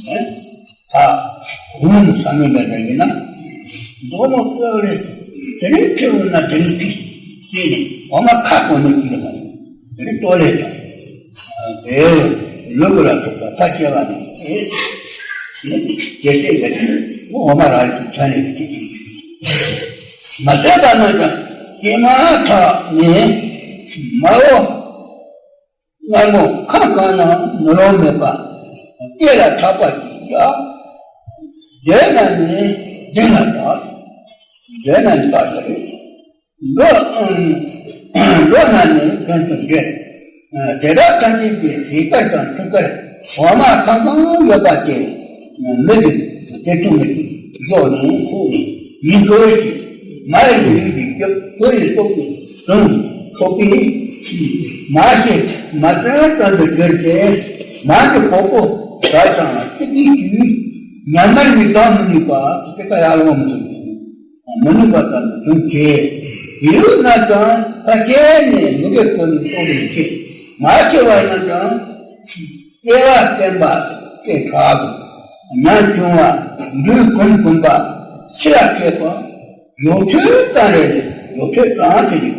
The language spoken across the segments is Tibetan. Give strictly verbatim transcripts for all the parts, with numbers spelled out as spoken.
ད་འོ་ནི་ས་ནི་འདྲ་འདྲ་ཡིན་ན། མདོ་མོ་ཀློག་རེད། དེ་རིང་ཁྱེད་འོ་ན་དེ་རིང་ཁྱེད་ཟེར་ནས་འོ་མ་ཁ་གོ་ནས་ཁྱེད་ལ་དེ་རིང་ལྟོ་ལས་དང་། དེ་ལུ་གུ་ལ་སོགས་པ་ཕ་སྐྱེ་བ་ནི་ཨེ། རྒྱལ་སྲས་ལས་འོ་མ་ར་རེད་ཆ་ནས་ཁྱེད་ཀྱིས་མ་བསད་པ་ན་ཀྱང་སྐྱེས་མ་ཐག་ནས་མ་འོ། མངར་མོ་ཁ་གང་ཡང་ནུ་ལོང་མེད་པ། སྐེ་ལ་ཐག་པ་ཅིག་བཞག་བཟོད་ན་ནི་སྡིག་ལ་བཏགས། བཟོད་ན་ནི་བཏགས་ཀྱི་རེད། འགྲོ་འགྲོ་ན་ནི་གན་དུ་འདྲེན། དེ་དག་ཐམས་ཅད་ཀྱི་རིགས་དཀར་དང་ཆུ་དཀར་འོ་མ་ཁ་གང་ཡོད་པ་དེ། མི་གི་དེ་ཐུག་མི་གི་གཞོགས་ནས་ཁུག་ནས་མི་འཁོར་ཞིག་མ་ཡི་རིགས་ཀྱི་རྒྱུ་ཁོ་ཡི་སྟོབས་ཀྱིས་བཟུང་ཐོབ་པས། མ་ཤེས་མ་བཙལ་ཙམ་དུ་གྱུར་ཏེ། མ་གི་གོག་པོ་དག་དང་ཅི་གིས་ཀྱང་ཉམས་མར་མི་གང་མི་ནུས་པ་དེ་ཀ་ཡར་ལོང་མི་ཐུབ། མི་ནུས་པ་ཙམ་དུ་བཟུང་སྟེ། ཡུལ་ན་ཀྱང་ཕ་སྐྱེས་ནས་མི་དགེ་བཀོད་ནས་སྟོབས་ལས་ཆེ། མ་སྐྱེས་པ་ཡིན་ན་ཀྱང་། སྐྱེ་བ་བརྟན་པ་སྐྱེ་དྲག་གི། ཉམ་ཆུང་བ་འདུལ་གུམ་གུམ་པ་ཕྱི་ལ་སྐྱེས་པ་ཡོ་ཐོད་ཙམ་རེ་ཡོ་ཐོད་ཙམ་དེ་རེད།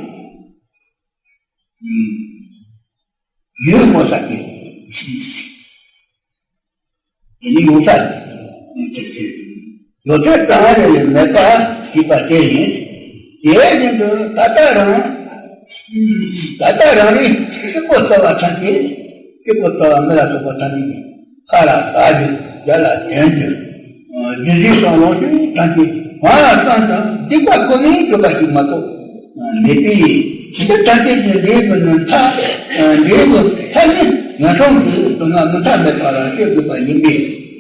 ཡུལ་ངོ་ས་སྐྱེ། དེ་ནི་ཡོ་ས་ཡོ་ཐོད་ཙམ་རེ་མེད་པ་ཞིག་པ་དེ་ཡིན། དེ་བཞིན་དུ་ད་ལྟ་རང་ད་ལྟ་རང་རེ་སྐྱིད་པོ་ཟེར་བ་ཐམས་ཅད་སྐྱིད་པོ་ཟེར་བ་མི་ལ་སོགས་པ་ཐམས་ཅད་ཀྱི་ཁ་ལ་ཟ་རྒྱུ་རྒྱ་ལ་ལེན་རྒྱུ། རྒྱུ་འབྲས་སོགས་ལོངས་སྤྱོད་ཐམས་ཅད་གང་ལ་བསམ་ཀྱང་སྡིག་པ་ཁོ་ནས་གྲུབ་པ་ཞིག་མ་གཏོགས་མེད་པས། འདི་ཐམས་ཅད་ཀྱི་འབྲས་བུ་ནི་མཐའ་འབྲས་བུ་མཐའ་ནི་ངན་སོང་གི་སྡུག་བསྔལ་མུ་མཐའ་མེད་པ་ལ་སྤྱོད་དགོས་པ་ཡིན་པས།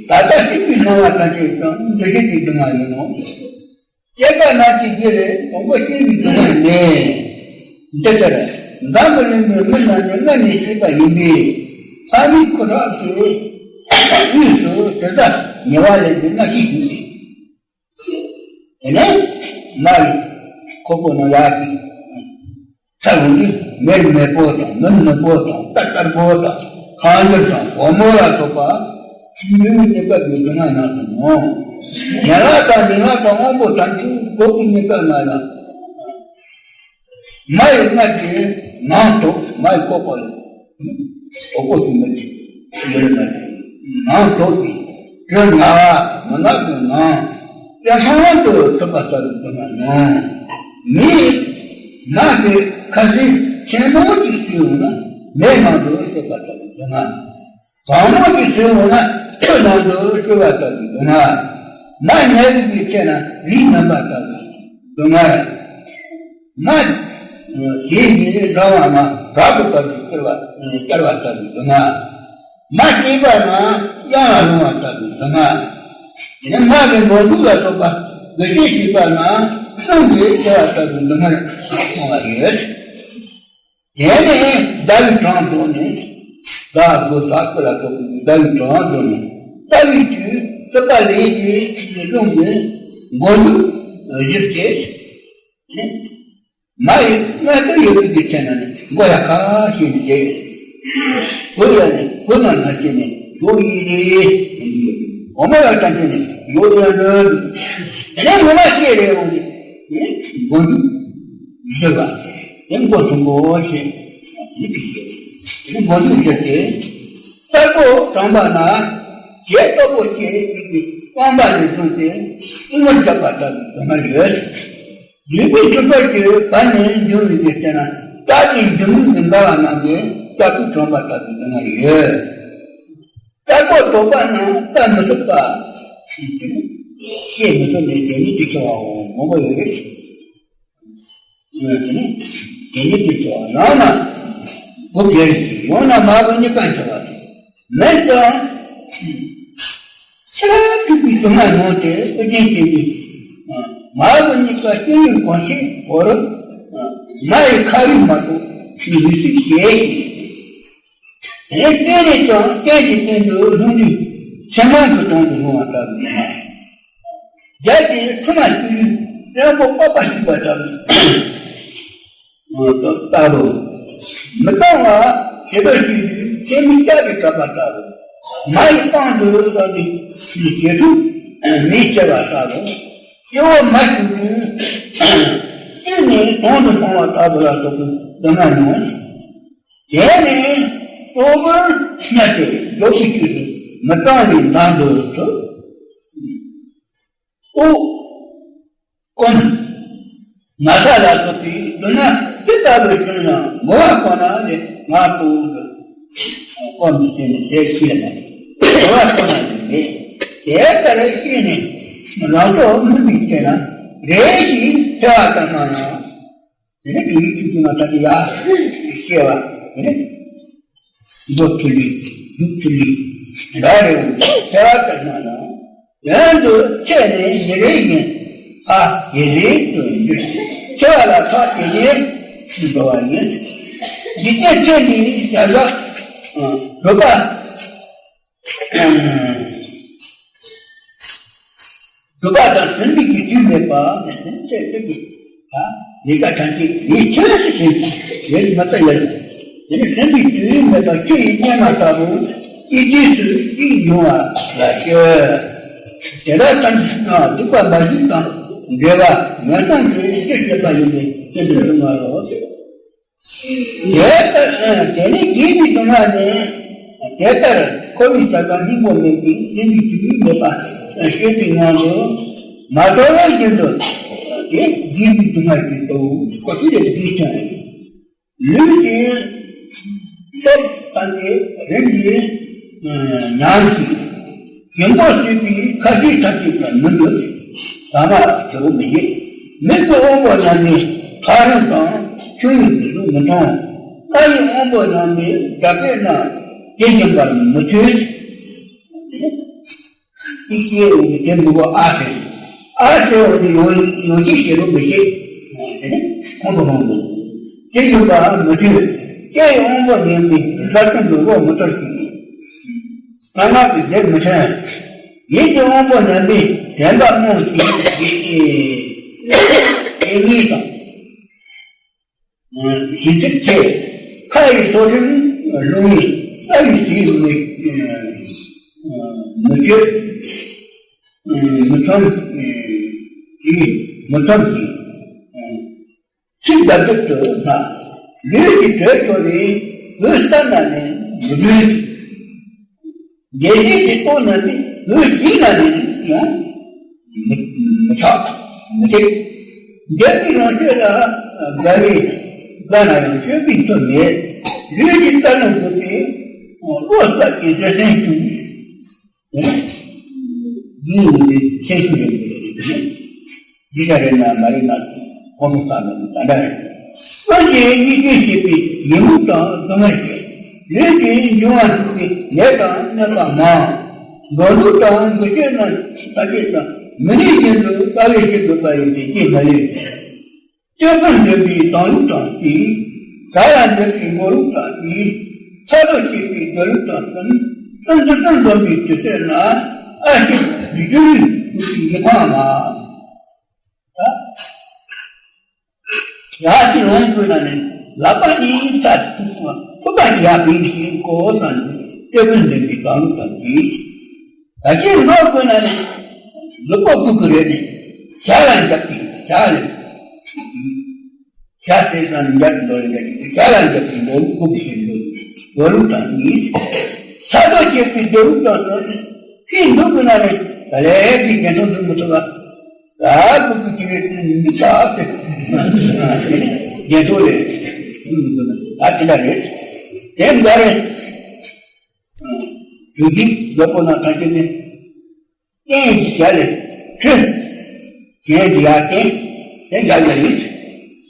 ད་ལྟ་སྲིད་པའི་སྣང་བ་ཐམས་ཅད་ཀྱང་འདུ་བྱེད་ཀྱི་སྡུག་བསྔལ་ཡིན་ནོ། སྐྱེ་རྒ་ན་འཆིའི་རྒྱུ་ལས་དང་པོ་སྐྱེ་བའི་སྡུག་བསྔལ་ནི། འདི་ལྟར་མདང་དུ་ལེན་པའི་མི་རྣམས་ནི་སྔར་ནས་སྐྱེས་པ་ཡིན་པས། ལྷ་མིའི་སྐུ་ཁྲག་གི་དབུས་སུ་དེ་ལྟར་ཉེ་བ་ལས་འདི་སྔ་ཕྱི་ཞིག་ནས། དེ་ནས་མ་རེད། ཁོ་པོ་ནང་ཡག་གི། ས་བོན་ནི་མེར་མེར་པོ་དང་མུན་མུན་པོ་དང་དཀར་དཀར་པོ་དང་ཁ་འགྱུར་དང་སྒོར་མོ་ལ་སོགས་པ་ཆུའི་གནས་སྐབས་ཀྱི་སྡུག་བསྔལ་རྣམས་སུ་མོ། ཡན་ལག་དང་ཉིང་ལག་དང་དབང་པོ་ཐམས་ཅད་སྒོ་གི་གནས་སྐབས་ན་ཡང་། མ་ཡི་སྔར་གྱི་ནང་དུ་མ་ཡི་ཀོ་ཀོ་ལ་ཀོ་ཀོ་ཞིག་མ་གྱི་ཡོད་མ་གྱི་ནང་དུ་གི་དེ་ང་མ་ནག་གི་ནང་དེ་སང་དུ་ཐུབ་པ་ལྟ་བུ་དུ་མ་ནོ། མི་ནག་གི་ཁ་ཟས་ཆེན་མོ་ཅིག་ཞུས་ན་མེ་ནང་དུ་ཐུབ་པ་ལྟ་བུ་དུ་མ། གང་མང་གིས་ཟོས་འོང་ན་ཆུ་ནང་དུ་སྐྱུར་བ་ལྟ་བུའི་སྡུག་བསྔལ། མ་ཉལ་བའི་ཚེ་ན་རིའི་མུན་པ་ལྟ་བུའི་སྡུག་བསྔལ། མ་དེ་ཉིད་རང་དབང་ན་བྲག་ཏུ་བབས་ཏེ་བསྐྱུར་བ་བསྐྱར་བ་ལྟ་བུའི་སྡུག་བསྔལ། མ་སྐྱེས་པ་ན་གཡང་ལ་ལྷུང་བ་ལྟ་བུའི་སྡུག་བསྔལ། དེ་ནས་མ་གི་མགོ་འདོགས་ལ་སོགས་པ་དགེ་བཤེས་བྱས་པ་ན་སྲང་གིས་ཆེ་བ་ལྟ་བུའི་སྡུག་བསྔལ་མཐོང་བ་རེད། དེ་ནས་ཟླ་བའི་གྲངས་བཟུང་ནས། ཟླ་དགུ་ཟླ་དགུ་ལ་སོགས་པའི་ཟླ་བའི་གྲངས་བཟུང་ནས། ལྟ་བའི་དུས་སྲིད་པ་ལས་ཀྱི་རླུང་གིས་མགོ་མཇུག་བཞིར་བྱས། མ་ཡི་སྔ་དུས་ཡོད་པའི་གི་ཚེ་ན་ནི་མགོ་ཡ་ཁ་ཤས་ནི་བྱས། གུ་ཡ་ནི་གུ་ན་ན་བྱས་ནས་མགོ་ཡི་རེ། འོ་མ་ཡ་ཁ་ཤས་ནི་མགོ་ཡ་འདོན། དེ་ནས་ངོ་མ་ཤེས་རེ་འོང་ནི་མགོ་མཇུག་བཞིར་བ། དེ་མགོ་གསུམ་པོ་ཞེས་མི་འདུག་ཟེར། དེ་མགོ་མཇུག་བཞི་སྟེ། རྟ་མགོ་དྲངས་པ་ན། ཞེས་སྟོབས་པོ་ཆེ་ཞིག་གིས་རྐང་པ་ནས་བཟུང་སྟེ་ཏིང་ངེ་འཛིན་བརྒྱབ་པ་ལྟ་བུའི་སྡུག་བསྔལ་ཡོད། ལུས་པོའི་ཆུ་ཚོད་ཀྱི་བར་ནས་འབྱུང་བའི་གི་ཚེ་ན་རྟ་ཡི་འབྱུང་ལུས་ཀྱི་འགལ་བ་རྣམས་ཀྱིས་རྟ་ཕོས་དྲངས་པ་ལྟ་བུའི་སྡུག་བསྔལ་ཡོད། རྟ་མགོ་དོག་པ་རྣམས་ལྟ་མི་ཐུབ་པ། ཤེས་མི་ཐུབ་ནས་དེ་ཉིད་དུ་སྐྱེ་བའང་མང་པོ་ཡོད་རེད། དེ་ནི་དེ་ཉིད་དུ་སྐྱེ་བ་ཡང་ན་སྒོ་སྒེར་ཞིག་ཡང་ན་མ་བུ་གཉིས་ཀ་འཆི་བ་དང་མེད་ཀྱང་ཕྱི་ར་ཐུབ་པའི་སྡུག་བསྔལ་མྱོང་སྟེ་ཨོ་རྒྱན་སྐྱེས་བུས་མ་བུ་གཉིས་ཀ་སྐྱེ་བའི་གང་ཞིག་བོར་མ་ཡི་ཁ་རིག་མ་གཏོགས་མི་སྲིད་ཞེས། དེ་སྟེང་ནས་ཀྱང་སྟེང་གི་སྟེང་དུ་ལྷུང་དུས་ཚེར་མང་གི་དོང་དུ་ལྷུང་བ་ལྟ་བུ་མ། རྒྱ་ཆེའི་ཁྲོ་མ་སྐྱུར་རློན་པོ་པགས་པ་ཞིག་པ་ལྟ་བུ་ལྟ་བུ། མི་གཙང་བ་ཞེ་པོ་ཞིག་ཏུ་ཚེར་མའི་སྐྱ་རེ་བྲབ་པ་ལྟ་བུ། མ་ཡི་དཔང་དུ་བཏགས་ཏེ་ཞེ་ཐུབ་མེ་མཆེད་པ་ལྟ་བུ། སྐྱེ་བོ་མ་བྱུང་དུས་གཅིག་ནས་དོན་དུ་སོང་བ་ལྟ་བུ་ལ་སོགས་པའི་སྡུག་བསྔལ་མྱོང་བ་ཞིག་དེ་ནས་གཙོ་བོར་གནས་ཏེ་མགྱོགས་པའི་དུས་སུ་མི་གཙང་བའི་མདངས་སུ་ཐུག་ཨོ། ཀུན། ན་ཚ་ལ་སོགས་པའི་སྡུག་བསྔལ་ཇི་ལྟ་བུ་བྱུང་ཡང་མགོ་བ་ཁོ་ན་ལས་ང་ཁོ་བོ་གི་ཀུན་ཟེར་ནས་ཞེས་བཤད་ནས་མགོ་བ་ཁོ་ན་ལས་མེད། དེ་ལྟར་ཤེས་ནས་རང་སྲོག་སྨིན་པའི་ཚེ་ན་རེ་ཞིག་འཚེ་བ་ལྟར་སྣང་ཡང་། དེ་ནས་དུས་ཡུན་ཆུང་ཆུང་ན་ད་དེ་ཡ་ཤེས་པ་དེ་ནས་མགོ་ཐུ་ལི་མཇུག་ཐུ་ལི་ར་རེ་བོ་ཐལ་བ་ལྟར་སྣང་ཡང་། ཡོན་དུ་ཆད་ནས་ཉིན་རེ་བཞིན་ཨ་ཡེ་རེ་དུ་འགྱུར། འཆི་བ་ལ་ཐག་དེ་ཉིད་འགྲོ་བ་ཡིན། འཇིག་རྟེན་ཁྱོད་ཀྱི་བྱ་བཞག་སྒྲུབ་པ། སྒྲུབ་པ་དང་ཟིན་པའི་གི་དུས་མེད་པ་ནས་ཟིན་ཚད་དེ་གི་ལས་ཀ་ཐམས་ཅད་ལས་ཆེན་ཞིག་བྱེད་ཡོད་མ་ཚད་ཡོད། དེ་ནི་ཟིན་པའི་དུས་མེད་པ་ཆུ་ཡི་གཉེར་མ་ལྟ་བུ་སྐྱེ་དུས་སུ་གཅིག་འབྱུང་བ་ལ་སྤྱོད། དེ་ལ་ཐམས་ཅད་ཀྱང་སྡིག་པ་མ་བྱུང་དང་འབྲེལ་བ་ངན་སོང་གི་ཆོས་བྱེད་པ་ཡིན་པས་དེ་འདྲ་འབྱུང་བ་ལོ། དེ་ལྟར་དེ་ནི་དགེ་བའི་སྡུག་བསྔལ་ནི། དེ་ལྟར་འཁོར་བའི་བྱ་བ་སྙིང་པོ་མེད་ཅིང་ཟིན་པའི་དུས་མེད་པ་ཤེས་པའི་ངང་དུ་མ་དོར་བར་རྒྱུན་དུ་དེ་དགེ་བའི་སྡུག་བསྔལ་གྱི་ལྟ་བུ་ཁོ་ཚོ་ལས་དགེ་ཀྱང་ཡིན། ལུས་ཀྱི་སྟོབས་དང་རིམ་གྱིས་ཉམས་ཤིང་། ཞིང་པ་སྲིད་པའི་ཁ་ཟས་ཐམས་ཅད་ཀྱང་མི་འདོད། ཟ་མ་ཞེ་པོ་མི་བྱེད། མིག་གི་དབང་པོ་རྣམས་ནི་ཐག་རིང་དང་ཆུང་ངུའི་ལུས་མི་མཐོང་། རྣ་ཡི་དབང་པོ་རྣམས་ནི་སྒྲ་སྐད་རྣམས་དེ་བཞིན་པར་མི་ཐོས། ཏིག་ཀྱེ་འོ་དེ་མི་གོ་ཨ་ཟེར། ཨ་ཟེར་འོ་དེ་ཡོང་ཡོང་ཅིག་ཞེ་པོ་མི་བྱེད། དེ་ནི་ཁོང་དུ་ཁོང་དུ། དེ་ཡོད་པ་མི་ཐོས། སྐད་ཡི་དབང་པོ་ཉམས་ནས་རྫ་ཆུང་དུ་འོ་མི་ཐོར་ཞིང་། རྣ་ངག་གི་རྫས་མི་ཐོན། ཡིད་ཀྱི་དབང་པོ་ཉམས་པས་དྲན་པ་རྨོངས་ཤིང་དགེ་དགེ་བསྙེན་དང་། ཞི་འགྲིབ་ཆེ། ཁ་ཡི་སོ་ཐུན་རླུང་ཡིས་རྩ་བའི་ཟས་མི་མི་སྤྱོད། མི་ཚོམ་ཞིང་མི་ཚོམ་ཞིང་། ཚིག་འདར་འདུར་དུ་སྣང་། ལུས་ཀྱི་དྲོད་ཤོར་ནས་གོས་བསྟར་ན་ནི་མི་ནུས། འདས་ཟིན་གྱི་ལྟོ་ན་ནི་གོས་བཞེས་ན་ནི་ཡང་མི་མི་ཆགས་མི་ཐེག་འདས་པའི་རང་ཆོས་ལ་དགའ་བས་དགའ་ན་ཡང་སྤྱོད་པའི་མཐུ་མེད། ལུས་ཀྱི་རྩ་རླུང་རྒུད་པས་བློ་རྩ་ཆེན་བཟོད་བསྲན་ཆུང་། ཡིད་འོང་བའི་ཁྱད་ཆོས་ཡོད་པའི་རིགས་ནི། འདི་ལྟར་རེད་ན་མ་རེད་ན་ཁོ་མོ་ས་ནི་ད་འདྲ་རེད། ཀུན་གྱིས་གཉིས་ཀྱིས་བྱེད་པའི་ཉོན་མོངས་དང་སྡུག་བསྔལ་ཞེས། ལུས་ཀྱི་འབྱུང་བ་ཞུགས་པའི་ནད་དང་གནོད་པ་མང་། འགྲོ་འདུག་དང་འགུལ་སྐྱོད་རྣམས་ཐ་སྙད་དང་མི་ནུས་བཞིན་དུ་དཀའ་བས་བྱེད་དགོས་པ་ཡིན་ཏེ་ཅིས་མ་ལུས། སྐྱེ་ཀུན་འདུན་པའི་སྡང་ལུགས་དང་གཅིག་བྱ་ལ་འཇུག་པའི་མགོ་ལུགས་དང་གཉིས། ཚ་སྡུག་བྱེད་པའི་སྡོད་ལུགས་དང་གསུམ། གསུམ་དུ་གསུམ་འཛོམས་པའི་དུས་ཚོད་ན་ཨ་ཞེ་གཞུ་ལུས་ཀྱི་ཡིད་ཕངས་མ། ཡར་གྱི་ལོངས་སྤྱོད་ན་ནི་ལག་པ་གཉིས་ས་ཐུག་པ་ཐུག་པ་ཡར་བིང་ཞིང་གོ་བོ་དང་ནི་སྐྱེ་ཀུན་འདུན་པའི་སྡང་ལུགས་དང་གཅིག་ད་ཅི་འགྲོ་དགོས་ན་ནི་ལུས་པོ་ཀུ་ཀུ་རེད་ནི་ཞྭ་ལ་འཇགས་ཏེ་ཞྭ་ལ་ཞྭ་ཟེར་ཙང་འཇགས་འགྲོ་ཡིན་ད་ཅི་ཞྭ་ལ་འཇགས་ཏེ་འགྲོ་ལུགས་ཀུ་ཀུ་ཞིག་འགྲོ་འགྲོ་ལུགས་དང་གཉིས། ཚ་སྡུག་བྱེད་པའི་སྡོད་ལུགས་དང་གསུམ། ཕྱིན་འདུག་དགོས་ན་ནི་ད་ལས་ཀྱི་རྒྱན་ཐོག་འདུག་མི་ཐུབ་ལ། ད་ཀུ་ཀུ་ཅི་རེད་འདི་ཆགས་ཏེ་རྒྱན་ཐོག་ལས་འདུག་དགོས་ན་ད་དེ་འདྲ་རེད། དེ་འདྲ་རེད། དུས་ཀྱི་རྒྱལ་པོ་ན་ཐམས་ཅད་ནི། རྟེན་གྱི་ཞལ་ལས་ཁྲི། གཞན་གྱི་ཡར་བརྟེན། དེ་ཡར་ཡར་ཡིན།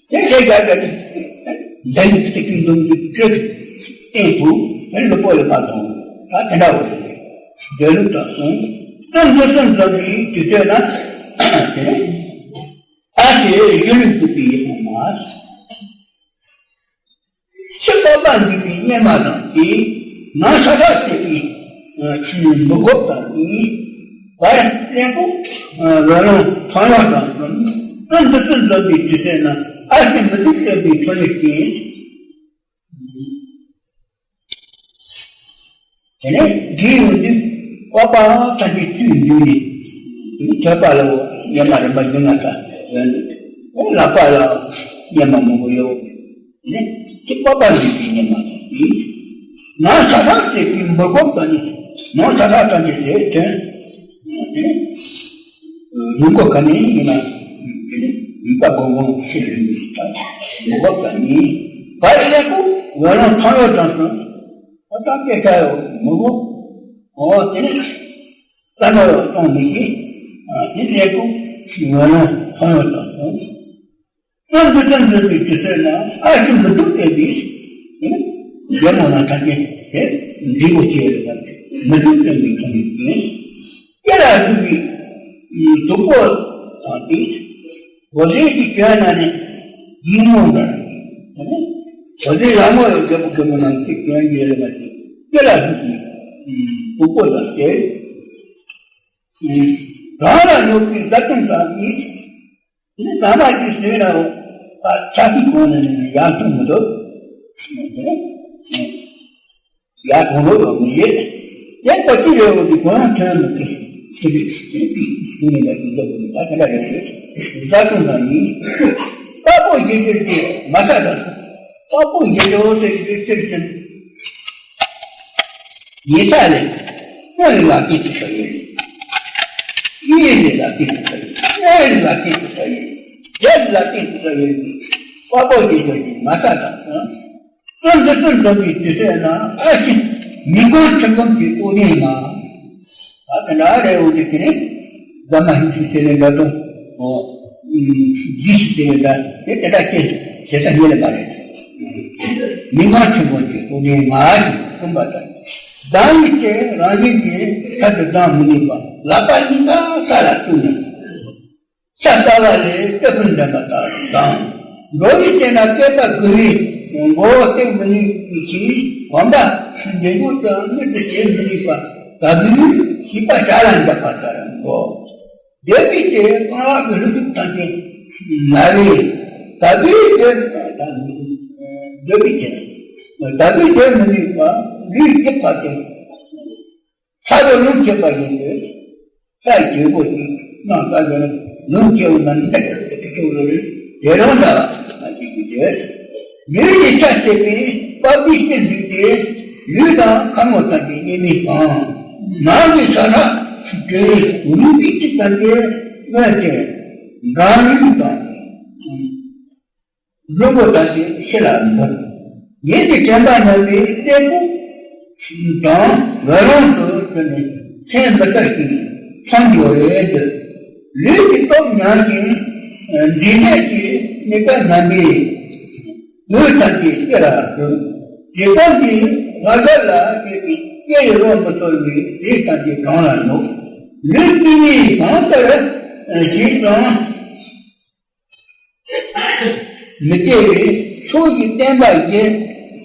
དེ་དེ་ཡར་ཡར་ཡིན། འདི་ནི་ཚིག་གི་འདུམ་གྱི་ཁྲི། རྟེན་དུ་དེ་ལུས་པོ་ལས་མ་གཏོང་། ད་དེ་འདྲ་བོ་རེད། འདོད་ལུགས་དང་གསུམ། གསུམ་དུ་གསུམ་འཛོམས་པའི་དུས་ཚོད་ན། དེ་ནི། ཨ་ཞེ་གཞུ་ལུས་རྒུད་པའི་ཡིད་ཕངས་མ། ཕྱི་པགས་པ་འདུས་པའི་གཉེར་མ་དང་གཅིག་ནང་ཤ་ཁྲག་བསྲེས་པའི་ཆུས་མི་དགོས་པ་གཉིས། བར་གླེན་པོ་ལོ་ལོན་ཐང་ལོག་དང་གསུམ། གསུམ་དུ་གསུམ་འཛོམས་པའི་དུས་ཚོད་ན་ཨ་ཞེ་མི་སྡུག་སྟོན་པའི་འཕྲོ་ལས་ཀྱིས། དེ་ནས་འདྲིས་ཡོང་དུས་པགས་པའང་ཐམས་ཅད་བཅུད་འདུས་ནས། ཐོད་པ་ལ་གཉེར་མ་རིམ་པ་བཞི་ལྔ་ཙམ་ཡོད་འདུག་ལག་པ་ལ་གཉེར་མ་མང་པོ་ཡོད། དེ་ནས་ཅི་པགས་པ་འདུས་པའི་གཉེར་མ་དང་། ནང་ཤ་ཁྲག་བཅས་པའི་འབུར་བོ་དང་ནི། ནང་ཤ་ཁྲག་ཐམས་ཅད་ཟད་དོན། ལུས་པོ་ག་ནས་ཡིན་ན། ལུས་པ་སྒོ་ལྒོང་ཕྱིར་ལུས་པའི་ལུས་པོ་ག་ནས། བར་ལས་ཀུ་འོད་རླུང་ཐང་ལོ་དང་གསུམ། ཨ་ད་སྐད་ཆ་ཡོད་མི་འོ། འོ་དེ་ནས་ས་ནོར་གཏོང་མི་ཤེས། ཨ་དེ་ལས་ཀུ་འོད་རླུང་ཐང་ལོ་དང་གསུམ། ཙམ་དུ་ཙམ་དུ་དུ་ཅི་ཟེར་ན་ཨ་ཤི་མི་སྡུག་སྟེ་འདི། རྒྱལ་མོ་ན་ཐ་ཀེ་དེ་འདི་མོ་ཅི་ཡོད་པ་མི་སྡུག་སྟེ་མི་ཁྱོད་ནི་ཀེ་ལ་སྡུག་གི་སྡུག་པོ་དང་དེ་གོ་ཟེ་གི་སྐྱོན་ན་ནི་ཡིན་མོ་འདྲ། གོ་ཟེ་ལ་མོ་ཡོད་རྒྱལ་པོ་རྒྱལ་མོ་ན་ཅི་སྐྱོན་ཡོད་ལ་མ་ཅི་ཀེ་ལ་སྡུག་གི་སྡུག་པོ་དང་དེ་རང་ལ་ཡོད་པའི་བཟའ་བཏུང་དང་ནི། དེ་ནས་ཟ་མ་ཅིག་ཟོས་ན་ད་ཆ་ཤས་གོང་ནས་ནི་ཡར་ཐོན་མི་འདུག་ཡར་གོང་ལོག་ཡོང་མི་ཡོད། དེ་པ་ཅི་རེད་འོ་དེ་གོང་ཡང་ཐོན་མི་ཐུབ། དེ་རེད་དེ་དེ་དུས་ནས་ལ་ཡིན་འདུག་ད་དེ་འདྲ་རེད། བཟའ་བཏུང་དང་ནི། དཔའ་བོ་ཡིད་འགྱུར་གྱི་མ་ཐག་དང་། དཔའ་བོ་ཡིད་འགྱུར་ཟེར་གྱི་དེ་ཅིར་ཅན། ཡིན་ས་ལས། སྔོན་ལ་ལག་གིས་ཐུག་ས་ཡོད། གཡས་ལ་ལག་གིས་ཐུག་ས་ཡོད། སྔོན་ལ་ལག་གིས་ཐུག་ས་ཡོད། རྒྱབ་ལ་ལག་གིས་ཐུག་ས་ཡོད། དཔའ་བོ་ཡིན་ཟེར་གྱི་མ་རྩ་དང་། བཙོན་དུ་བཙོན་འཛིན་པའི་དུས་ཚོད་ན་ཨ་ཤི་མི་མགོན་ཆུ་འབུམ་གྱི་ཨོ་ལྡན་མ། ད་དེ་འདྲ་རེད་འོ་དེ་དེ་ནས། ཟ་མ་ཧིན་སུ་ཟེར་བའི་འདྲ་དང་། ཨོ། ཇི་སུ་ཟེར་བའི་འདྲ་དེ་དེ་འདྲ་སྐད་ཟེར་ས་རྙེད་ལེ་མ་རེད། མི་མང་ཆེན་པོ་ཅིག་ཐུགས་ལྡན་མ་ཞིག་གསུངས་པ་ལྟར། སྡང་ཡིད་དེ་རང་བཞིན་གྱིས་ཐར་དུ་ལྡང་མི་ནུས་པ་ལག་པ་གཉིས་ཀ་ས་ལ་བཙུགས་ནས། ཤ་ཟ་བ་ལས་སྐྱོ་ཤས་འདྲེན་པ་ལྟར་སྡང་། འགྲོ་བའི་སྤྱན་ལ་བསྐལ་པ་དགུ་རིང་མགོ་བོ་བཏེག་མི་ནུས་པའི་ཕྱིར་གོམ་པ་འདྲེན་རྒྱུ་དང་མྱུར་དུ་བྱེད་མི་ནུས་པ་ལྟ་བུའི་བྱིས་པ་བྱ་ལ་འཇག་པ་ལྟར་འགྲོ། འདོད་པའི་ཚེ་རྐང་ལག་གི་རིགས་ཐམས་ཅད་ན་བས། ལྟ་བུའི་དེར་འདོད་པའི་ཚེ། ལྟ་བུའི་དེར་མི་ནུས་པ་ལུས་སྐྱེ་བ་སྟེ། ས་རུ་ལུང་སྐྱེས་པ་ཡིན་ཏེ། ས་རྒྱལ་པོ་ཞིག་སྣང་ལྟ་བར་ལུང་སྐྱེས་པ་ན་འདི་ལྟ་བུ་རེད། དེ་རང་འདྲ་མ་ཞིག་གི་དེ། ལུས་ཀྱི་ཆ་བྱེད་པའི་དཔའ་བོའི་སྤྱན་འདུས་ཏེ། ལུས་དང་ཁ་ངོ་ཐམས་ཅད་གཉིས་མེད་དང་། ནང་གི་ས་ཁྲ་དྲོད་རུས་པའི་གཅིག་ཙམ་གྱི་སྔོན་གྱི་འབྲང་རིམ་དང་། ལུས་པོ་དག་གིས་ཕྱི་ལ་འབུད། ཡིད་ཀྱི་དྲན་པ་ཉམས་པའི་གླེན་པོ་དང་འོད་རླུང་དུ་གྱུར་ནས་ཚེ་འདི་ལྟར་ཞིག་འཚོ་འགྱོ་རེ་འདོད། ལུས་ཀྱི་སྟོབས་ཉམས་ཤིང་འདྲིས་ནད་ཀྱི་མིག་དཀར་ནམ་པའི་འོད་ཐམས་ཅད་ཕྱི་ལ་འབུད། དེ་ཙམ་གྱིས་ང་རྒྱལ་ལ་སྐྱེས་ཏེ་སྐྱེ་ཡི་རོ་མི་ཚོར་བའི་རིགས་ཐམས་ཅད་གྲོང་ལ་ལོག། ལུས་ཀྱི་མིག་གང་ལྟར་ཞིག་ཀྱང་། མི་སྐྱེ་བའི་ཕྱོགས་ཀྱི་བསྟན་པ་ཡིན།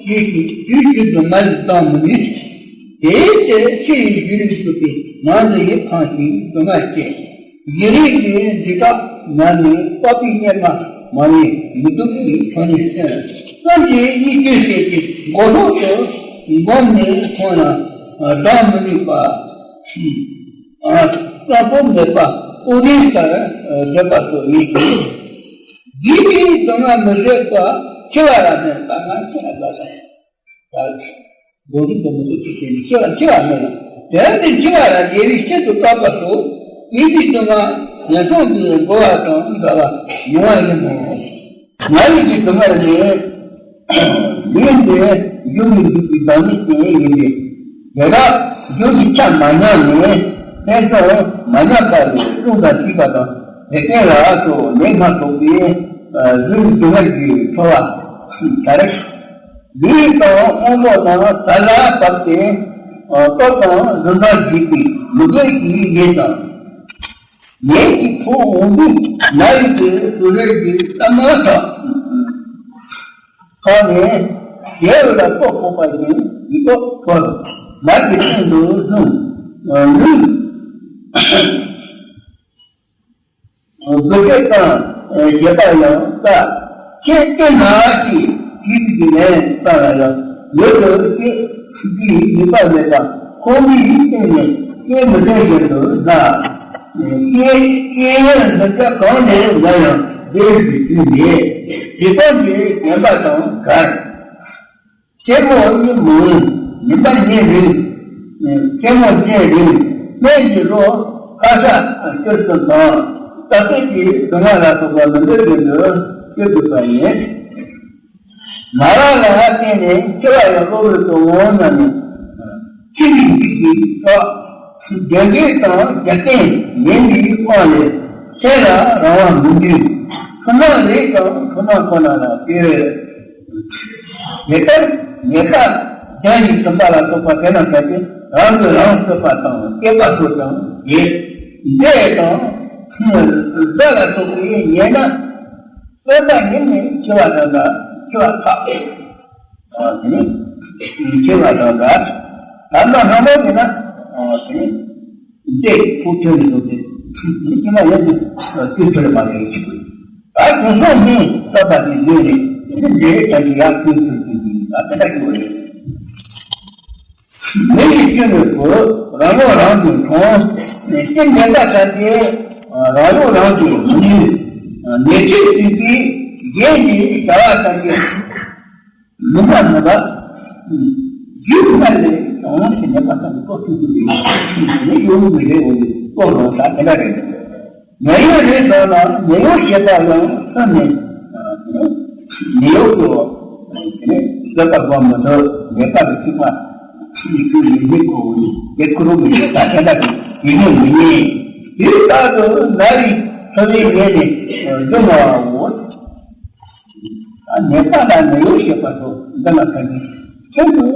ཞེས་ཀྱི་དུས་གཅིག་ཏུ་མ་ལུས་བཏང་མི་ནུས། དེའི་ཚེ་ཕྱི་ཡི་བཞུད་རིམ་བཅུག་པའི་ནང་དུ་ཡིད་ཕངས་ཤིང་སྡུག་བསྔལ་སྐྱེ། ཡུན་རིང་གི་འདི་དག་ཉམས་ནས་དཔའ་བོའི་གཉེར་མ་མང་བས་མི་སྡུག་པའི་འཕྲོ་ནས་སོན། བསམ་གྱིས་གཉིད་སྐྱོ་བྱེད་ཀྱི་མགོ་ཐོག་ཏུ་འགོམ་ནས་སོང་ཡང་ལྡང་མི་ནུས་པ། ཨ། གཙང་པོ་མེད་པ་ཨོ་རྒྱན་ལྟར་བསྡད་པ་སོགས་ཡིན་ཞིང་། འདིས་ནི་སྡུག་བསྔལ་མི་བཟོད་པ་འཆི་བ་ར་མེད་པ་ན་འཆི་བ་དགའ་ས། ད་མགོ་མཇུག་ཏུ་མི་ཐུབ་ཅིག་བྱས་ནས་འཆི་བ་འཆི་བ་མེད་ལ། དེ་ནི་འཆི་བ་ར་དགེ་བའི་ཤིན་ཏུ་སྟོབས་པ་སོགས་ཡིད་ཀྱི་སྡུག་བསྔལ་ངན་སོང་གི་འགྲོ་བ་དང་འདྲ་བ་མྱོང་བ་ཡིན་ནོ། ང་ཡི་གི་སྡུག་བསྔལ་ནི། ལུས་འདི་རྒྱུ་ནི་འདུས་པའི་བདག་ཉིད་དེ་ཡིན་ཏེ། དེ་དག་རྒྱུ་ཡི་ཆ་མ་ཉམས་ནས་ཕན་ཚུན་མ་ཉམས་པ་ལས་ཀླུང་དང་བཅས་པ་དང་བད་ཀན་ལ་སོགས་ནད་སྣ་ཚོགས་པའི་ལུས་སྡུག་བསྔལ་གྱི་ཚོར་བ་དར། ལུས་དང་དབང་པོ་རྣམས་ས་ལ་བབས་ཏེ་སྟོབས་དང་གཟི་མདངས་འཇིག་པའི་མི་དགེ་བའི་ལས་དང་། ལས་ཀྱི་ཕོ་འོང་དུས་ན་ཡི་གི་སོ་རེ་གི་ས་མ་ཐག་ཁ་ནས་རྒྱལ་བ་ལ་སོགས་ཕོག་པ་བཞིན་ཡིད་འོག་འཁོར། མར་གྱི་སྟེང་དུ་ལྷུང་། ལུས་དགུ་ཚད་དང་ཞེས་པ་ཡང་དཀའ། ཆེས་སྐྱེ་ན་ཞེས་བྲིས་པའི་ལན་ཙམ་ལ་ཡང་ཡོད་དོ་ཞེས་ཤིག་གིས་ནུས་པ་མེད་པ། ཁོང་གིས་བསྟན་ནས་སྐྱེ་མི་འདོད་བཞིན་དུ་ལ། སྐྱེ་སྐྱེ་བའི་འདོད་ཆགས་གང་ལས་འགའ་ཡང་བདེ་བའི་རྒྱུ་མེད། དེ་དག་གིས་བརྒྱན་པ་དང་འདྲ། ཆེན་མོ་གཉིད་མི་འོང་། ཉི་མ་ཉིན་རེ། ཆེན་མོ་ཆེན་རེ། སྨན་གྱི་རོ་ཁ་ཤས་སྐྱུར་གསུམ་དང་། རྟགས་ཤིག་གིས་སྡུག་བསྔལ་ལ་སོགས་པ་མི་འདོད་བཞིན་དུ་སྐྱེ་དགོས་པ་ཡིན། མ་ར་ལ་བརྟེན་ནས་འཆི་བ་ཡང་གློ་བུར་དུ་འོང་ན་ནི། འཆི་བའི་འཇིགས་ཀྱིས་སོགས། རྒྱུ་འབྲས་དང་རྒྱུ་རྐྱེན་མིན་པའི་དབང་ལས་ཁྱེད་ལ་རང་དབང་མི་འདུག །ཁོ་ན་ལས་ཀྱང་ཁོ་ན་ཁོ་ན་ལ་སྐྱེ། དེ་ལྟར་ཉེས་པ་བདག་གིས་བསམ་པ་ལ་སོགས་པ་དེ་རྣམས་ཀྱང་རང་གིས་རང་གསོད་པ་དང་སྐྱེས་པ་སོགས་ཀྱང་བྱེད། འདི་དང་བཟའ་ལ་སོགས་པའི་ཉེས་ན། གསོད་པ་ཉིད་ནི་འཆི་བ་དང་འདྲ། འཆི་བ་ཐག་ཨ་དེ་ནི་འཆི་བ་དང་འདྲ། ད་ལྟ་སྔ་མོ་ཡིན་ན་ཨ་དེ་ནི་འདི་ཕུགས་ཐོན་ནས་འདུག་སྟེ། དེ་ནི་ཅི་མ་ཡོད་དེ་དུས་ཐོན་མ་ཡོད་ཅིག་དགོས། ད་དེ་སོང་ནས་གསོད་པ་དེ་ཡོད་ནས་དེ་ནི་འདི་ལས་ཀྱང་ཅི་ཡག་ཐོན་ཐོན་ཐོན་ཐོན་ད་དེ་འདྲ་ཞིག་རེད། མི་ཡི་སྐྱོན་ནི་གོ། རང་ལུགས་རང་གིས་མཐོང་། སྐྱོན་ངན་པ་ཐམས་ཅད་རང་ལུགས་རང་གིས་མི་ནུས། ཉེས་སྤྱོད་བྱེད་པའི་གཞན་གྱི་བྱ་བ་ཐམས་ཅད་ལུང་མ་ནུབ་པ། རྒྱུད་སྔར་ལས་བྱུང་ཞེས་ནས་པ་ཐམས་ཅད་ལྐོག་ཚུལ་ཚུལ་ལས་ནི་ཡོང་གི་མི་རེད། འོ་ཡི་ལྐོག་རང་ས་དེ་འདྲ་རེད། མེ་ཡོད་རེད་ཟེར་ན་མེ་ཡོད་ཞེས་པ་ཡང་སེམས་ནས་མེ་ཡོད་ཀྱི་འོ། བཟོད་པ་སྒོམ་མི་འདུག །ཉེས་པ་གི་ཚིག་པ་ཤིན་ཏུ་ཡིན་མིན་གོ་བོ་ཡིན་དེ་ཁུ་རུ་མི་ཡོད་ད་དེ་འདྲ་གི་ཡིན་ཡིན་མི་ཉན། དེ་ལྟར་དུ་ན་རེ་འཚོ་བའི་ཉེས་ནས་སྡུག་བསྔལ་བའོ། ཉེས་པ་ལ་མེ་ཡོད་ཞེས་པ་སོགས་འདི་ལ་ཕན་ཚུན་ཁྱད་དུ།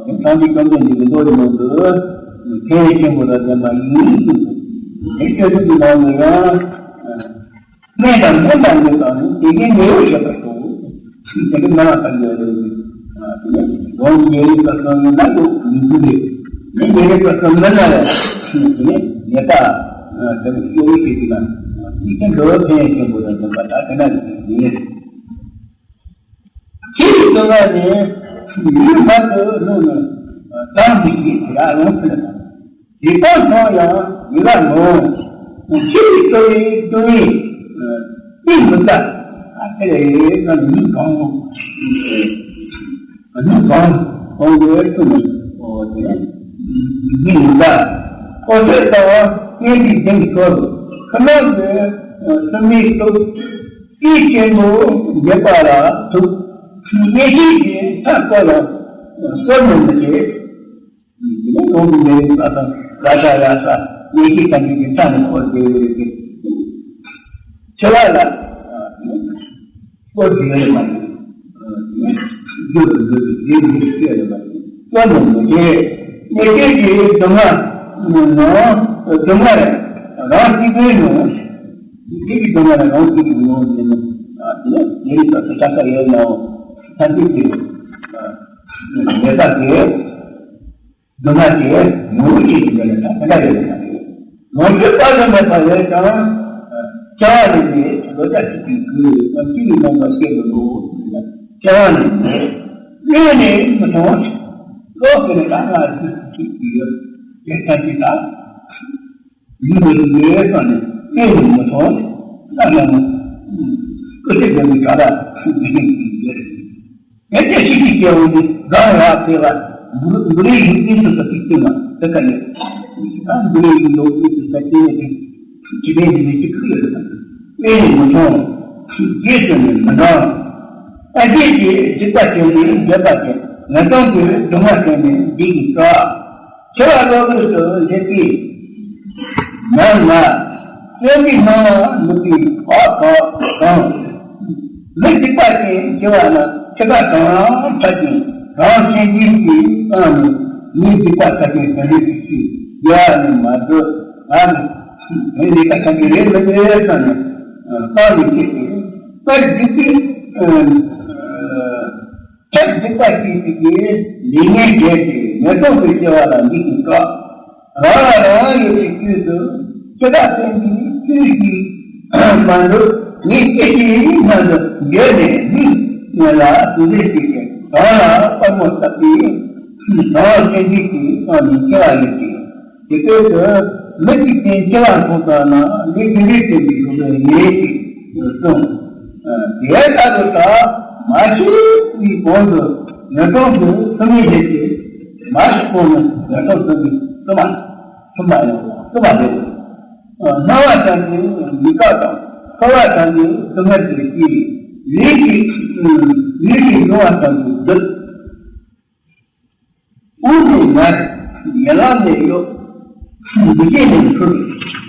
དེ་ཚང་གི་སྐྱོན་དེ་འདི་གི་ལོ་ནང་དུ་ཕན་ཡོན་ཆེན་པོ་ལ་ལྡན་པ་ཡིན། དེ་སྐྱོན་དེ་ནང་ལ་ཡང་སྨན་དང་སྨན་དང་ནི་དང་ནི་དེ་གའི་མེ་ཡོད་ཞེས་པ་སོགས་དེ་གའི་མ་ལ་ཕན་ཡོན་རེད། དེ་ནི་རང་གི་ཉེ་རིང་བཀའ་གསུང་ཡིན་ན་ཡོད་མི་འདུག་ལས་ནི་ཉེ་རིང་བཀའ་གསུང་མིན་ན་ཡང་དེ་ནི་ཉེས་པ་དེ་ནི་ཤོར་བའི་ཆེད་དུ་ན་དེ་གའི་འགྲོ་བའི་ཕན་ཡོན་ཆེན་པོ་ལ་ལྡན་པ་ད་དེ་ན་ཡིན། ཁྱེད་ཀྱི་སྡུག་བསྔལ་ནི་ཡུལ་མང་དུ་ལྷུང་ནས་བཏང་མི་ཤེས་ཟེར་ཡང་ཡོང་ཐུབ་ལ། དེ་དག་མཐོང་ཡང་ཡི་ག་ངོ་། ཁྱེད་ཀྱི་འཚོ་བའི་སྡུག་བསྔལ་དེ་མི་དགའ། ཨ་དེ་ལས་ང་ནི་མི་གང་། ཨ་ནི་གང་གང་གི་ཐུག་ནས་ཨོ་དེ་མི་མི་དགའ། ཨོ་ཟེར་ལྟ་བ་གཉེན་གྱི་རྒྱན་ཤོར། ཁ་ནང་གི་སུ་མི་ཐུག་སྐད་ཆེན་པོ་ཉེས་པ་ལ་ཐུག །ཉེས་ཤེས་ཀྱི་མཐའ་བསྐོར་ཡང་བསྐོར་མི་མི་བྱེད། དེ་ནས་གོང་དུ་ཉེས་པའི་ས་དང་ལ་ས་ཡ་ས་ཉེས་ཤེས་ཐམས་ཅད་ཀྱི་མཐའ་ནས་བསྐོར་ཏེ་འཆི་བ་ལ་བསྐོར་དེ་ཡོད་མ་ཡིན། རྒྱུ་དང་འདོད་པའི་དེ་ཉེས་ཤེས་ཡོད་མ་ཡིན། བསྐོར་མི་མི་བྱེད། ཉེས་ཤེས་ཀྱི་སྡུག་བསྔལ་ནང་སྡུག་བསྔལ་རང་གཅིག་པུའི་ནང་། ཉེས་ཤེས་ཀྱི་སྡུག་བསྔལ་རང་གཅིག་པུའི་ནང་ཡིན་ན། དེ་ནས་ཉེ་རིང་བཀའ་གསུང་ས་ས་ཡོད་ནའང་ཐམས་ཅད་ཀྱི་ཉེས་པ་དེ། སྡུག་བསྔལ་དེ་མྱོང་བའི་ཆེད་དུ་མེད་ན་ད་ག་འདྲ་ཡོད་ན་རེད། ལོངས་སྤྱོད་དཔག་ཏུ་མེད་པ་ཡོད་ཀྱང་། བྱ་བ་ནི་ནི་ལོ་ལྟར་ཚིག་གི་གུ་ཡོད་ཀྱང་ཅི་ཡིས་ནོངས་པ་སྐྱེ་མི་རུང་། བྱ་བ་ནི་ནི་གློད་ནས་མི་མཐོང་། བློ་ཁེལ་ནས་ད་ང་རྒྱུ་ཚིག་གི་ཡོད་དེ་ལྟར་གྱི་ད། ཡུལ་དུ་ཡོད་ས་ནས་གློད་ནས་མི་མཐོང་། ད་ང་ནི་ཀུ་ཤ་རྒྱབ་པའི་ག་ར་ཚིག་གི་ཡོད་རེད། ཡང་སྐད་ཅིག་གིས་སྐྱེ་བོ་འདི་གང་ལགས་ཟེར་བ། འབུ་འབུ་རིའི་ཡུལ་ཅན་དུ་ཟེར་གྱི་སྟོན་པ་དེ་ཀ་ནས། ད་འབུ་རིའི་ཡུལ་ལོག་ཅིག་ཏུ་ཟེར་གྱི་ནས་ཅིག་ཅི་ལས་འདི་ནས་ཅིག་ཁུར་ཡོད་ལ། དེ་ནས་མི་མཐོང་། རྗེས་སུ་ནི་མི་འབྲང་། ཨ་རྒྱས་ཀྱི་སྡིག་པ་བྱས་ནས་འདོད་པ་བྱས། ངན་སོང་གི་སྡུག་བསྔལ་བྱས་ནས་བདེ་གི་སྐབས། འཆི་བ་གློ་བུར་དུ་སླེབས་པའི་ནང་ན། སེམས་ཀྱི་སྣང་བ་ནུབ་པའི་བག་གོ་གང་། མི་སྡིག་པ་ཅན་འཆི་བ་ན་འཆི་ཁ་གང་ཐད་ཅིང་རང་གཞན་གཉིས་ཀྱི་སྟེང་ནས་མི་སྡིག་པ་ཐད་ཅིང་དོན་ལས་ཀྱི་ཕྱིར་དགེ་བ་ནི་མ་བསྒྲུབ་ང་ནི་དོན་ལས་ཀ་ཐད་ཀྱི་རེད་མི་འདོད་བསམ་ནས་བསམ་ནས་སྐྱེས་ཏེ་སྐད་ཅིག་གིས། ཐབས་སྡིག་པ་བྱས་པའི་ལས་ངན་བྱས་ཏེ་ངན་སོང་དུ་སྐྱེ་བ་ལ་འཇིགས་ཀྱི་སྐབས། རང་ལ་རང་དབང་ཡོད་པའི་དུས་སུ་འཆི་བདག་སེམས་ཀྱིས་ཁྱོད་ཀྱིས་མ་འགྲུབ་ངས་སྐད་ཅིག་སྔོན་དུ་འགྱོད་ནས་མི་ངན་ལ་ཟུར་འདྲེན་བྱས་ཏེ་རང་ལ་དཔའ་མོ་བཏགས་པའི་ གྲང་བ་སེམས་ཅན་གྱི་སྟེང་ནས་སྐྱེ་བ་ཡོད་ཅིང་། དེ་སྐད་དུ་མི་གཅིག་ཀྱང་སྐྱེ་བ་མཐོང་ཙམ་ན་ལས་དེ་འདྲའི་སེམས་ཀྱི་འགྲོ་བའི་ཉེས་ཀྱིས་གསུངས། དེ་ལྟ་བུ་དག་མ་ཤེས་པའི་གོང་དུ་ཉོན་མོངས་ཀྱི་སྲུང་མའི་ལས་ཀྱིས་མ་ཤེས་གོང་ནས་ཉོན་མོངས་སྲུང་མའི་སྲུང་མ་སྲུང་མ་ཡང་སྲུང་མ་རེད། སྣང་བ་ཙམ་གྱིས་མི་དགའ་དང་ཚོར་བ་ཙམ་གྱིས་སྡུག་བསྔལ་དུ་སྐྱེ། ལུས་ཀྱི་ལུས་ཀྱི་མྱོང་བ་ཙམ་གྱིས་སྡུག་དབུགས་ནས་ངལ། ཉལ་ལམ་ནས་གཡོ། འདུ་བྱེད་ནས་འཁྲུལ།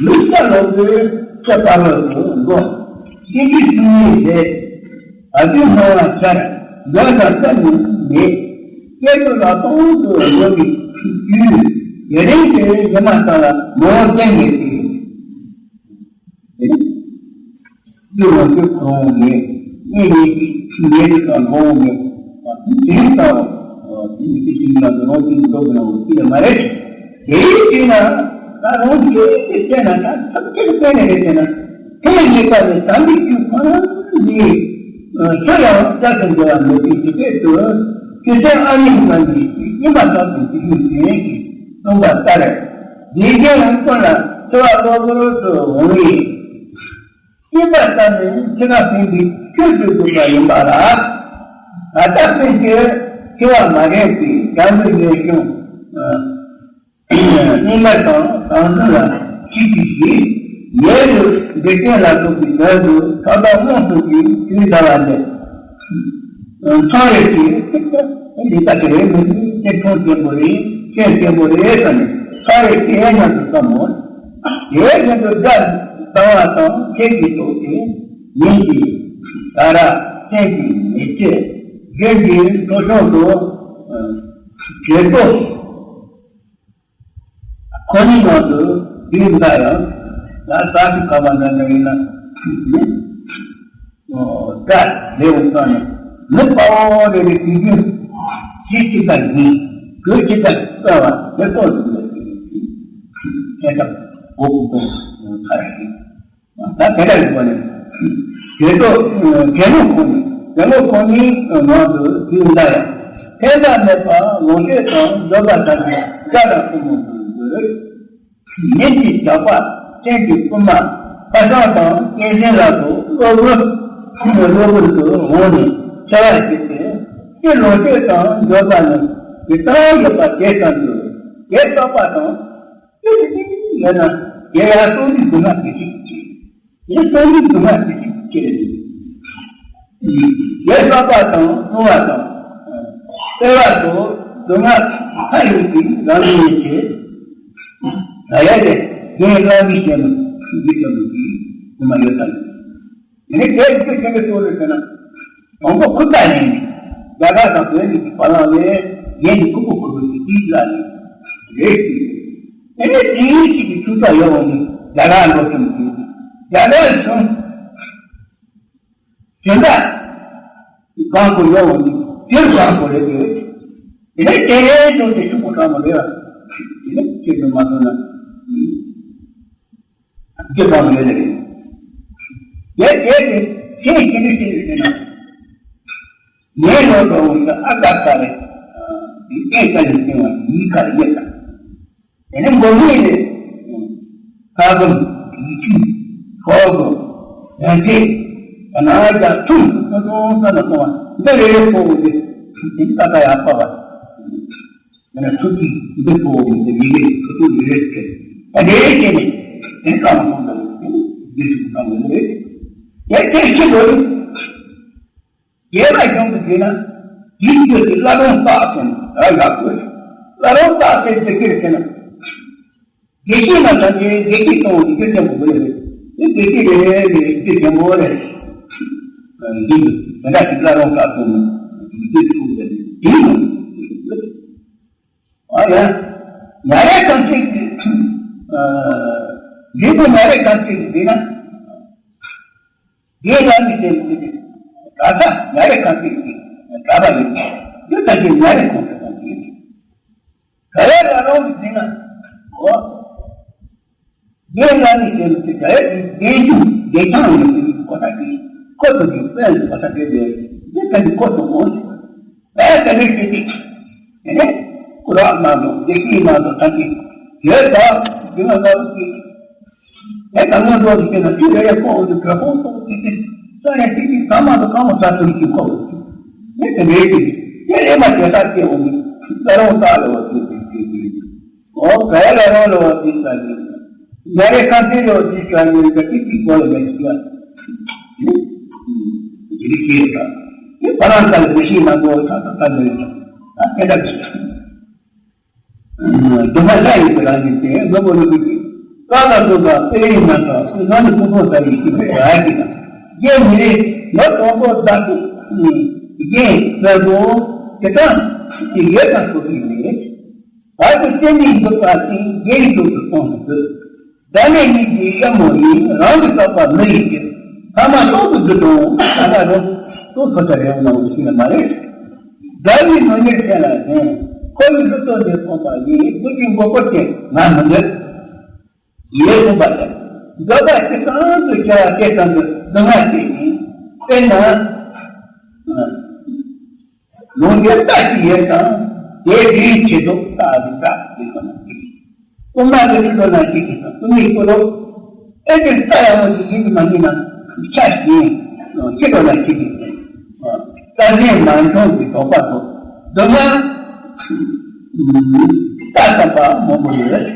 མི་རྟག་ལོག་གི་ལྕེ་བར་དུ་འགྲོ། སྐྱེ་འཆི་གསུམ་ནས་འདས། བར་དོའི་སྣང་བ་འཆར། འདོད་དང་སེམས་ནི་མེད། སྐྱེ་འགྲོ་ལ་སྟོང་དུ་འགྲོ་བའི་དུས། དེ་རིང་གི་ཉི་མ་ལྟ་ལ་ནོར་བརྟེན་མེད་དེ། དེ་ནི་ལོངས་སྤྱོད་གང་མེད། གཉེན་ཉེ་ཉེ་རིགས་དང་གང་མེད། དེ་ལྟ་བུ་དེ་ནི་དེ་བཞིན་ལ་ནོར་གྱི་འགྲོ་དགོས་ན་འོ་དེ་མ་རེད། དེའི་དུས་ན་ད་རང་ཆོས་དེ་བལྟས་ན་ད་ཐབས་ཆེར་བལྟས་ནས་རེད་བལྟས་ན། དེ་ལ་ཉེས་པ་ནི་དམ་པའི་ཆོས་གང་འདི་ཆོས་ཡང་བསྐྱར་དུ་འགྱུར་བ་མེད་པའི་དེ་སྐད་དུ། ཆོས་ཅན་ཨ་ནི་ཙམ་གྱིས་སྙིམ་པ་ཙམ་དུ་ཞིག་ཡོད་ཅན་གྱིས་གསུངས་པ་ལྟར། དགེ་རྒན་ཡང་ཀུན་ལ་འཆི་བ་གློ་བུར་དུ་འོང་བས། སྐྱེས་པ་ཙམ་ནས་འཆི་ཁ་ཟིན་པའི་ཆོས་སུ་གྱུར་པ་ཡིན་པ་ལ། ད་ལྟ་ཕན་ཆད་འཆི་བ་མ་རན་པའི་བྱམས་པའི་ངན་སོང་སྙིགས་མ་དང་གང་འདུལ་ལ་ཤིས་ཀྱིས་ཤིག་ཉེ་རུ་འདྲེ་རྐན་ལ་སོགས་པའི་དོན་དུ་ཐོག་མཐའ་མངོན་སུམ་གྱིས་དུས་འདའ་བ་འདི། མཚམས་རེ་ཞིག་ཐུག་ཏུ་འདི་ལྟ་དེ་རེད་མི་འདུག་སྐྱེ་ཕུང་ཆེན་པོ་རེད། སྐྱེ་ཆེན་པོ་རེད་བསམ་ནས་མཚམས་རེ་སྐྱེ་སྙམ་དུ་བསམ་མོ། དེ་བཞིན་དུ་དགྲ་ལྟ་བ་དང་ཁྱེད་ཀྱི་ཐོག་ཏུ་ཉིན་གྱི་ད་ར་སེམས་ཀྱི་མི་སྐྱེ་རྒྱུན་གྱི་འགྲོ་སོང་དུ་བྱེད་དོ། ཁོ་ནི་ནང་དུ་དུས་འདའ་ཡང་ད་ས་ཆུ་ཁ་བ་འདྲ་འདྲ་ཡིན་ན། ད་ལེའུ་ཙམ་ནས་མི་དཔའ་བོ་རེ་རེ་དུས་རྒྱུན་ཤི་ཅི་ལྟར་ཡིན། གོས་ཅི་ལྟར་དཀར་བ་དེ་ཚོ་ཟིག་ལ་ཞེ་སྐབས་སྒོ་ཀུན་ཏུ་ཐར་ཞིང་། ད་དེ་འདྲ་ཡིན་པ་ནི་དེ་ཚོ་དེ་ལོ་ཁོ་ནི་དེ་ལོ་ཁོ་ནི་ནང་དུ་དུས་འདའ་ཡང་ཕན་པ་མེད་པ་ལོངས་སྤྱོད་དང་འདོད་པ་ཐམས་ཅད་དགྲ་དང་ཐུན་མོང་དུ་འགྱུར། ཉིད་ཀྱི་ཇག་པ་སྤྱན་གྱི་སྐུ་མ་ཕ་བཟང་དང་སྐྱེ་མཆེད་ལ་སོགས་གློ་བུར་གློ་བུར་དུ་འོངས་ནས་འཚེ་བ་བྱེད་དེ། སྤྱི་ལོངས་སྤྱོད་དང་འདོད་པ་ནི་ཇི་ལྟར་ཡོད་པ་དེ་ཙམ་དུ་དེ་བསགས་པ་དང་། སྤྱི་དེ་ཡོད་ན་དེ་ཡང་སྟོང་ཉིད་སྡུག་བསྔལ་དེ་ཅིག་སྐྱེ། དེ་སྟོང་ཉིད་སྡུག་བསྔལ་དེ་ཅིག་སྐྱེ། དེ་བསགས་པ་དང་བསླུ་བ་དང་། སྤེལ་བ་སོགས་སྡུག་བསྔལ་མཐའ་ཡས་པའི་རང་བཞིན་ཡིན་ཏེ། ད་ཡ་ལས་རྒན་བླ་མའི་ཞལ་ནས་འདི་ལྟ་བུ་ཞིག་ཐུགས་མ་ཡོད་དམ། དེ་ནས་དེ་ཚོ་ཁྱེད་ཀྱི་ཐོག་ལ་ཟེར་ན། དང་པོ་ཁུ་ད་ནས་རྒྱ་གར་དང་བོད་ཀྱི་བར་ལ་ལས་རྒན་གྱི་ཁུ་པོ་ཁུ་པོ་ཞིག་དེའི་ལ་ནས་རེད་ཞིག་དེ་ནས་དེའི་ཞིག་གི་ཆུ་ཚ་ཡོད་བ་ནི་རྒྱ་གར་འགྲོ་ཐུབ་མི་ཐུབ། རྒྱ་གར་སོང་། དེ་འདྲ་གང་གོ་ཡོད་བ་ནི་དེར་གང་གོ་རེད་དེ། དེ་ནས་དེ་རེད་ཅོ་དེ་ཆུ་པོ་གྲང་མོ་རེད་བ། དེ་ནས་ཁྱེད་ཚོ་མ་ཐོན་ན། རྒྱུ་གང་ཡོད་ལེ། ཡེ་ཡེ་ཡེ་ཁྱེད་ཀྱི་ནི་ཤེས་ཤེས་ན། ངའི་ལོ་འགྲོ་འོང་ད་ཨ་ཀ་ཀ་རེ། ཡི་ཀེ་ཀ་ཡི་ཀེ་བ་ཡི་ཀ་ཡེ་ཀ། དེ་ནི་མགོ་མི་ལེ། ཁ་གུམ་ཡི་ཁྱི་ཁོ་གུམ་ཡང་ཁྱི། ད་ན་ཡ་ཐུམ་ཐུམ་ཐུམ་ས་ན་སོང་བ་འདི་རེ་རེ་ཁོ་བོ་འདི་ཁྱི་ཀ་ཀ་ཡ་ཁོ་བ། ཡང་ན་ཚུལ་གྱིས་འདི་གོ་བའི་འདི་ཡི་གེ་ཁུ་ཚུར་ཡི་རེད་དེ། ད་འདྲའི་སྐྱེས་ནས་དེ་ཀ་མ་གཏོང་ད་རེད་དེ་འདི་ཞིག་གཏོང་བའི་རེད། ཡང་དེ་ཕྱི་ལོ་རེད། རྒྱལ་བ་གཞུང་དུ་བྱས་ན་ཡིད་སྤྱོད་ཀྱི་བླ་བྲང་རྟགས་ཟེར་ན་ར་ཡག་པོ་རེད། བླ་བྲང་རྟགས་ཟེར་དེ་ཁྱེར་ཟེར་ན། དགེ་བཤེས་རྣམས་ཐམས་ཅད་དགེ་བཤེས་གཏོང་བའི་རྒྱུ་ཆེན་པོ་རེད། དེ་དགེ་བཤེས་རེ་རེ་ལས་རྒྱུ་ཆེན་པོ་རེད། འདི་ནི་དེ་འདྲ་ཞིག་བླ་བྲང་རྟགས་ཟེར་ན་ཡིད་སྤྱོད་ཀྱི་བླ་བྲང་རྟགས་ཟེར་ན་དེ་ཡིན་ནོ། ཨ་ཡ། ཉ་རེ་གང་ཅིག་གིས། འབྲས་བུ་ཉ་རེ་གང་ཅིག་གིས་འདི་ན། དེ་ལ་མི་བརྟེན་པའི་གྲྭ་ས་ཉ་རེ་གང་ཅིག་གིས་གྲྭ་པ་ཡིན། འདི་ལྟ་བུའི་ཉ་རེ་གང་ཅིག་གང་ཅིག་ཡིན། ག་རེ་ལ་རང་གི་འདི་ན། འོ། དེ་ལ་ནི་དེ་ལ་དེ་ག་ཡེ་དེ་དེ་ཆུ་དེ་ཆང་ཡོད་པའི་གོ་ཐག་གིས་ཁོ་ཚོ་གི་དཔོན་གོ་ཐག་དེ་དེ་དེ་ལྟ་བུའི་ཁོ་ཚོ་འོང་ཞིག་པ་ག་རེ་བྱེད་དེ། དེ་ནས་ ཁོ་ར་མ་དང་བདེ་སྐྱིད་མ་དང་ཐམས་ཅད་དེ་ད་དེ་ང་ང་རུ་ཅིག་དེ་ད་ང་འགྲོ་འདི་བྱས་ན་དུས་རེ་རེ་ཁོང་འདི་ག་ཁོང་སོང་ཅིག་དེ་ས་ནས་ཅིག་ཅིག་གང་མ་དང་གང་མ་ས་ཐུར་ཅིག་ཁོ་འདི་དེ་རེད་ཅིག་དེ་རེ་མ་དེ་ད་སྐྱེ་འོང་ནི་ད་རུང་ད་ལོ་བ་ཅིག་ཅིག་ཅིག་ཅིག་ཨོ་ག་ཡ་ལ་རང་ལོ་བ་དེ་ལྟ་ནི། ང་རེ་ཁ་ཟས་ལོ་དེ་ལྟ་ནི་ག་དེ་དེ་གོ་ལ་མེད་ཀྱ། དེ་ནི་ཁྱེད་ད། དེ་བ་རང་ལྟ་ལ་དེ་ཤེས་མ་གོ་ད་ད་ལྟ་ནི་ད་དེ་འདྲ་གི། སྡུག་བསྔལ་ལྷ་ཡི་གི་རང་བཞིན་ཏེ་ང་གོ་ལུགས་ཀྱི། ཀ་ལ་སོགས་པ་དཔེ་ཡི་ནང་དུ་ང་ནི་ཀུན་རྟོག་ལྟ་བུའི་ཤེས་པའི་རང་གི་ནང་། རྒྱན་མི་རེ་ང་གྲོགས་པོ་བདག་གི་རྒྱན་ལ་གོ་དེ་དག་གི་ཡོད་དང་སོགས་པའི་མེད། བར་དུ་བསྟན་པའི་འདུག་པ་དེ་རྒྱལ་བའི་ལུགས་སུ་གསུངས་སུ་འདུག་སྒྲ་མེད་ཉིད་ཀྱི་ཡ་མོ་ཡིན། རང་གི་རྟོག་པ་མི་ཡིན་གྱི། ཐ་མ་སྟོང་དུ་འདུ་དང་ད་ལྟ་རུ་ཏུ་ཐོ་ཚ་རེ་བ་ནང་ཞིག་ལ་མ་རེད། དགྲ་བོའི་ནོར་ཉེར་ཁས་ལ་ཟན། ཁོ་ཡི་ལུགས་སྟོན་ཏེ་ཕོངས་པ་ཡིན། དུ་གི་མགོ་སྐོར་ཏེ་ང་མི་འདོད། ཡེ་ཕོངས་པ་ཡིན། འདོད་པ་ཅི་ཙམ་དུ་བྱ་བ་དེ་ཙམ་དུ་སྡུག་བསྔལ་སྐྱེ་ཞིང་དཔེར་ན། ལོངས་སྤྱོད་ལྟ་ཅི་ཡོད་དང་། དེ་དེའི་ཆེད་དུ་ལྟ་བུ་འདྲ་ཞེས་སོགས་ན་ཅི། དབུ་མ་གི་ཁྲི་ཐོག་ན་ཅི་ཞིག་དང་དབུ་མའི་སྐོར་རོ། ཨེ་ཅེ་ལྟ་ཡག་མོ་ཞིག་ཡིན་གྱི་མ་ཡིན་ན་ཆ་ཞིང་ཁྲི་ཐོག་ན་ཅི་ཞིག་དང་། རྟ་རྒན་མ་འཁྲུངས་ཀྱི་དོགས་པ་དང་སྡུག་བསྔལ་ལྟ་བསམ་པ་མང་པོ་ཡོད།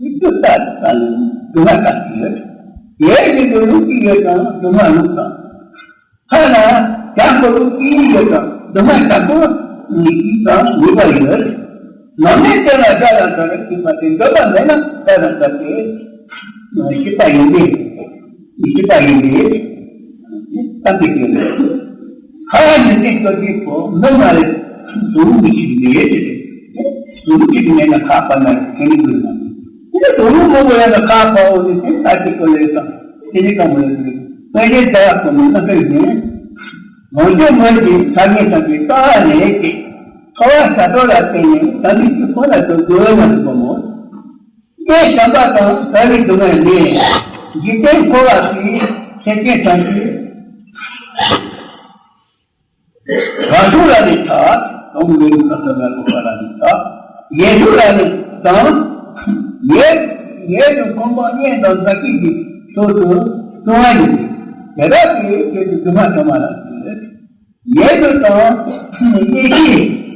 ཡིག་ཏུ་ལྟ་དང་སྡུག་བསྔལ་ལྟ་ཞིག་ཡོད། དེའི་རྗེས་སུ་ལུགས་ཀྱི་ཡོད་དང་སྡུག་བསྔལ་ལུགས་དང་། ཐ་ན་བྱ་འཁོར་ལོ་སྐྱེ་ཡུལ་ཡོད་དང་སྡུག་བསྔལ་བྱ་འཁོར་ཞིག་དང་ནུས་པ་ཡོད། ནམ་མེད་དེ་ལ་དགྲ་ལ་དགྲ་ལ་སྐྱེས་པ་དེ་འདོད་པ་མེད་ན་དགྲ་ལ་དགྲ་སྟེ། སྐྱེས་པ་ཡིན་ཏེ། སྐྱེས་པ་ཡིན་ཏེ། བསམ་པའི་སྐྱེ་བོ། ཁ་བ་ཉིད་ནས་སྐྱོ་སྐྱེས་པོ་མི་མ་རེད། ཟུར་མི་ཞིག་མེད་དེ། ཟུར་ཞིག་མེད་ན་ཁ་བ་ན་དེ་ནི་དགོས་ན། དེ་ནི་ཟུར་མི་མོ་བ་ཡང་ན་ཁ་བ་འོ་ནི་དེ་ལྟ་ཅི་དགོས་ལས་དང་དེ་ནི་གང་མོ་ཡོད་དེ། ང་ཡི་རྒྱ་ཡག་པོ་མིན་ན་ཧེ་ཡིན། ལོངས་སྤྱོད་དངོས་ཀྱི་ཐ་སྙད་དམ་པའི་ལྟ་བ་ལས་ཀྱི། འཁོར་བ་ཤ་སྟོར་ལ་བརྟེན་ནས་དམ་པའི་ཆོས་ཁོ་ན་དུ་དགོས་ན་དུ་གོ་མོ། དེ་བྱམས་པ་དང་དགྲ་བོའི་སྡུག་བསྔལ་ལས། འཇིག་རྟེན་འཁོར་བ་དེའི་སེམས་ཅན་ཐམས་ཅད། གང་ཕྱོགས་ལ་ནི་ཐ། དང་མི་རིགས་ཁ་ས་ལ་ལོག་པ་ལ་ནི་ཐ། ཡེ་ཕྱོགས་ལ་ནི་དང་། ཡེ་ཡེ་དུ་ཁོང་པ་གཉེན་དང་མཛའ་བཤེས་ཀྱི་ཕྱོགས་སུ་བྱུང་བ་ཡིན། དེ་དག་གིས་ཁྱོད་ཀྱི་སྡུག་བསྔལ་ཐ་མ་ལ་ཞེས། ཡེ་དུ་དང་ཡེ་ཤེས།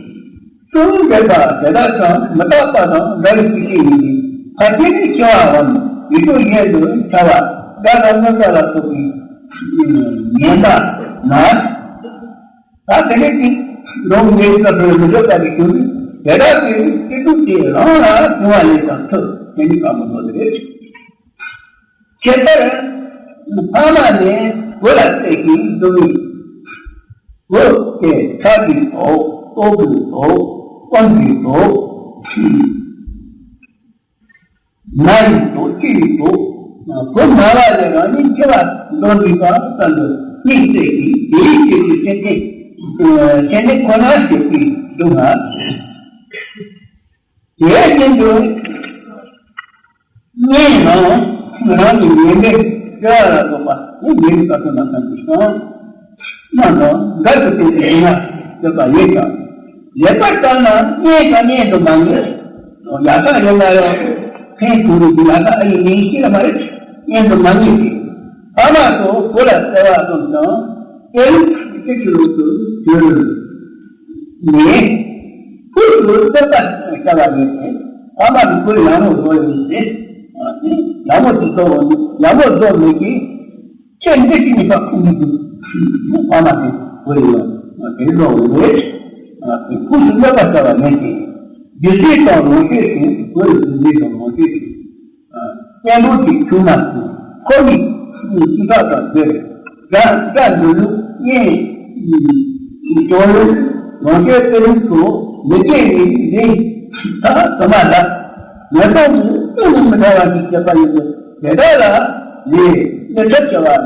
གསུམ་འདོད་པ་དེ་དག་ཀྱང་མི་རྟག་པ་དང་འདྲ་བའི་ཆོས་ཅན་ཡིན་ཏེ། ཕར་ཕྱིན་ནི་སྐྱེ་བའམ་ཡུལ་དུ་ཡེ་དུ་བྱ་བ་དགྲ་དང་གནོད་པ་ལ་སོགས་པའི་ངན་པ་མ། ད་དེ་ནས་ཀྱི་ལོང་ཉེ་རིགས་ལ་སོགས་པའི་མི་འདོད་པ་གི་ཞུ་ནི་དེ་དག་གི་སྐྱེ་སྡུག་དེ་རང་ལ་བྱུང་བ་ལས་ཀྱང་ཐུབ་དེ་ནི་གང་མི་འདོད་རེད། ཁྱད་པར་ཕ་མ་ནས་བུ་ལ་སྟེར་ཞིང་སྡུག་བསྔལ། བུ་དེ་ཁྲག་གི་དོག་ལྟོགས་ཀྱི་དོག་སྐོམ་གྱི་དོག་མ་ཡི་དོག་ཅི་ཡི་དོག་བུ་མ་བ་ལས་རང་ཉིད་འཆི་བ་འགྲོ་འདུག་པ་ཙམ་དུ་སྙིང་བརྩེ་ཞིང་དེའི་རྗེས་སུ་སེམས་ཅན་སེམས་ཅན་ཁོ་ན་ཞེས་པའི་སྡུག་བསྔལ། དེ་བཞིན་དུ་གཉེན་རང་རང་གི་ཉེ་འབྲེལ་སྐྱེ་བ་ལ་སོགས་པ་ནི་ཉེ་རིགས་དཀར་ཕྱོགས་ན་ཐམས་ཅད་དང་། རྣམས་དང་འདྲ་དུ་བསྟན་ཏེ་ཡིན་ན་སྤྱོད་པ་ཡོད་ཀྱང་། ལེགས་པར་བརྟགས་ན་གཉེན་དང་གཉེན་དུ་མ་ངེས། ཡག་ཐག་ཡོད་ན་ཡང་ཕན་གྱུར་རོ་གི་ཡག་ཐག་ཨ་ཡིན་མིན་ཤེས་ལ་མ་རེད། གཉེན་དུ་མ་ངེས་ཏེ། ཕ་མ་སོགས་བུ་ལ་བརྩེ་བ་ཙམ་དང་དེ་རིགས་ཀྱི་ཕྱིར་ལུགས་སུ་གྱུར། ནས། ཕུལ་དུ་བསྟན་པ་བྱ་བ་ཡིན་ཏེ། ཕ་མ་གི་ཕུལ་ཡག་མོ་བཟོ་ཡིན་ཏེ། ཡག་མོ་ཅིག་བཟོ་འོང་ཡག་མོ་བཟོ་མེད་ཀྱི། ཁྱེད་འདི་ཅི་ནི་པ་ཁུག་མི་འདུག་ཕ་མ་དེ་ཕུལ་ཡོང་དེ་བཟོ་འོང་རེད། ཕུལ་དུ་བསྟན་པ་བྱ་བ་ཡིན་ཏེ། རྒྱུ་འབྲས་དང་ལོངས་སྤྱོད་ཅིང་ཕུལ་རྒྱུ་འབྲས་དང་ལོངས་སྤྱོད་ཅིང་། གཉེན་པོ་གཅིག་བྱུང་མ་ཐུབ། ཁོ་ནི་སུ་དག་དང་འདིར་དགྲ་དགྲ་འདོད་ལུགས་གཉེན་ཞོར་ལོངས་སྤྱོད་དཔེ་ལུགས་སུ་མི་སྐྱེ་བའི་རིགས་ད་དུ་མ་ལ་ཉེས་སྟོང་གི་ཀུན་ནས་མི་འདའ་བ་ཞིག་བྱེད་པ་ཡིན་པས་དེ་དག་ལ་ལས་ལས་ཐབས་བྱ་བ་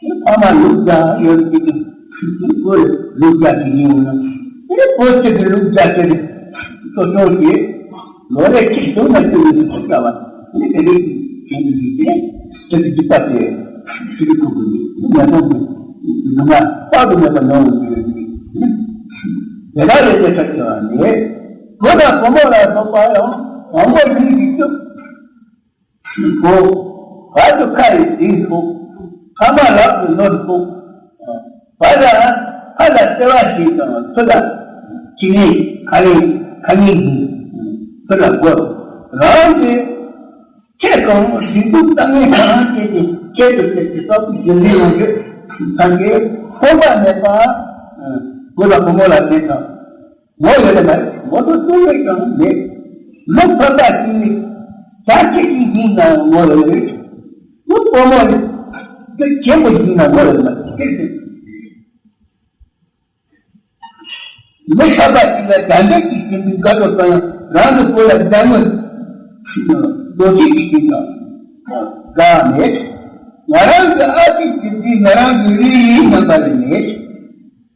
མེད། ཕ་མ་ལུག་རྒྱག་ཡོད་ཀྱི་ཀྱི་ཁོས་ལུག་རྒྱག་གི་ཡིན་འོང་ན། དེ་ནི་བོད་ཀྱི་གི་ལུག་རྒྱག་ཟེར་ཏེ་གསོ་སྐྱོང་བྱེད། ལོ་རེ་གཅིག་བཟུང་ན་ཁྱོད་ལུག་ཚོ་རྒྱག་པ། དེ་ནི་དེ་རིགས་ཀྱི་གཞན་གྱི་ལུག་དེ་དེ་གི་རྒྱུད་པ་དེ་ཚུལ་ཁུག་གི་ནི་མེ་ཏོག་གི་ལུག་ལ་དཔག་ཏུ་མེད་པ་མྱོང་བའི་གི་ལུག་དེ། དེ་དག་ལས་དེ་ཆ་ཆེ་བ་མེད། བུ་དང་བུ་མོ་ལ་སོགས་པ་ཡང་དབང་པོ་རིགས་ཀྱི་སྟོབས། བོ། བར་དུ་ཁ་ཡི་དྲིན་ཕོག་ཕ་མ་རབ་ཏུ་ནོར་ཕོག་བར་ལ་ཕ་ལ་བརྩེ་བ་ཞིག་དང་ཚུར་ལ་ཁྱི་ངན་ཁ་ངན་ཁ་ངན་གྱིས་ཚུར་ལ་བསྒོར། རང་གི་ཁྱེད་ཀྱང་སྡིག་སྡུག་བཏང་ངན་གང་བྱས་ཏེ་ཁྱེད་དུ་ཟེར་ཏེ་བསམ་བློ་བཞིན་ལས་ཡོང་རྒྱུ་ཐམས་ཅད་ཁོམ་པ་མེད་པ། བུ་ལ་བུ་མོ་ལ་དེ་དང་། ངོ་ཡོད་ལ་མ་རེད། ངོ་ཐོག་ཏུ་ཡོད་ཀྱང་མེད། ལུག་ཕ་ཁ་གཅིག་ནི་བྱ་ཁྱི་གཅིག་ཡིན་ན་ངོ་ཡོད་ལ་རེད། ལུག་བུ་མོ་ནི་འདི་ཆེན་པོ་ཡིན་ན་ངོ་ཡོད་ལ་མ་རེད། ལུག་ཕ་ཁ་གཅིག་ལ་དགྲ་འདྲེ་གཅིག་བྱིན་པའི་དགའ་སྤྲོ་སོང་ཡང་རང་གི་བུ་ལ་དགྲ་ངོ་ལོ་ཆེ་གཅིག་ཡིན་ཀྱང་དགའ་མེད། ང་རང་གི་ཨ་ཅེ་གཅིག་གིས་ང་རང་གི་རིགས་ཡིན་སྙམ་པ་ལས་མེད།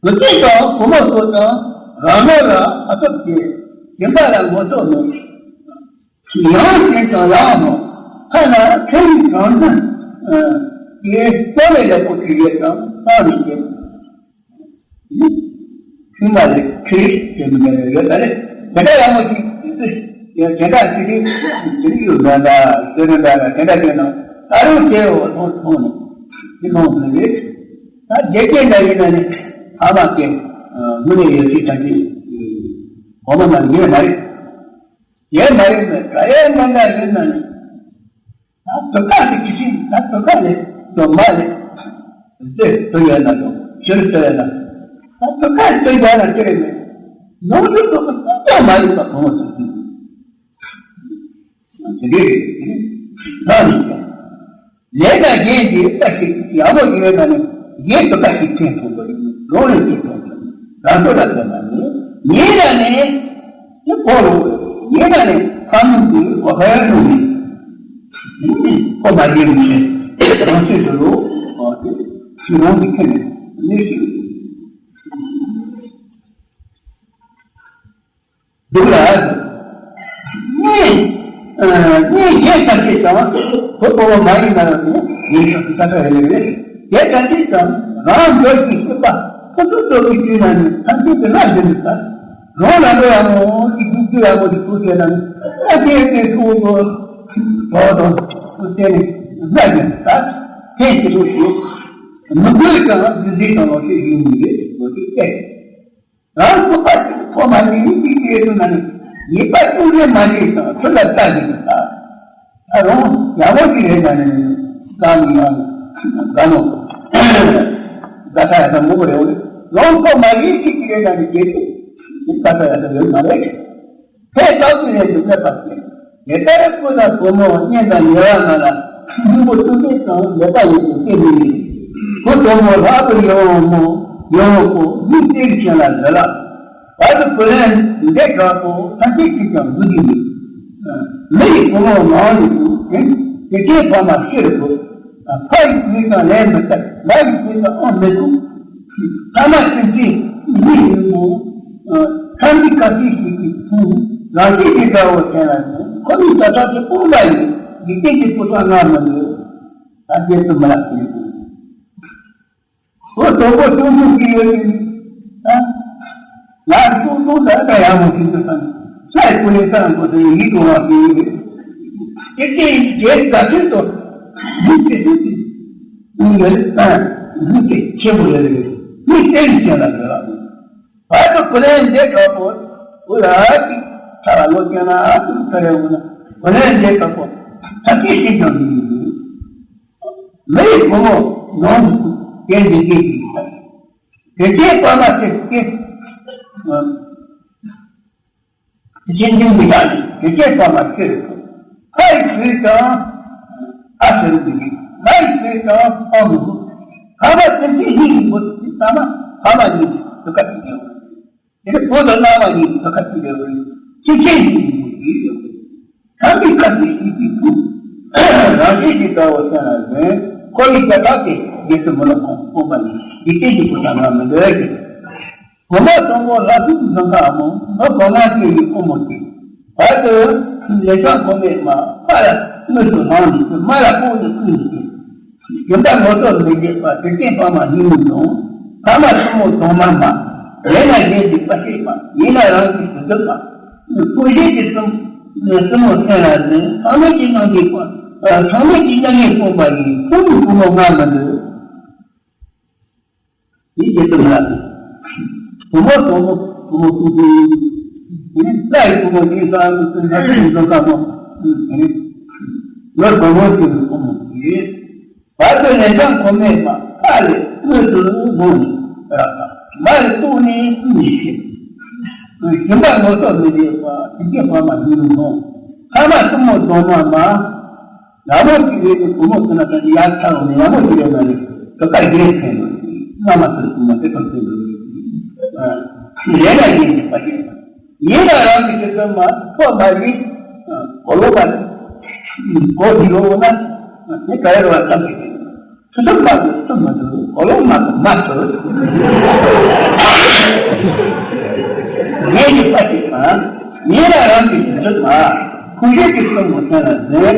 བུ་ཆེན་དང་བུ་མོ་ཚོ་དང་རང་ནོར་ལ་ཨ་ཐབས་བྱེད། གཞན་པ་ལ་ངོ་ཐོག་མེད། ཡང་གཞན་དང་ཡང་མོ་ཐ་ན་ཁྱེད་རང་ཚོ་དེ་གཙོ་བའི་ལེགས་པོ་ཞིག་ཡོད་ཙང་བཏང་མི་བྱེད། ཕྱི་མ་ལས་ཁྲིད་ཟེར་མི་འདྲ་ཡོད་ད་རེད། དེ་འདྲ་ཡག་མོ་ཞིག་ཡོད་དེ་དེ་འདྲ་ཞིག་དེ་ཡོད་འདྲ་འདྲ་ཟེར་འདྲ་འདྲ་དེ་འདྲ་བྱས་ན་ད་རུང་དེ་འོ་ཐོང་ཐོང་ནས་དེ་མང་མི་རེད། ད་རྒྱལ་སྐད་འདྲ་ཡིན་ན་ནི་ཕ་མ་སྐད་དངོས་གནས་ཡོད་ཚུལ་ཐམས་ཅད་གོ་མ་ན་ཡོད་མ་རེད། ཡོད་མ་རེད་ན་ག་ཡོད་མ་འདྲ་ཡོད་ན་ནི་ད་དོ་ཁ་ལས་ཀྱི་ཤིང་ད་དོ་ཁ་ལས་དོ་མ་ལས་དེ་དོ་ཡོད་ན་དོ་ཤོར་དོ་ཡོད་ན་ད་དོ་ཁ་ལས་དོ་ཡོད་ན་དེ་རེད་མེད་ནོར་འཁྲུལ་དོ་ཁ་ད་མ་ཡོད་པ་གོ་མ་ཐུབ་དེ་འདྲ་རེད། ལས་དང་གཞན་གྱི་ལྟ་ཞིག་ཡག་པོ་ཡོད་ན་ནི་གཞན་དུ་ལྟ་ཞིག་ཕན་ཐོགས་པ་ཡིན་ནོ་ལས་ཀྱི་ཐོག་རང་ཚོ་ལ་ཟེར་ན་ནི་ཉེ་ན་ནི་དེ་གོ་རུ་ཉེ་ན་ནི་ཕ་མ་གི་གོ་ཁ་ཡང་རུང་ནི་གོ་མ་རྒྱས་མི་ཤེས་རང་ཚོད་དུ་རུ་ཕྱི་རང་གི་ཁྱེད་ནི་ཤི། འདུག་ལ། གཉིས། གཉིས་གཞན་ཐམས་ཅད་ཀྱང་བུ་གཙོ་བོ་མ་ཡིན་ན་ཡང་ཡིན་ཞིང་དུ་ལྟ་ཁ་ཡོད་རེད། གཞན་ཐམས་ཅད་ཀྱང་རང་འདོད་ཀྱི་སྤྱོད་པ་ཁོ་ཚོ་སྤྲོད་པའི་དུས་ན་ནི་ཐམས་ཅད་ཀྱི་ལྷ་ཡིན་ལྟ། རང་ལ་འགྲོ་ཡག་མོ་ཞིག་སྡུག་སྡུག་ཡག་མོ་ཞིག་ཐུག་བྱས་ན་ནི་ཨ་ཅེ་ཨ་ཅེ་ཁོ་ཚོ་དོ་དོ་ཁོ་བལྟས་ནས་ལྷ་ཡིན་ལྟ། ཕན་ཞིག་རུ་ཞིག་མི་དགོས་ཀྱང་རྒྱུ་འབྲས་དང་ལོ་ཤས་ཡིན་མི་རེད་ལོ་ཤས་བལྟས། རང་རྐུ་པ་ཞིག་ཐོག་མ་ནས་ཡིན་གྱི་ཡོད་དུ་ན་ནི་ཉེས་པ་ཅུང་ཟད་མ་རེད་ཀྱང་ཚུར་ལ་ལྟ་གི་འདུག་ད། ད་རུང་ཡག་མོ་ཞིག་རེད་ན་ནི་བདག་ནི་ཡང་དགའ་མོ་དགའ་ས་ཡག་ས་མོ་གོ་རེ་འོ་རེ་རང་ཐོག་མ་ཡིན་ཞིག་གི་རེད་ན་ནི་རྒྱལ་ཆུ་དགའ་ས་ཡག་ས་ཡོད་མ་རེད། ཕས་བཏགས་ཀྱི་རེད་འདུག་ལེགས་པར་ཤེས། དེ་ལྟར་སྐུ་དང་བུ་མོ་གཉེན་དང་ཉེ་བ་རྣམས་ལ་འབྲས་བུ་ཐུགས་ཕན་དང་ལེགས་པ་ཡོད་དུ་སྐྱེ་མི་ནུས། བུ་གྲོགས་མོ་ལྷག་ཏུ་ཡོང་བ་མོ་ཡོང་བ་པོ་མི་སྟེར་ཞིང་ལ་འདོད་ལ། བར་དུ་བུ་ལོན་འདེད་དྲག་པོ་ཐམས་ཅད་ཀྱིས་ཀྱང་འགུལ་རྒྱུ་མེད། མི་ཡི་བུ་མོ་ནང་ནས་འདུག་དེ་དེ་ཚེ་ཕ་མ་ཤི་རུ་འགྲོ། ཕ་ཡི་བུས་ཀྱང་ལན་མི་བཏབ། མ་ཡི་བུས་ཀྱང་ཨང་མི་ཐུག་ཕ་མ་སེམས་ཅན་མི་ཡིན་མོ། ཁམས་ཀྱི་ཁ་ཤས་ཤིག་གིས་ཕུང་། རང་བཞིན་གྱི་དགྲ་བོ་དེ་ལ་ནི་ཁོ་མོའི་དགྲ་ཐག་དེ་སྤོང་བ་ཡིན། འཇིག་རྟེན་གྱི་ཕུ་ཐག་ང་མི་འདུག་ད་རྒྱལ་དུ་མི་ལ་ཕུལ་དགོས། ཁོ་དོ་པོ་ཅུང་ཅུང་གི་ཡོད་ཀྱི་ཨ། ང་ཅུང་ཅུང་ད་ལྟ་ཡག་མོ་ཞིག་ཏུ་བསམ། ས་ཡི་ཀུ་ལེ་ས་ཀོ་ཏེ་ཡིད་དུ་བ་གི་ཡོད་རེད། དེ་སྐད་ཡིག་དེ་དགའ་ཚོད་དོ། ཡིག་དེ་ཚོད་དེ། ཡིག་ཡོད་རེད་ཨ། ཡིག་དེ་ཆེན་པོ་ཡོད་རེད། མི་སྟེར་ཅན་ལ་ཡོད་ར། བར་དུ་ཀུ་ལེ་འདེད་དྲག་པོ། ཀུ་ལ་ཅིག་ཐ་ལ་ལོ་ཅན་ལ་ཨ་ཏུ་ཐ་རེ་འུ་ན་ཀུ་ལེ་འདེད་དྲག་པོ། ཐ་ཀི་ཤིན་ཅང་དེ་ཡིན། མི་ཡི་བུ་མོ་ནང་དུ་དེ་འདི་སྐད་ཅིག་ཡིན། དེ་སྐད་པ་མ་ཚེ་སྐད། དེ་སྐད་འདི་མི་དག་ནི་དེ་སྐད་པ་མ་ཚེ་རེད། ཕ་ཡི་ཚུལ་དང་ཨ་ཟེར་རུ་མི་འདུག་ང་ཡི་ཚུལ་དང་ཨ་མི་འདུག་ཕ་མ་ཚེ་སྐད་ཡིན་གྱི་བུ་ཚེ་ཚ་མ་ཕ་མ་ཡིན་གྱི་དུ་ཀ་ཅིག་ཡོད། དེ་ནི་བུ་དང་མནའ་མ་གཉིས་ཀྱི་ཁ་ཁ་ཅིག་ལས་འོང་། ཅི་ཕྱིར་ཞིག་ཡིན་དུས་ཡོད། ཁམས་པའི་ཁ་ཅིག་ཞིག་གིས་བུ། རང་བཞིན་གྱི་དགྲ་བོ་ཅན་ལ་ཟན། ཁོ་ཡི་རྒྱ་ཐག་དེ་རྒྱལ་དུ་མི་ལ་ཁོང་སྤོང་པ་ནི་འཇིག་རྟེན་གྱི་བུ་དང་མ་མི་འདོད་ཀྱི། བུ་མོ་གཙང་པོ་ལྷ་ཚུགས་འཛིན་ཁ་མོ་འདི་གོ་ང་སྐྱེ་ཡི་ཀུ་མོ་སྐྱེ། བར་དུ་ལས་ཀྱང་གོ་མེད་མ་པ་ལ་དངོས་སུ་ལྷང་ནས་མ་ལ་ལྐོག་ནས་བརྐུས་ནས་སྐྱེ། རྒྱུ་འབྲས་ངོ་ཚོགས་མི་བྱེད་པ་དེ་སྐད་པ་མ་སྙིང་མི་འདོང་། ཕ་མ་ཆུང་མོ་གདོང་དམར་མ། ལས་ལ་ཞེན་ཅིང་མ་སྐྱེས་པ། ཡིན་ན་རང་གིས་སུ་གྲུབ་པ། ཀུན་ཤེས་ཀྱི་གསུམ་གསུམ་མོ་སེམས་ལ་ཟིན། ཚང་མེད་ཀྱི་སྣང་གི་ཚང་མེད་ཀྱི་སྣང་ངེ་སྤངས་པ་ཡིན། ཁོང་གི་བུ་མོ་ང་མི་འདུག་དེའི་རྗེས་སུ་ལ། བུ་མོ་བུ་མོ་བུ་མོ་བུ་མོ། ལྷ་ཡི་བུ་མོ་ཡིན་ས་ནི་ཚུན་ལ་ཚུན་འགྲོ་ས་མོ། ལོ་བུ་མོ་ཚུན་བུ་མོ་ཡིན། བར་དུ་ལན་ཆགས་འཁོར་མེད་པ། མཐའ་ལས་དངོས་སུ་འོངས་ནས་རག་པ། མ་ལས་ལྟུང་ནས་ལྟུང་ནས་ཤེས། ཞུམ་པ་ངོ་ཚ་མི་བྱེད་པ། དེ་སྐད་བར་མ་ཡིན་ནོ། ཐ་མ་གཏུམ་མོ་སྡོང་མ་མ། ལ་མོ་གཅིག་རེད་དེ་བུ་མོ་ཚོ་ན་ད་ནི་ཡར་ཚར་བ་ནི་ལ་མོ་གཅིག་རེད་མ་རེད། དོ་ཀ་རྒྱན་ཕན་ལོ། སྔ་མ་ཚོ་གསུང་མ་དེ་ཚོ་ཕན་ལོ། ལས་ལ་ཡིན་ནི་པ་ཡིན། ཡིན་ལ་རང་གི་དེ་ཚོ་མ་ཐོག་མ་ཡིན། གོ་ལོ་མ་གོ་དེ་ལོ་ན་དེ་ག་རེ་བ་ཙམ་གྱི། ཚུལ་ཁྲིམས་དམག་གི་སུ་མི་འདུག་གོ་ལོང་དམག་གི་དམག་ཏུ། ངེད་ཀྱི་ཕ་གཅིག་དང་། ངེད་ལ་རང་གི་ཞིང་ཁྲིམས་དམག་ཁུ་ཤེས་ཀྱི་སུ་མོ་ཐོན་ལ་ཟེར།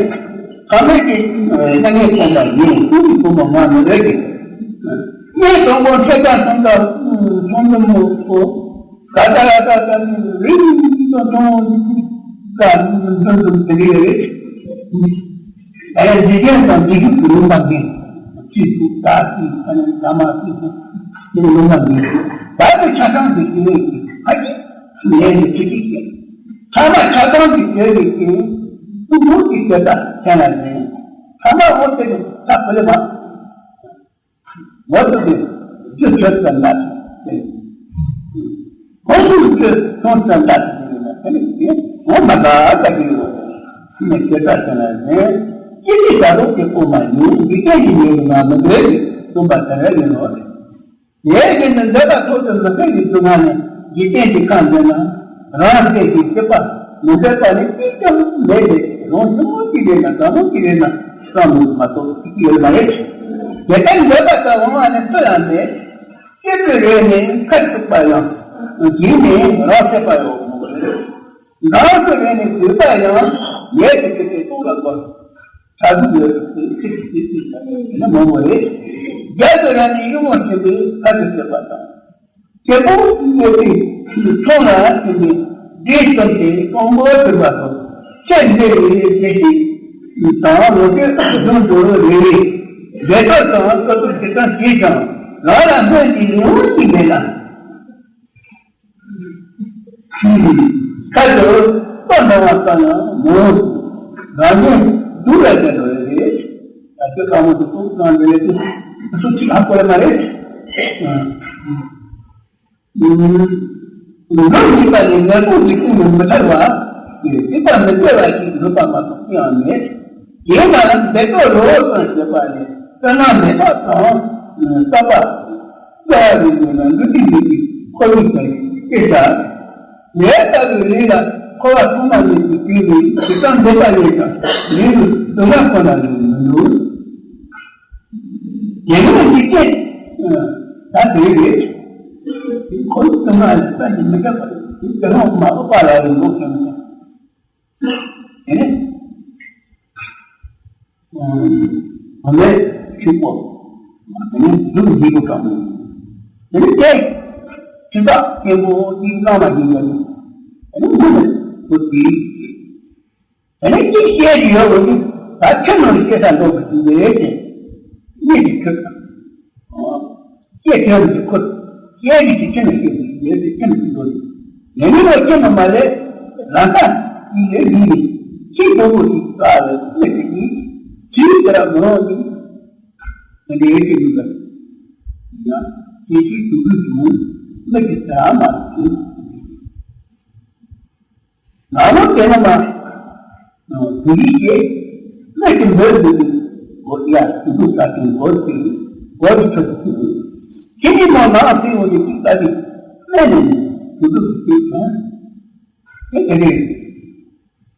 ཁ་མེད་ཀྱི་སྣང་ངེ་སྟོན་པ་ཡིན། ཀུན་གྱི་བུ་མོ་ང་མི་རེད་ཀྱི། ངས་དང་པོ་ཁྲེལ་དཀར་སོང་ད་སོང་དུ་མོ་ཚོ། ག་ད་ལ་ད་ད་ནི་རིང་དུ་མཐོང་ག་འདུན་དུ་དེ་རེད། ཨེ་འདི་གཞན་དང་འདི་གཞུག་གི་ལུང་པ་འདི། ཅི་སུ་ད་སི་ཨ་ནི་ད་མ་སི་སུ་དེ་ལུང་པ་འདི། ད་དེ་ཆ་ཚང་གི་སྐྱེ་བོའི་གི་ཨ་ཅི་ལས་ནི་ཅི་ཅི་སྐྱེ། ཐ་མ་ཆ་ཚང་གི་སྐྱེ་བའི་གི་ཀུན་རྟོག་གི་སྐྱེ་ད་ཆ་ན་ནི། ཐ་མ་འོ་དེ་ནི་ད་གོ་ལེ་མ། ངོ་ཚ་ནི་རྒྱུ་ཆོས་ཙམ་ལ་ཟེར། ཁོང་ཚོས་རྒྱུ་ཆོས་ཙམ་ལ་ཟེར་ན་དེ་ནི་དེ་ངོ་མ་དགའ་ལྟ་གི་ཡོད། ནི་སྐྱེ་ས་ཟེར་ན་ནི་སྐྱེ་དུས་ད་རུང་སྐྱེ་པོ་མ་ཡིན། འཇིག་རྟེན་གྱི་མྱུར་ན་མི་འདོད་ཀྱི་སྟོན་པ་དེ་རེ་ཡིན་ནོ། དེའི་རྒྱུ་ནི་འདོད་པ་ཐོག་ཏུ་མི་འཁེལ་བའི་སྡུག་བསྔལ་ནི་འཇིག་རྟེན་གྱི་ཁམས་འདི་ན་རང་སྐྱེ་ཞིང་སྐྱེ་བ་མི་འདོད་པ་ནི་གཅིག་ཀྱང་མེད་དེ། རང་ཞི་མོ་གཅིག་རེད་ན་དགའ་མོ་གཅིག་རེད་ན་བསམ་མོ་མ་གཏོགས་གཅིག་ཡོད་མ་རེད། དེ་ལྟར་འདོད་པ་དང་འོང་བ་ནི་སུ་ཡང་མེད། སྐྱེས་བུ་རེ་ནི་ཁ་ཚིག་པ་ཡང་། གཞན་ནི་རང་སྲེད་པ་ཡང་མོ་རེད། འདང་བུ་རེ་ནི་འདོད་པ་ཡང་། ཡལ་དུ་གྱུར་ཏེ་ལྟོགས་ལ་འགོར། ས་ཟུག་ཡོད་དུ་ཚིག་ཚིག་ཚིག་ཚིག་ནི་མོ་མོ་རེད། རྒྱལ་དུ་ར་ནི་གཡུལ་ངོར་ཕྱིན་པའི་ཁ་ཚིག་ཚིག་པ་དང་། སྐྱེ་བོ་ཀུན་གྱི་ཚོང་ལ་ཕྱིན་པའི་སྒྲས་བཏུམས་ཏེ་དཔང་པོར་གྱུར་པ་དང་། ཤ་འདྲེ་བའི་ལས་ཤིག་དང་ལོ་ཤས་གདོང་དུ་རེ་བའི་འདྲེ་ཐོར་དང་སྐབས་སུ་ཇི་ལྟར་བྱེད་ཀྱང་རང་ལ་སྨོན་གྱི་ལེའུ་གཅིག་མེད་ན། ཁ་དུ་ལྟོ་འདང་བ་ལྟ་ཡང་མོ། རང་གཞན་སྡུག་ལ་བྱེད་འགྲོ་ཡི་རེད། ད་ཁྱོད་ཁ་མོ་དུ་ཏོག་ཙམ་རེད་དུ་སུ་གཅིག་ཧ་གོ་ཡ་མ་རེད། འགྲོ་གཉིས་པ་ནི་ངལ་དུབ་ཀྱི་ཀུན་ནས་མི་ཐར་བ། སྡིག་པ་མི་སྐྱེ་བ་ཞིག་འགྲུབ་པ་མ་གཏོགས་ཅི་ཡང་མེད། དེས་ན་འདོད་པ་རོ་ཙམ་བྱེད་པ་ནི་སྐྱོན་མེད་པ་དང་། བསགས་པ། རྩ་བ་ནས་ཡིན་ན་འདུ་འཛི་མེད་པའི་འཁོར་ལོ་ལྟ་བུའི་སྐྱེ་བྱ། ལས་ལྟ་བུའི་རིགས་ལ་འཁོར་བ་ཐོག་མ་མེད་པའི་དུས་ནས་ཇི་ལྟར་འདོད་པ་ཡོད་ཀྱང་ལས་ལ་སྡུག་བསྔལ་ཁོ་ན་ལས་མི་འདུག་དེ་ནས་འཇིག་རྟེན་ད་དེ་རེད། འཁོར་ལོ་སྡུག་བསྔལ་ལས་ལྟ་ཞིག་མི་འདོད་པ་རེད། དེ་དེ་ལ་མ་འོངས་པ་ལ་ཡང་འདོད་ཀྱང་མེད། དེ་ནས། ཨ་ནི་ཕྱུག་པོ། ཨ་ནི་ལུག་འདི་པོ་གང་མོ། དེ་ནི་དེ། ཕྱུག་པ་སྐྱེན་པོ་དེ་བླ་མ་ཡིན་ཡང་། ཨ་ནི་མི་ནི་པོ་དེ། ཨ་ནི་གཅིག་བཤད་ཀྱི་ཡོད་པ་ནི་ད་ཁྱིམ་ནང་ལ་སྐྱེ་ས་འགྲོ་གི་འདུག་པས་ཏེ། གཉིས་ཀྱི་ཁྱོད་དང་། སྐྱེ་ཐོན་གྱི་ཁུར། སྐྱེ་ཡི་གི་ཁྱིམ་ནས་སྐྱེ་གི་ཡོད་པའི་ཁྱིམ་དུ་འགྲོ་ནས། ངེད་མི་ལ་ཁྱིམ་མ་མ་ལས་ལ་ཁ་ཡི་ལས་ཡིན་ནི། ཁྱི་གྲོགས་པོ་ཞིག་དཀའ་ལས་སླེབས་ཀྱི་ཡིན། ཁྱིའི་དེ་ར་མི་རང་ཡིན། དེ་འདྲའི་ཡོད་ཀྱི་མི་འདུག་ཡང་སྐྱེ་ཤི་དུ་དུ་དུ་མི་གི་དེ་ར་མ་རེད། ང་ལོ་དེ་ན་མ། དེ་རིགས་ཀྱི་སྣོད་ཀྱི་འདོད་དགོས་ཀྱི་སྒོ་ཡ་དུ་དུ་ས་ཀྱི་སྒོ་ཀྱི་སྒོ་ཀྱི་ཆོས་ཀྱི་ཚུལ་དུ། ཁྱེད་ཀྱིས་མ་མ་ཨ་ཕི་འོ་ནི་ཅིག་ལྟ་གི་སྣོད་ནས་ནི་དུ་དུ་ཀྱི་ཚུལ་དང་། དེ་དེ་རེད།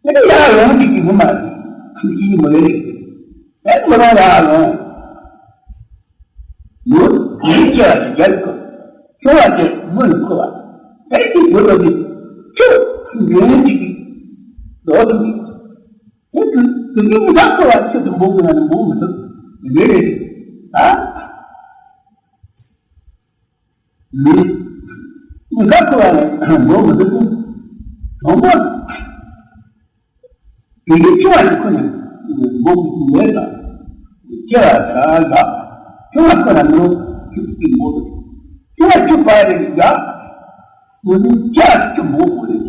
དེ་ནི་ཡར་ལོངས་ཀྱི་སྐྱིད་པོ་མ་རེད། ཁྱིམ་གྱི་མོ་ལེ་རེད། དེ་མོ་རང་ཡར་ལོངས། མུ་མི་སྐྱེ་བ་ཞིག་རྒྱལ་ཁོ། ཁྱོད་བ་དེ་མུ་ནི་ཁོ་བ། དེ་གི་བུ་ལོ་དེ་ཁྱོད་འདྲེན་གྱི་ལོ་དུ་མི། དེ་དུ་དུ་གི་མི་ཐག་ཁོ་བ་ཁྱོད་དུ་འབོ་དགོས་ན་ནི་འབོ་མི་ཐུབ། མི་རེད། ཨ། མི། ཀུན་དགའ་ཁོ་ལ་འགྲོ་མི་འདུག་དང་པོ། དེ་གི་ཆུང་བ་དེ་ཁོ་ནས་འགྲོ་མི་འདུག་ལས་དང་། སྐྱེ་བ་དག་ཡག་ཆུང་བ་ཁོ་ན་མི་རུང་ཆུ་གཅིག་མོ་རེད། ཆུང་བ་ཆུ་བ་རེ་ཡག་མི་རུང་སྐྱེ་བ་ཆུ་མོ་མོ་རེད།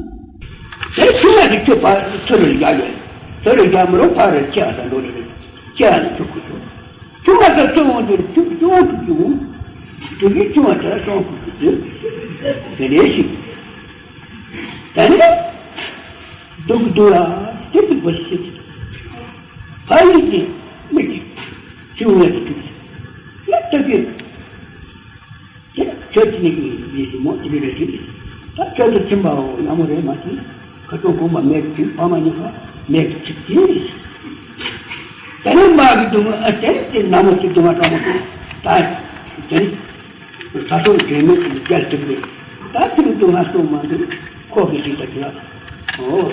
དེ་ཆུང་བ་དེ་ཆུ་བ་ཆུ་རེ་ཡག་ཡོད། ཆུ་རེ་ཡག་མི་རུང་ཕ་རེ་སྐྱེ་བ་དང་འགྲོ་རེ་རེད། སྐྱེ་བ་ནི་ཆུ་ཁུ་ཆུ། ཆུང་བ་དང་ཆུ་འོང་དུས་ཆུ་ཆུ་འོང་ཆུ་ཆུ་འོང་། དེ་གི་ཆུང་བ་དེ་ལ་ཆུ་འོང་ཁུ་ཆུ་ཆུ། དེ་ནས་ཤིག་ད་ནི། སྡུག་གི་སྡུག་ལ་དེ་སྡུག་པ་ཞིག་ཕ་ཡུལ་གྱི་མི་གཅིག་ཆུང་བའི་སྡུག་ལ་ལྟ་གི། དེ་ཁྱོད་ཀྱི་ནི་ཡིན་ཞིག་མོ་དེ་རེ་རེ་ཞིག་ད་ཁྱོད་དུ་ཕྱིན་པའོ་ཡ་མོ་རེ་མ་ཞིག་ཁ་ཐུག་གོང་པ་མེད་ཅིག་ཕ་མ་གཉིས་ཀ་མེད་ཅིག་དེ་རེད། དེ་ནས་མ་གི་སྡུག་ཨ་དེ་དེ་ན་མོ་ཅིག་སྡུག་མ་གྲོགས་མོ་ཅིག་ད་དེ་ནི། ད་སོང་དྲན་མེད་ཀྱི་རྒྱལ་གྲིབ་རེད། ད་ཁྱི་རུ་དུ་ང་སོང་མ་འདུག་ཁོ་གི་ཞིག་ད་ཁྱི་ལ། ཨོ།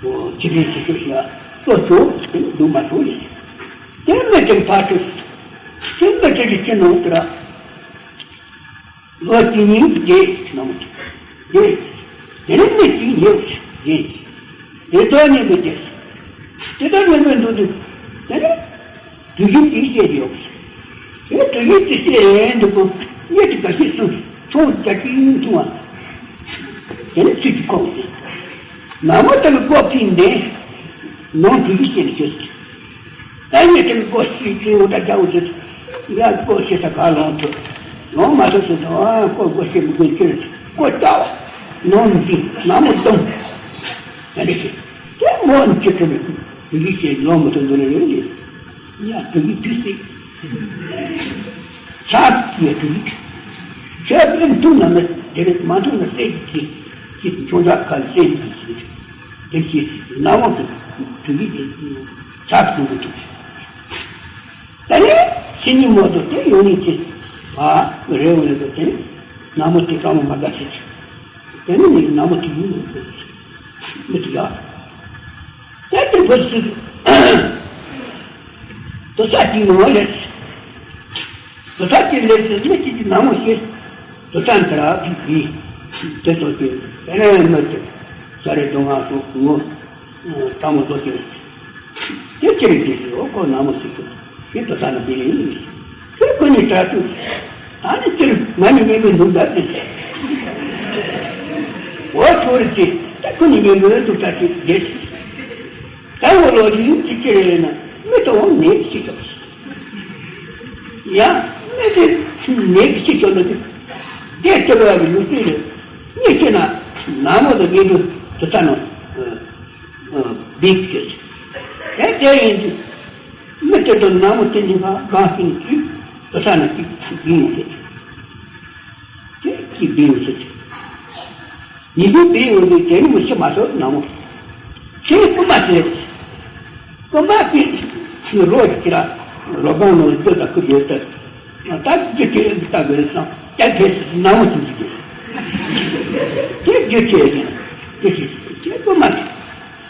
ཨོ་ཁྱི་རེད་ཁྱི་ཤོད་ཤི་ལ་ལོ་ཆོག་དེ་ནི་སྡུག་མ་ཐུག་ཡིན། དེ་མི་དེ་ཕ་ཐུག་དེ་མི་དེ་གི་ཁྱི་ནང་དེ་ར། ལོ་གཅིག་གཉིས་རྗེས་ནམ་རྗེས། དེ་ནི་མི་གཅིག་ཉེ་རྗེས། དེ་ལྟར་ཉེ་མི་རྗེས། དེ་ལྟར་ཉེ་མི་འདུག་དུས། དེ་ནི། དུས་ཡུན་གྱིས་བཤད་ཡོད། དེ་དུས་ཡུན་གྱིས་བཤད་ཡོད་འདུག་གོ། གཉིས་ཀྱི་འགའ་ཤས་སུ་ཚོང་རྒྱག་གིན་འཐུང་བ། དེ་ནི་ཚུལ་གྱིས་ཁོག་ཟིན། ན་མོ་དེ་གི་སྒོ་ཕྱིན་ནས་ནང་དུས་ཡུན་བཤད་ནས་བྱོས། ད་ངས་དེ་གི་སྒོ་ཕྱིས་ཚུལ་འོ་ད་རྒྱག་འོ་ཟེར། ཡ་སྒོ་ཕྱེ་ས་ག་ལོང་ཐུབ། ལོང་མ་ཐུབ་ཟེར་ད་ཨ་སྒོ་སྒོ་ཕྱེ་མི་དགོས་ཁྱེར་སྒོ་བཅག་པ། ནང་མི་ཕྱིན་ན་མོ་སྡོམ། དེ་འདྲ་བྱས། དེ་མོ་ནི་ཅི་ཐུབ་རེད། དུས་ཡུན་བཤད་ལོང་མི་ཐུབ་འདུག་ལེ་རེད། ཡ་དུས་ཀྱི་དུས་སྲིད། ཆགས་ཀྱི་དུས་ཀྱི། ཆོས་དཔེ་མཐུན་ན་མི་དེ་རེད་མ་མཐུན་ན་སྲེད་ཀྱི་ཀྱི་ཆུང་ཆགས་ཁ་སྲེད་ཀྱི་ཞིག་དེ་ཞིག་ནམ་འོག་གི་དུས་ཀྱི་དེ་ཆགས་ཀྱི་དུས་ཀྱི། ད་ནི་ཕྱི་ཉིན་མོ་དུ་དེ་ཡོང་ནི་ཅི་བ་རེ་འོང་ནི་དུ་དེ་ནི་ནམ་འོག་དེ་ཀ་མོ་མ་དགའ་ཞིག་དེ་ནི་ནི་ནམ་འོག་དེ་ཡིན་ནི་མི་དེ་ཡག་དེ་དེ་བུ་སུ། དུ་ས་ཅིག་ནང་ལས། དུ་ས་ཅིག་ལས་སུ་མི་གཅིག་གི་ནང་མོ་ཞིག་དུ་ས་འདི་ར་ཕིག་ཕིག་དེ་ཚོ་ཅིག་དེ་ནས་མི་དེ་ས་རེ་དུ་ང་སོ་ངོ་ཐ་མོ་དོ་ཅིག་དེ་ཅི་རེད་ཅེས་ཞུ་འོ་ཁོ་ནང་མོ་ཞིག་སོ་ཞིག་དུ་ས་ནི་དེ་རེད། ཁོས་ཁོ་ནི་དྲ་ཐུག་ཨ་ནི་སྤྱིར་ང་ནི་ངན་པའི་འདུག་ད་ཟེར། འོ་ཚོ་རེ་ཅི་ད་ཁོ་ནི་ངན་པའི་འདུག་ད་ཟེར་བསྡད། ད་འོ་ལོ་རྒྱུས་ཅི་ཅི་རེད་ན་མི་དང་འོ་ནད་ཅི་ཤོག་ཡང་མི་དེ་ནད་ཅི་ཤོག་ལ་དེ་དེ་ལྟ་བུ་ཡང་ལུགས་སྲོལ་རེད། མི་སྐྱེ་ན་ནག་མོ་དང་ངན་པའི་འདུག་ད་ནོ་བིག་ཤོག་ད་དེ་ཡིན་དུས། མི་དེ་དང་ནག་མོ་དེ་གཉིས་ཀ་གང་ཤིང་གཅིག་དུ་ས་ན་གཅིག་བིང་ཡོང་ཟེར། དེ་གཅིག་བིང་ཡོང་ཟེར། ཉིན་གཅིག་བིང་ཡོང་དུས་དེ་ནི་མི་ཤི་མ་སོང་ནག་མོ། ཤི་ནི་རྐུན་མ་ཟེར། རྐུན་མ་གཅིག་ཤི་རོ་ཅིག་ལ་རོ་སྒང་ནང་ལ་སྐྱོ་དང་ཁུ་བྱེད་ཟེར། ད་རྒྱུ་དེ་ལྟ་དགོས་སམ་ད་དེ་ནག་མོ་ཅིག་གིས་དེ་རྒྱུ་དེ་ཡིན་དེ་ཤི་དེ་རྐུན་མ་ཟེར།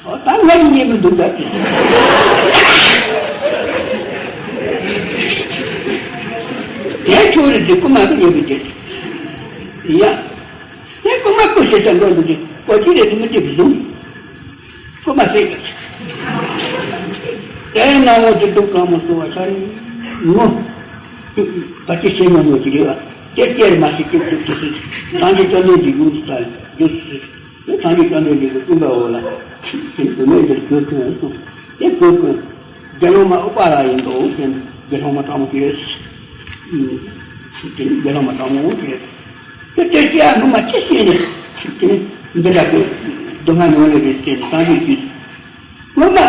ཨོ་ད་ང་ཡི་ཉེས་པའི་འདུག་ད། དེ་ཁྱོད་རེད་དེ་རྐུན་མ་གི་ཉེས་པའི་དེ། ཡ། དེ་རྐུན་མ་རྐུ་བྱེད་ས་འགྲོ་འདུག་དེ་གོ་ཅི་རེད་དེ་མི་དེ་བཟུང་། རྐུན་མ་བསད་ཀྱང་། དེ་ནག་མོ་དེ་སྡུག་གང་མོ་གསོ་བ་ཤ་རེད་ངོ་། ད་ཅི་བྱེད་མྱོང་མོ་ཅི་རེད་བ། དེ་སྐྱེར་མ་ཞིག་སྐྱེ་སྡུག་དེ་སྲིད། སངས་རྒྱས་བཅོམ་ལྡན་འདས་ཡུལ་དུ་ལྟ་རྒྱུ་སྲིད། དེ་སངས་རྒྱས་བཅོམ་ལྡན་འདས་ཀྱི་སྐུ་འདྲ་བོ་ལ། དེ་བུད་མེད་འདིར་གྱུར་ཀུན་གསུངས། དེ་གྱུར་ཀུན། དགེ་སློང་མ་ཨུ་པ་ལ་ཡིན་འདུག་དེ་དགེ་སློང་མ་དྲང་མོ་དེ་རེད། དེ་དགེ་སློང་མ་དྲང་མོ་དེ་རེད། དེ་དེ་སྐྱེ་ཡ་སྔོན་མ་ཅི་བྱས་ནས། དེ་འདི་འདྲ་གི་སྡུག་བསྔལ་མྱོང་ལེ་རེད་ཟེར་ནས་སངས་རྒྱས་ཀྱིས། སྔོན་མ་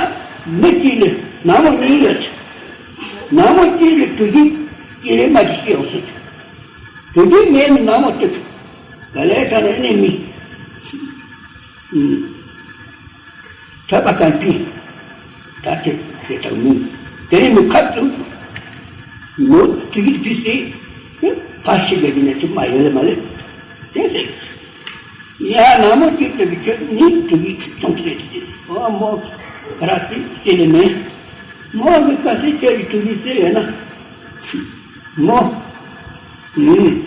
མི་གཅིག་ལས་ནག་མོ་གཉིས་ཡོད། ནག་མོ་གཅིག་ལས་གྲུ་བཞི་གཅིག་ལས་མ་གཅིག་སྐྱེ་ཡོང་ཟེར། དེ་དུས་མེད་ནི་ནག་མོ་དེ། ག་ལས་ད་ནི་ནི་མི། ཐོད་པ་གང་དུས། ད་དེ་དེ་དག་མིན། དེ་ནི་མི་ཁབ་ཏུ། མོ་དུས་དུས་སེ། ཕ་ཤི་ག་དེ་ནས་དུ་མ་ཡོད་ལ་མ་ལེ། དེ་ཟེར། ཡ་ནག་མོ་དེ་དག་གི་ཁྱོད་ནི་དུ་གི་ཚོང་ཁྲེ་དེ། ཨོ་མོ་ར་སི་དེ་ནི་མེད། མོ་གི་ཀ་སི་ཁྱོད་ཀྱི་དུ་གི་སེ་ཡོད་ན། མོ། ཨུམ།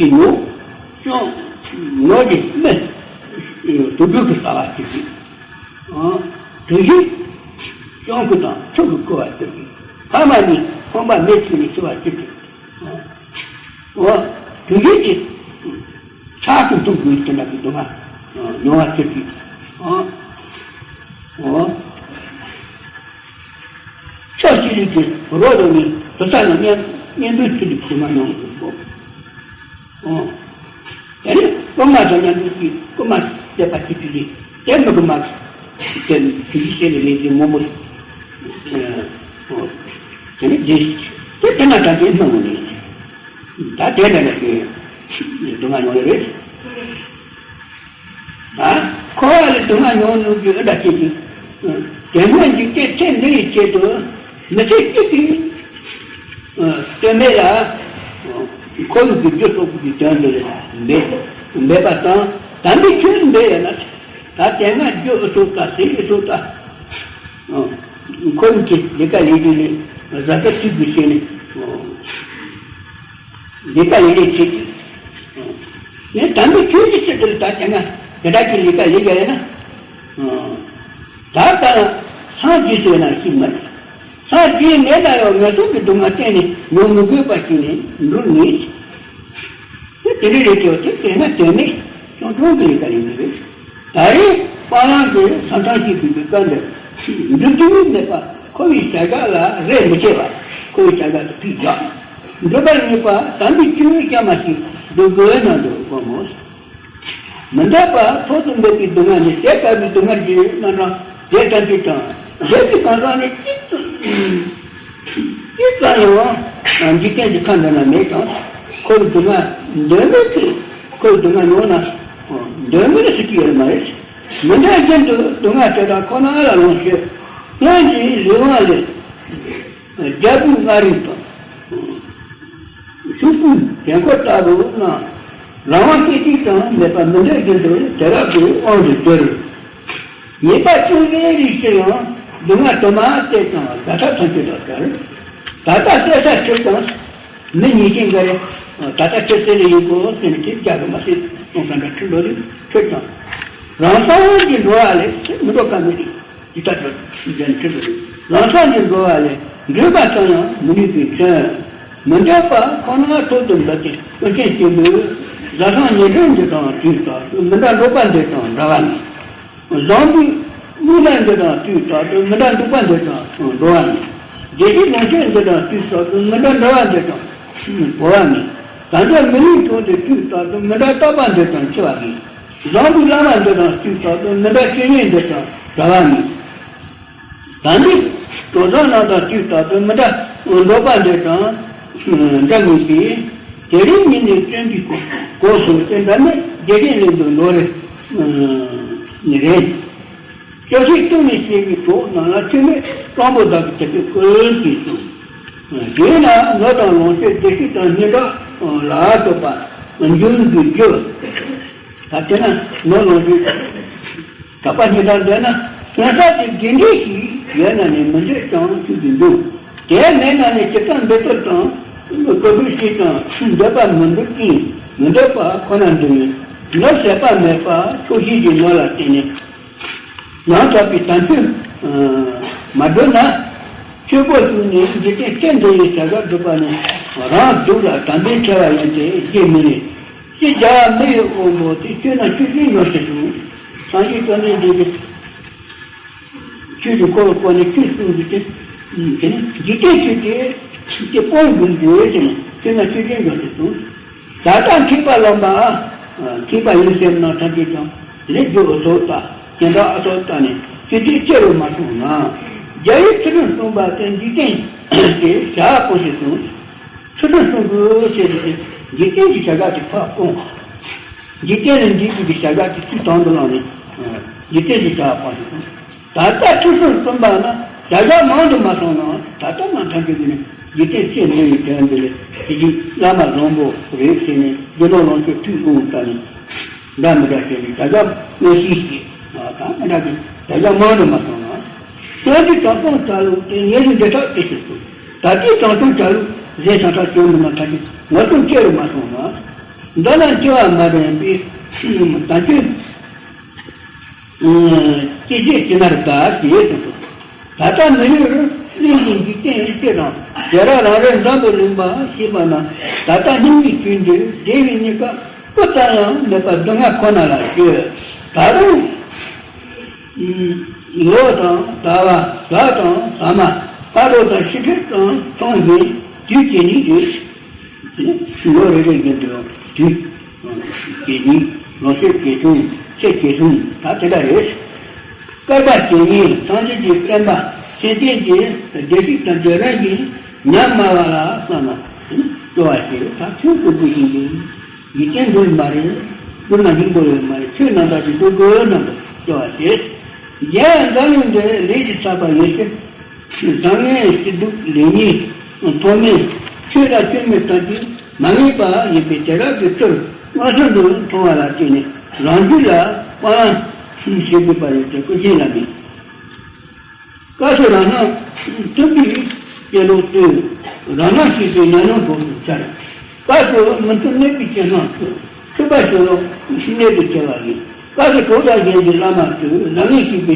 ཉོ། ཅང་ངོ་གི་སྨན། དུག་སྦྲུལ་གྱི་ཟ་བ་བྱེད་ཀྱི། དུག་ཤིང་། ཅང་ཁུ་དང་ཆུ་གི་ཁུ་བ་བྱེད་ཀྱི། ཕ་མ་ནི་ཁང་པ་མེ་ཁྱེར་ནས་འཆི་བ་བྱེད་ཀྱི། དུག་ཤིང་གི་ཚྭ་ཁུ་འཐུང་དགོས་དེ་འདྲ་གི་དུག་ལྔ་མྱོང་བ་བྱེད་ཀྱི། ཕྱོགས་གཅིག་ལས་ཀྱི་རོ་རོ་ནི་དུ་ས་ལ་གཉན་གཉན་འདུལ་ཚུལ་གྱི་ཕྱི་མ་མྱོང་དགོས་སོ། ཨོ། དེ་ནི་རྐུན་མ་དང་མཉམ་དུ་ཀྱི་རྐུན་མ་བྱེད་པ་ཅི་ཞིག་རེད། དེ་མི་རྐུན་མ་དེ་དུས་ཀྱི་ཤེས་ནས་མེད་ཀྱི་མོ་མོ། ཨོ། དེ་ནི་དེ་དེ་དེ་ན་ད་དེ་སྣང་བ་ནི། ད་དེ་ན་ད་དེ་སྡུག་བསྔལ་མྱོང་ཡོད་རེད། ཨ། འཁོར་བ་ལས་སྡུག་བསྔལ་མྱོང་མྱོང་རྒྱུ་ཨེ་འདྲ་བྱེད་ཀྱི། དེ་སྔོན་གྱི་སྐྱེ་ཚེ་འདི་ཡི་ཆེད་དུ་མི་ཚེ་གཅིག་གི་དོན་མེད་ལ། འཁོར་བའི་རྒྱུ་སོགས་ཀྱི་དོན་དུ་འབད་འབད་པ་དང་། དམ་པའི་ཆོས་འབད་ཡོད་ན། ད་དེ་སྔ་རྒྱུ་ཨུ་ཚུགས་དང་ཟས་ཨུ་ཚུགས་དང་། འཁོར་བའི་ལས་ཀ་ལས་རྒྱུ་ལས་བཟའ་ཟླ་ཚུལ་དགོས་བྱས་ནས། ལས་ཀ་ལས་ལས་བྱེད་ཀྱི། ངས་དམ་པའི་ཆོས་ཀྱི་ཆེད་དུ་ད་བྱས་ན་དེ་དག་གི་ལས་ཀ་ལས་ཀ་ཡིན་ན། ད་ལྟ་སངས་རྒྱས་ཟེར་ན་ཞིག་མ་རེད། སངས་རྒྱས་མེད་ན་ཡང་ངན་སོང་གི་སྡུག་བསྔལ་གཏན་ནས་མྱོང་མི་དགོས་པ་ཞིག་ནས་འགྲོ་ངེས། དེ་དེ་འདྲ་རེད་དེ་དེ་བྱས་ན་དོན་མེད་ཆུང་ཆུང་གི་ལས་ཀ་ཡིན་གྱི་རེད། ད་རེས་སྤང་བླང་གི་ས་མཚམས་ཤིག་པའི་གི་སྐབས་འདིར་འདི་དུས་མེད་པ་འཁོར་བའི་བྱ་གག་ལ་རེ་མི་བྱེད་པ། འཁོར་བའི་བྱ་གག་ཏུ་ཕུད་བཞག་འགྲོ་བར་ངེས་པ་དམ་པའི་ཆོས་གཤའ་མ་ཞིག་འདུག་དགོས་ན་འདུག་དགོངས་མོད། མི་འདོད་པ་ཐོག་ཏུ་འབེབས་པའི་སྡུག་བསྔལ་ནི་དེ་ལྟ་བུའི་སྡུག་བསྔལ་གྱི་རྣམ་གྲངས་དེ་ལྟར་གྱིས་ཀྱང་འདོད་པའི་གང་ཟག་ནི་གཅིག་ཏུ་གཅིག་ཙམ་ཡང་འཇིག་རྟེན་གྱི་ཁམས་འདི་ན་མེད་ཀྱང་། འཁོར་བའི་སྡུག་བསྔལ་འདོད་མེད་ཀྱི་འཁོར་བའི་སྡུག་བསྔལ་མྱོང་ན་འདོད་མེད་སུ་གཅིག་ཡོད་མ་རེད། མི་འདོད་རྒྱུན་དུ་སྡུག་བསྔལ་དེ་དག་ཁོ་ན་ལ་ལོངས་སྤྱོད། སྔོན་གྱི་ལུས་དབང་ལས། རྒྱལ་པོའི་མངའ་རིས་དང་། ཕྱུག་པོའི་དྲན་འཁོར་ལྟ་བུ་རྣམས། རང་དབང་སྐད་ཅིག་ཀྱང་མེད་པར་མི་འདོད་རྒྱུན་དུ་དེ་དག་གི་དབང་དུ་གྱུར། ཉེས་པ་ཅུང་ཟད་རེ་ཞིག་ཡང་སྡུག་བསྔལ་དུ་མ་བལྟས་ཀྱང་བཟའ་ཐབས་ཐམས་ཅད་དང་བྲལ། ད་ལྟ་བསད་ས་ཁྲིད་ཀྱང་མི་ཉེས་ཅན་འགའ་རེ་ད་ལྟ་ཁྱོད་བསད་ལེ་ཡིན་གོ་ཟེར་ནས་དེ་རྒྱག་གི་མ་ཟད་སྟོང་ས་འདྲ་ཁྲིད་འགྲོ་རེད་ཁྱོད་ཀྱང་། རང་སངས་རྒྱས་འགྲོ་བ་ལས་མི་འགྲོ་ཀ་མེད་རེད། འདི་ལྟར་དུ་འཇམ་ཁྲིད་དུ་རང་སངས་རྒྱས་འགྲོ་བ་ལས་འགྲོས་པ་ཙམ་ཡང་མི་ནུས་པའི་ཕྱིར། མི་འདོད་པ་ཁོ་ན་ཐོག་ཏུ་འབད་དེ་ཀུན་མཁྱེན་ཆེན་པོས་བཟའ་ཚང་ཉེ་འབྲེལ་འདི་དང་དུས་རྟག་ཏུ་མི་འདྲ་འགྲོགས་པ་འདི་དང་འདྲ་བ་མེད། བཟང་པོའི་མིག་ལ་འདི་དང་དུས་རྟག་ཏུ་མི་འདྲ་འདུག་པ་འདི་དང་འགྲོ་བ་མེད། བདེ་སྐྱིད་ལོངས་སྤྱོད་འདི་དང་དུས་རྟག་ཏུ་མི་འདྲ་འདྲ་བ་འདི་དང་གོ་བ་མེད། ད་ལྟ་མི་ལུས་གྲོགས་འདི་དུས་རྟག་ཏུ་མི་འདྲ་རྟག་པ་འདི་དང་འཆི་བ་མེད། བཟང་པོའི་བླ་མ་འདི་དང་དུས་རྟག་ཏུ་མི་འདྲ་སྤྱོད་ཡུལ་འདི་དང་འདྲ་བ་མེད། ད་འདི་གྲོགས་བཟང་རྣམས་དང་དུས་རྟག་ཏུ་མི་འདྲ་འགྲོགས་པ་འདི་དང་འདྲ་ངེས་པས། དེ་རིང་ཉིད་ནས་བརྩོན་པའི་གོ་གོ་སོང་སྟེ་འདྲ་མེད་བདེ་ཆེན་གླིང་དུ་འགྲོ་རེ་རེད། སྐྱོ་ཤས་སྟོང་ནས་སྐྱེས་པའི་གྲོགས་རྣམས་ལ་ཆོས་མེད་སྤྲང་པོ་དག་གི་དེ་སྐད་ཀུན་གྱིས་གསུངས། དེས་ན་ནོར་དང་ལོངས་སྤྱོད་བདེ་སྐྱིད་དང་སྙན་གྲགས་ལ་སོགས་པ་འབྱུང་གི་རྒྱུ། ད་དེ་ན་ནོར་ལོངས་སྤྱོད་གྲགས་པ་སྙན་གྲགས་ལྡན་ན་དོན་ས་དེ་དགེ་འདུན་ཞིག་ཡོད་ན་ནི་མི་འདོད་ཀྱང་ཆོས་ཀྱི་འབྱུང་། དེ་མེད་ན་ནི་ཇི་ལྟར་འབད་ཐབས་དང་གོ་བསྡུར་བྱས་ཀྱང་འདོད་པ་མི་འདོད་ཅིང་མི་འདོད་པ་ཁོ་ན་འདོད་མེད། ནོར་ཟད་པ་མེད་པ་ཆོག་ཤེས་ཀྱི་ནོར་ལ་བརྟེན་ནས། ཡང་དག་པའི་དམ་ཆོས་མ་བགྲོད་ན། ཆོས་སྒོ་བཙུགས་ནས་འཇིག་རྟེན་ཚེ་འདི་ཡི་བྱ་བ་སྒྲུབ་པ་ནི་རང་སྡུག་ལ་དམ་པའི་ཕྲེང་བ་ཡིན་ཏེ་བརྗེད་མི་ནུས། ཅི་བྱ་བ་མི་ཡི་དབང་པོ་དེ་ཆོས་རྣམས་ཆོས་ཅན་ཉམས་སུ་བྱུང་། སངས་རྒྱས་བཅོམ་ལྡན་འདས་ཀྱིས་ཆོས་ཀྱི་འཁོར་བསྐོར་ནས་ཆོས་གསུངས་ཏེ། དེ་ནི་འཇིག་རྟེན་ཆོས་ཀྱི་ཆོས་ཀྱི་དབང་བསྒྱུར་དགོས་ཟེར་ནས་ཆོས་རྣམས་ཆོས་ཅན་ཉམས་སུ་བྱུང་། ད་ལྟ་མཁས་པ་ལམ་པ། མཁས་པ་ཡིན་ཟེར་ན་ཐམས་ཅད་ཀྱང་རིགས་རྒྱུད་སོགས་དང་སྙན་གྲགས་སོགས་བལྟས་ནས་ཆོས་འདི་ཅི་རུ་མ་སོང་ན། རྒྱ་ཡིས་ཚུལ་ཁྲིམས་སྲུང་བ་དེ་འཇིག་རྟེན་གྱི་བྱ་བ་སྤོང་ཞིག་གསུངས། ཚུལ་ཁྲིམས་སྲུང་དགོས་ཞེས་ཏེ་འཇིག་རྟེན་གྱི་བྱ་གག་དེ་ཕར་སྤོང་། འཇིག་རྟེན་ལས་འདས་པའི་བྱ་གག་དེ་ཚུར་དང་དུ་བླངས་ནས་འཇིག་རྟེན་གྱི་བྱ་བ་སྤོང་ཞིག་གསུངས། ད་ལྟ་ཚུལ་ཁྲིམས་སྲུང་བ་ན་བྱ་གག་མང་དུ་མ་སོང་ན་ད་ལྟ་ང་ཐམས་ཅད་ཀྱིས་ནི་འཇིག་རྟེན་ཚེ་འདི་ཡི་དོན་འདི་ལས་དེ་བཞིན་བླ་མ་བཟང་པོ་རེད་ཟེར་ནས་རྒྱུ་ནོར་ལོངས་སྤྱོད་མཐུས་དབང་བལྟས་ནས་འདྲ་མི་འདྲ་བྱས་ནས་བྱ་གག་མངོན་ཤེས་ཤིག་ད་མི་འདྲ་གི་བྱ་གག་མང་དུ་མ་སོང་ན། དོན་དེ་དྲང་སྲོང་ཆ་ལུགས་དེ་ཉེ་རིང་འབྲེལ་ཐག་དེ་ཕྱིར་སོ། ད་ལྟའི་དྲང་སྲོང་ཆ་ལུགས་གཞན་ཆ་ཁྲག་སྐྱོན་མི་སྣ་ཐ་ཆད་ངོ་སྤྲོད་བྱེད་རུ་མ་སོང་ན། མདོར་ན་སྐྱེ་བ་མ་དྲན་པའི་དམ་ཆོས་ཀྱི་རྗེས་ཇི་ལྟར་བདག་ཞེས་གསུངས་སོ། ད་ལྟ་མི་ཡུལ་གླིང་གི་འཇིག་རྟེན་སྤྱི་དང་ཞེ་དྲག་རང་རེ་འཛམ་བུ་གླིང་པ་ཞེས་པ་ན། ད་ལྟ་སྙིང་གི་དུས་འདིར་བདེ་བའི་གནས་སྐབས་སྤུ་ཙམ་ཡང་མེད་པར་སྡུག་བསྔལ་ཁོ་ན་ལ་སྤྱོད། ད་རུང་ལོ་དང་ཟླ་བ། གཟའ་དང་ཟ་མ། ཕ་རོལ་དང་ཕྱི་ཁྲིད་དང་མཚུངས་ཤིང་དུས་ཇི་སྙེད་དུ། ལོ་རེ་རེ་བཞིན་དུ་དུས་ཇི་སྙེད། ལོ་ཤས་ཇེ་ཆུང་། ཚེ་ཇེ་ཆུང་། ད་དེ་འདྲ་རེད། བསྐལ་པ་ཇི་སྙེད་སངས་རྒྱས་ཀྱི་བསྟན་པ་ཚེ་བརྟན་གྱི་བདེ་སྐྱིད་དང་བདེ་ལྡན་གྱི་ཉམས་དམའ་བ་ལ་བསམ་ན་སྐྱོ་བ་ཞེས་ད་ཁྱོད་སྐུ་སྐུ་བཞིན་གྱི། འཇིག་རྟེན་འདུལ་མ་རེད། འདུལ་མ་འཇིག་པོ་ཡོད་མ་རེད། ཁྱོད་རྣམ་པ་ཅིག་འདུལ་དགོས་རྣམ་པ་སྐྱོ་བ་ཞེས། གཞན་ཡང་འཛམ་གླིང་འདིར་ལས་ཀྱི་ཚད་པ་ཡོད་ཕྱིར། བཟང་ངན་སྐྱིད་སྡུག་ལེགས་ཉེས་མཐོ་དམན། ཆོས་དང་ཆོས་མིན་དག་གིས་མ་ངེས་པ་ཡིན་པས། དེ་དག་གི་ཚུལ་མངོན་སུམ་དུ་མཐོང་བ་ལ་བརྟེན་ནས་རང་རྒྱུད་ལ་སྤང་བླང་བྱེད་དགོས་པ་ཡིན་ཏེ། ཀུན་མཁྱེན་བླ་མས། སྐབས་སུ་རང་སྣང་མཐུན་པའི་སྤྱོད་ལོག་ལྟོས། རང་སྣང་ཞེན་པའི་ཉམས་མྱོང་གྲོགས་སུ་འཆར། སྐབས་སུ་མི་མཐུན་གནོད་པའི་སྤྱོད་སྣང་ལྟོས། འཁྲུལ་པ་སྤྱོད་ལོག་གནོད་དུ་སྐྱེལ་བ་ཡིན། སྐབས་སུ་གྲོགས་དང་གཞན་གྱི་བླ་མ་ལྟོས། རང་ངོ་ཤེས་པའི་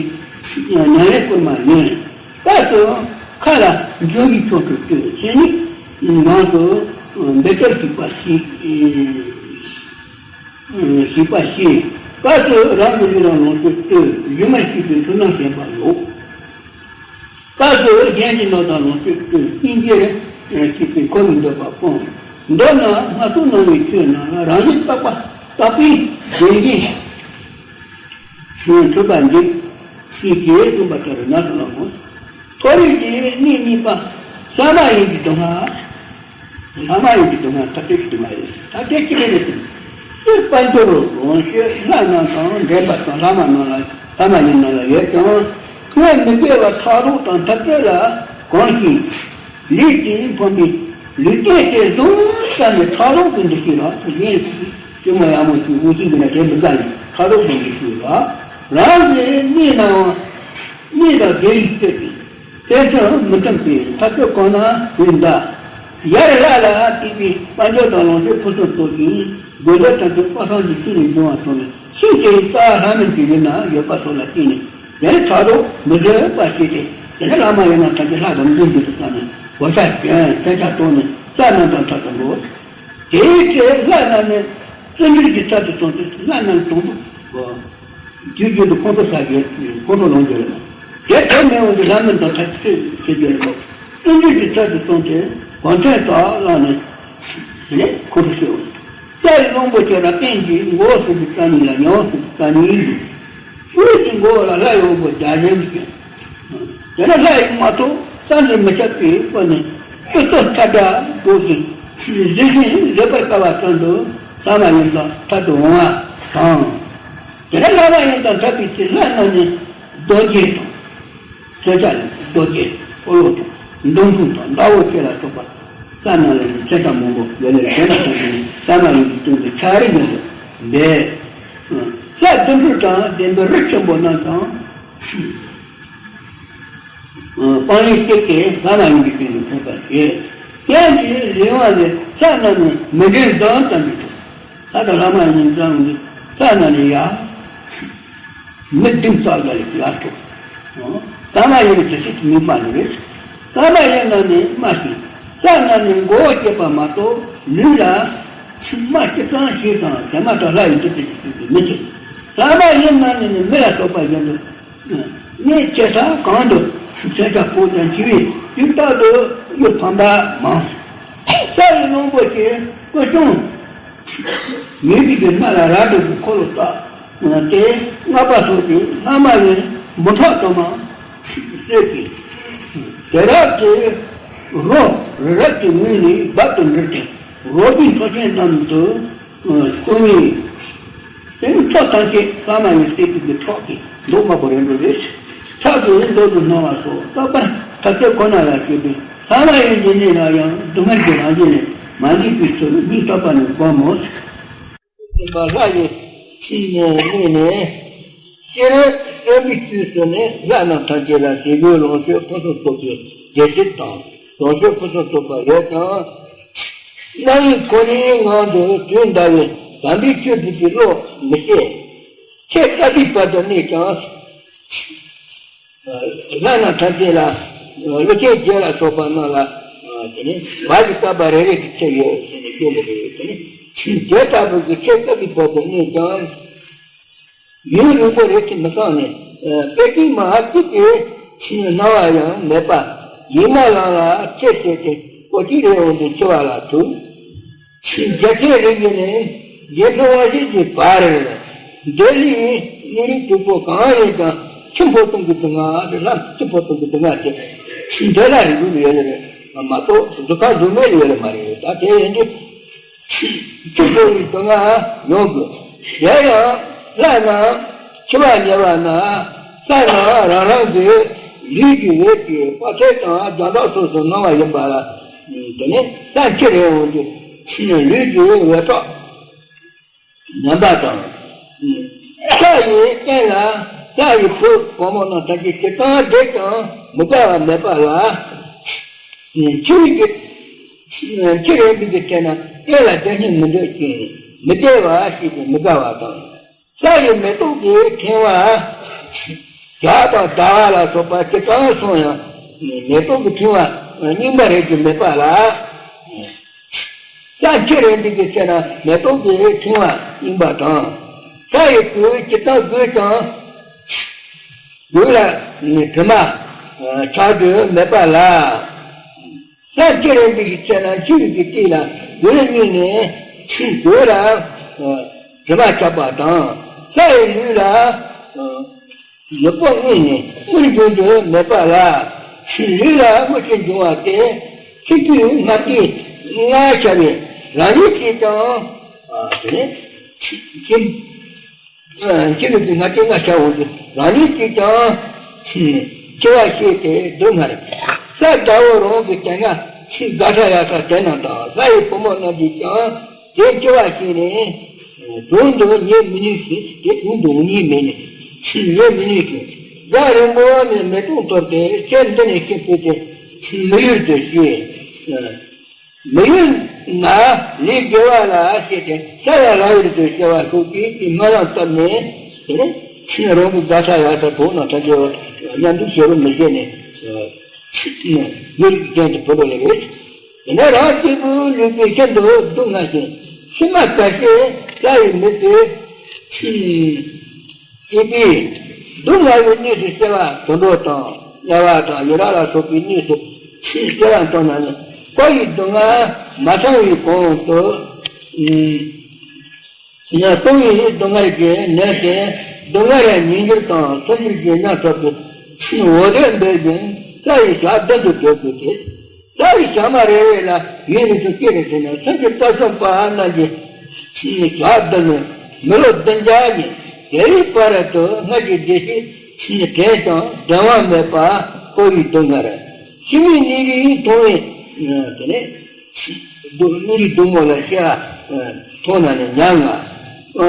ཉམས་ལེན་སྐོར་མ་ཡིན། སྐབས་སུ་མཁའ་ལ་འཇོམས་པའི་ཆོ་འཕྲུལ་ལྟོས། མཚན་ཉིད་ངང་དུ་འབད་རྩོལ་ཞིག་པ་ཞིག་ཞིག་པ་ཞིག་སྐབས་སུ་རང་གི་ལུས་དང་ལོངས་སྤྱོད་ལྟོས། སྒྱུ་མར་སྐྱེས་པའི་འཁྲུལ་སྣང་ཞེན་པ་ལོག་སྐབས་སུ་གཞན་གྱི་ནོར་དང་ལོངས་སྤྱོད་ལྟོས། སྙིང་རྗེར་སྐྱེས་པའི་འཁོར་བའི་འདོད་པ་སྤོང་། མདོར་ན་སྔར་སོང་སྣང་བའི་ཆོས་རྣམས་ལ་རང་བཞིན་རྟག་པ་རྟག་པའི་བདེན་འཛིན་ཞེན་འཁྲུལ་པ་འདི་ཞེས་རྗེས་གསུངས་པ་ལྟར་ན་སོང་ལ་མོ། མཐོ་རིས་ཀྱི་གནས་གཉིས་པ། ས་མ་ཡིན་གྱི་སྡུག་བསྔལ། ས་མ་ཡིན་གྱི་སྡུག་བསྔལ་ཐ་དད་ཀྱི་སྡུག་བསྔལ་ཡིན། ཐ་དད་ཀྱི་རེད་དེ། སྤྱིར་དཔལ་འབྱོར་ལོངས་སྤྱོད་ལྷ་རྣམས་དང་འདྲེན་པ་དང་ལྷ་མ་རྣམས་ལ་ལྷ་མ་ཡིན་རྣམས་ལ་ཡོད་ཀྱང་། སྔོན་མི་དགེ་བ་ཕྲག་དོག་དང་འཐབ་རྩོད་ལ་གང་ཞིག་ལུས་ཀྱིས་ཕོངས་པའི་ལུས་རྟེན་དེ་བཟུང་བསམ་ནས་ཕྲག་དོག་གི་འདུ་ཤེས་རང་སུ་ཡིན། སྐྱེ་བོ་ཡག་མོ་ཞིག་དབུལ་ཞིང་གི་ན་དེ་མི་དགའ་ནས་ཕྲག་དོག་གི་འདུ་ཤེས་རང་རང་གི་གནས་ནའང་གནས་དང་བདེ་བའི་སྤྱོད་ཅིང་། དེ་ཚོ་མི་མཐུན་པའི་འཐབ་རྩོད་གང་ན་ཡིན་ད། ཡར་ལྷ་ལ་བརྟེན་པའི་དཔལ་འབྱོར་དང་ལོངས་སྤྱོད་ཕུན་སུམ་ཚོགས་ཤིང་དགོས་འདོད་ཐམས་ཅད་དཔག་བསམ་གྱི་ཤིང་ལས་འབྱུང་བ་མཐོང་ནས་ཤིང་དེའི་རྩ་ལྷ་མིན་གྱི་ཡུལ་ན་ཡོད་པ་སོགས་ལ་བརྟེན་ནས་དེ་ནི་ཕྲག་དོག་མི་བཟོད་པ་སྐྱེས་ཏེ། དེ་ནི་ལྷ་མ་ཡིན་ན་ཐམས་ཅད་ལྷ་དང་མི་འདུག་ཏུ་བསམ་ནས་གོ་ཆ་གྱོན་མཚོན་ཆ་གཏོང་ནས་ལྷ་རྣམས་དང་ཐབ་ཏུ་འགྲོ། དེའི་ཚེ་ལྷ་རྣམས་ནི་བརྩོན་འགྲུས་ཀྱི་ཚད་དུ་སོང་སྟེ་ལྷ་རྣམས་དང་པོ། དུས་རྒྱུན་དུ་ཁོང་ཁྲོ་ཟ་རྒྱུ། ཁོང་ཁྲོ་ལངས་རྒྱུ་རེད་མོད། དེ་དེ་མི་འོང་དུས་ལྷ་མིན་དང་ཐག་ཆོད་བྱེད་རྒྱུ་རེད་མོད། བརྩོན་འགྲུས་ཀྱི་ཚད་དུ་སོང་སྟེ་གོ་མཚོན་དག་བླངས་ནས་དེ་ནས་ཁོང་ཁྲོ་སེལ་བ་རེད། ལྷ་ཡི་གླང་པོ་ཆེ་རབ་བརྟན་གྱི་མགོ་བོ་སུམ་ཅུ་རྩ་གཉིས་ལ་ཉི་མ་སུམ་ཅུ་རྩ་གཉིས་ཡིན། ཆོས་ཀྱི་མགོ་བོ་ལ་ལྷ་ཡི་དབང་པོ་བརྒྱ་བྱིན་གྱིས་བརྒྱན། དེ་ནས་ལྷ་ཡི་དམག་ཚོགས་བསམ་གྱིས་མི་ཁྱབ་པའི་སྒོ་ནས་སྐུ་ཚོགས་ཐལ་སྒྲ་སྒྲོག་ཅིང་གཟིགས་ཤིང་བཟོད་པར་དཀའ་བ་ཙམ་དུ་ལྷ་མ་ཡིན་དང་ཐབ་ཏུ་འོང་བ་དང་། དེ་ནས་ལྷ་མ་ཡིན་དང་འཐབ་པའི་ཚེ་ལྷ་རྣམས་ནི་རྡོ་རྗེ་དང་། ཚོན་ཆ་ལས་རྡོ་རྗེ་འཁོར་ལོ་དང་མདུང་ཐུང་དང་མདའ་འོག་བཅས་ལ་སོགས་པ་ལྷ་རྣམས་ལས་ནི་ཚོན་ཆ་མང་པོ་ཡོད་ལས་གཞན་ལ་སོགས་པའི་ལྷ་མ་ཡིན་གྱི་སྟེང་དུ་ཕྱག་རིས་ཡོད་པས། ལྷ་བདུན་ཕྲག་དང་ལྡན་པའི་རི་ཆེན་པོ་རྣམས་དང་། སྤང་ལེན་སྐྱེས་ཏེ་ལྷ་མ་ཡིན་པའི་སྟེང་དུ་ཐོབ་པར་བྱེད། དེ་ཡང་དེའི་ལེའུ་ལས་ལྷ་རྣམས་ནི་མི་འདྲེན་བཟང་ཙམ་གྱིས་ཐོབ། ལྷ་དང་ལྷ་མ་ཡིན་ཙམ་གྱི་ལྷ་རྣམས་ནི་ཡ། མི་བདུན་རྩ་བརྒྱད་ལས་ཡར་ཐོབ། ལྷ་མ་ཡིན་པའི་དེ་སྲིད་མི་མ་ལུས་རེད། ལྷ་མ་ཡིན་རྣམས་ནི་སྨྲ་ཞིང་། ལྷ་རྣམས་ནི་མགོ་བོ་བཅད་པ་མ་གཏོགས་ལུས་ལ་སྨྲ་ཅི་ཙམ་ཞིག་དང་དེ་མ་ཐག་ལྷ་ཡི་འདུ་ཤེས་ཀྱི་ཚུལ་དུ་མི་འགྱུར། ལྷ་མ་ཡིན་རྣམས་ནི་མི་ལ་སོགས་པ་བཞིན་དུ། གནས་ཆེ་ས་གང་དུ་མཚོན་ཆ་ཕོག་ཀྱང་འཆི་བའི་དུས་རྟག་ཏུ་གཡུལ་འཕངས་པ་མང་། ས་ཡི་གླང་པོ་ཆེ་སྐུ་གཤོང་། ཉེ་དུས་ཀྱི་སྣ་ལ་རལ་གྲི་གི་འཁོར་ལོ་བཏགས་ཏེ་སྔགས་པ་སོགས་ཀྱིས་ལྷ་མ་ཡིན་འབུམ་ཕྲག་དུ་མ་གསོད་ཅིང་། དེ་དག་གི་རོ་རི་རབ་ཀྱི་ངོས་ནས་རྦབ་ཏུ་འདྲིལ་ཏེ་རོ་བདུན་མཐོ་ཆེན་རྣམས་སུ། ལྟུང་བའི་དེ་ནི་ཕྱོགས་ཐམས་ཅད་ལྷ་མ་ཡིན་སྲིད་པའི་གི་ཕྲག་གིས་མདོག་དམར་པོ་རེ་འགྲོ་རེ་ཕྲག་གིས་མདོག་ཏུ་སྣང་བ་སོགས་རྟག་པར་ཐབས་ཤེས་ཁོ་ན་ལ་སྤྱོད་པས་ལྷ་མ་ཡིན་གྱི་གནས་ལ་ཡང་སྡུག་བསྔལ་གྱི་རང་བཞིན་ལས་མ་འདས་པའི་ཚུལ་སྙིང་ཐག་པ་ནས་བསྒོམ་མོ། སེམས་པ་ལྷ་ཡི་ཚིག་ནས་གནས་ནས་སྤྱིར་གསོན་པའི་དུས་སུ་ནི་ལྷ་རྣམས་ཐམས་ཅད་ལ་བདེ་བའི་ལོངས་སྤྱོད་ཕུན་སུམ་ཚོགས་པའི་རྒྱལ་སྲིད་དང་ལོངས་སྤྱོད་ཕུན་སུམ་ཚོགས་པ་ཡོད་ཀྱང་། རྣ་བའི་གོ་ནས་ངང་དུ་དུས་འདའ་བའི་དམ་པའི་ཆོས་སྒྲུབ་པའི་བློ་མི་སྐྱེ། ཚེ་བསྐལ་པའི་བར་དུ་གནས་ཀྱང་། ལྷ་རྣམས་ཐམས་ཅད་ལ། ཀླུ་ཆེན་བརྒྱད་ལ་སོགས་པ་རྣམས་ལ། དེ་ནི་བར་གྱི་བསྐལ་པ་རེ་རེ་གི་ཚེ་ཡོད་ཟེར་ནས་བཤད་ལེ་རེད། དེ་ནི་དེ་ལྟ་བུ་གི་ཚེ་བསྐལ་པའི་བར་དུ་གནས་ཀྱང་། ཡུན་རིང་པོ་རེ་ཅིག་མི་སོང་ནས། སྐད་ཅིག་མ་གཅིག་གི་སྣང་བ་ཡང་མེད་པ། ཡིད་མ་ལང་ལ་ཚེ་ཟད་དེ་སྐོར་ཅིག་རེ་འོང་དུ་འཆི་བ་ལ་ཐུག་རྒྱལ་ཆེན་རིགས་ཀྱི་ནི་རྒྱལ་ཕྲན་དབང་ཤེས་ཀྱི་བར། འདི་ལས་ནི་རིགས་དྲུག་པོ་གང་ཡིན་ཀྱང་འཆི་འཕོ་ལྟུང་གི་སྡུག་བསྔལ་དེ་ལ་འཆི་འཕོ་ལྟུང་གི་སྡུག་བསྔལ་དེ་འདི་ལ་རིགས་དྲུག་ཡོད་ལེ་རེད་མ་གཏོགས་གཟུགས་ཁམས་གཟུགས་མེད་ཡོད་ལེ་མ་རེད། ད་དེ་ཡིན་དུས། འཆི་འཕོ་བའི་སྡུག་བསྔལ་མྱོང་དགོས། དེ་ཡང་ལྷ་རྣམས་འཆི་བ་ཉེ་བ་ན། ལྷ་རྣམས་རང་རང་གི་ལུས་ཀྱི་འོད་ཀྱི་དཔག་ཚད་དང་རྒྱང་གྲགས་སོ་སོར་སྣང་བ་ཡིན་པ་ལ། དེ་ནས་ལྷ་འཆི་རན་འོང་དུས་ལུས་ཀྱི་འོད་ཐོག་ཉམས་པ་དང་། ལྷ་ཡི་རྟེན་ལ་ལྷ་ཡི་བུ་བུ་མོ་རྣམས་ཐམས་ཅད་སྤྱིར་བཏང་བསྡད་ཀྱང་མི་དགའ་བ་མེད་པ་ལ། འཆི་བའི་གི་འཆི་རན་པའི་གི་ཚེ་ན་རྟེན་ལ་བསྡད་སྙིང་མི་འདོད་ཅིང་མི་བདེ་བ་ཞེས་ཏེ་མི་དགའ་བ་དང་། ལྷ་ཡི་མེ་ཏོག་གི་ཕྲེང་བ་བྱ་དང་ཟླ་བ་ལ་སོགས་པ་ཇི་ཙམ་སོང་ཡང་མེ་ཏོག་གི་ཕྲེང་བ་རྙིང་པ་རེ་ཅིག་མེད་པ་ལ། ལྷ་འཆི་རན་པའི་གི་ཚེ་ན་མེ་ཏོག་གི་ཕྲེང་བ་རྙིང་པ་དང་། ལྷ་ཡི་གོས་ཇི་ལྟར་བགོས་ཀྱང་གོས་ལ་དྲི་མ་ཆགས་དུ་མེད་པ་ལ། ལྷ་འཆི་རན་པའི་གི་ཚེ་ན་འཆི་བའི་གི་དུས་ལ་གོས་རྙིང་ནས་གོས་ལ་དྲི་མ་ཆགས་པ་དང་། ལྷ་ཡི་ལུས་ལ་ནུས་པ་དངོས་ནས་དངོས་འབྱུང་དུ་མེད་པ་ལ། ལུས་ལ་དངོས་སུ་འབྱུང་བ་སྟེ། ཆུ་རྒྱུས་ལྔ་སྟེ་ལྔ་བྱ་བའི་རང་ཉིད་ཀྱིས་ཀྱང་། དེ་ནས་ཆུ་ཆུ་ཆུ་རྒྱུས་ལྔ་སྟེ་ལྔ་བྱ་འོང་དུས་རང་ཉིད་ཀྱིས་ཀྱང་། འཆི་བ་ཤེས་ཏེ་སྡུག་བསྔལ། ལྷ་དགྲ་བོ་རང་གི་དེ་སྔ་དགའ་ས་ཡག་ས་དེ་རྣམས་དང་ལྷ་ཡི་བུ་མོ་རྣམས་ཀྱིས་ཀྱང་། དེ་འཆི་བ་ཤེས་ནས་དོན་དུ་ཉེ་མི་ནུས་ཤིང་། དེ་དོན་དུ་ཉེ་མི་ནུས་ཤིང་ཉེ་མི་ནུས་ཤིང་། རྒྱ་རིང་པོ་ནས་མེ་ཏོག་འཐོར་ཏེ་ཚེ་འདི་ནས་ཤི་འཕོས་ཏེ་མི་ཡུལ་དུ་སྐྱེ། མི་ཡུལ་ན་ལས་དགེ་བ་ལ་སྐྱེས་ཏེ་ས་ཡ་ལྷ་ཡུལ་དུ་སྐྱེ་བ་ཤོག་ཅིག་གི་སྨོན་ལམ་བཏབ་ནས་དེ་ནས་རང་གི་དགའ་ས་ཡག་ས་གྲོགས་རྣམས་ཐམས་ཅད་མཉམ་དུ་ཞེ་རུ་མི་བྱེད་ནས་ཡུལ་གཞན་དུ་བུད་པ་ལས་རེད། དེ་ནས་རང་སྐྱེས་བུ་ལུས་ཀྱི་ཤིན་ཏུ་སྡུག་བསྔལ་ཞིང་། ཕྱི་མ་ཁ་ཤས་ལྷ་ཡི་མི་དེ་སྐྱེས་པས་སྡུག་བསྔལ་བའི་གནས་སུ་སྐྱེ་བ་དུད་འགྲོ་དང་དམྱལ་བ་དང་ཡི་དྭགས་ལ་སོགས་པའི་གནས་སུ་སྐྱེ་བ་མཐོང་ན་ནི་འཁོར་བའི་སྡུག་བསྔལ་མ་ཚང་བའི་གོང་དུ། ཡང་ལྟུང་བའི་སྡུག་བསྔལ་གྱིས་ནད་ཟིན་སྡུག་བསྔལ་ཉིས་འགྱུར་དང་སུམ་འགྱུར་གྱིས་ཉམས་སོགས་ཀྱི་འོ་དོད་འབོད་བཞིན་ལྷ་ཡི་ཞག་བདུན་དུ་བགྲོད་དགོས་ཏེ། ལྷ་ཡི་ཞག་མ་རེ་རེ་ལ་ཡུན་རིང་དུ་སྐྱེ་རུ་འཇུག་ན་སེམས་ཀྱི་རྩ་གསུམ་པ་རྣམས་ཀྱི་ཞག་བདུན་ནི་མི་ལོ་བདུན་བརྒྱ་ཡིན། དེའི་བར་དུ་སྔར་གྱི་བདེ་སྐྱིད་དྲན་ཀྱང་བདེ་བ་མེད་པ་འཁོར་བའི་སྡུག་བསྔལ། ཕྱི་མའི་གནས་རིས་མཐོང་བས་དེ་ནས། སྡུག་གནས་རིས་སྡུག་མོ་ལ་སྐྱེ་བ་མཐོང་ན་ནི་ཉམ་ང་།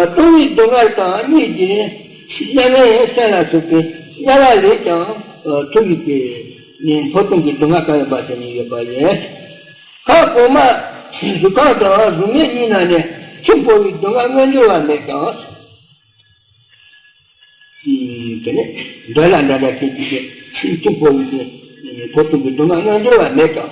ལྟུང་བའི་སྡུག་བསྔལ་དང་གཉིས་ཀྱིས་མྱ་ངན་སེམས་ལ་ཐུག་པའི་དམྱལ་བ་ལས་ཀྱང་ཐུབ་པའི་གི་འཕོ་ལྟུང་གི་སྡུག་བསྔལ་གང་ཡིན་པ་དེ་ནི་ཡོད་པ་ཡིན། ཁམས་གོང་མ་གཟུགས་ཁམས་དང་གཟུགས་མེད་གཉིས་ན་ནི་འཆི་འཕོ་བའི་སྡུག་བསྔལ་མངོན་གྱུར་བ་མེད་ཀྱང་། དེ་ནས་འདོད་ལ་འདྲ་འདྲ་བྱེད་ཀྱི་ཕྱིར་ཆུ་འཕོ་བའི་ཕྱིར་འཕོ་ལྟུང་གི་སྡུག་བསྔལ་མངོན་གྱུར་བ་མེད་ཀྱང་།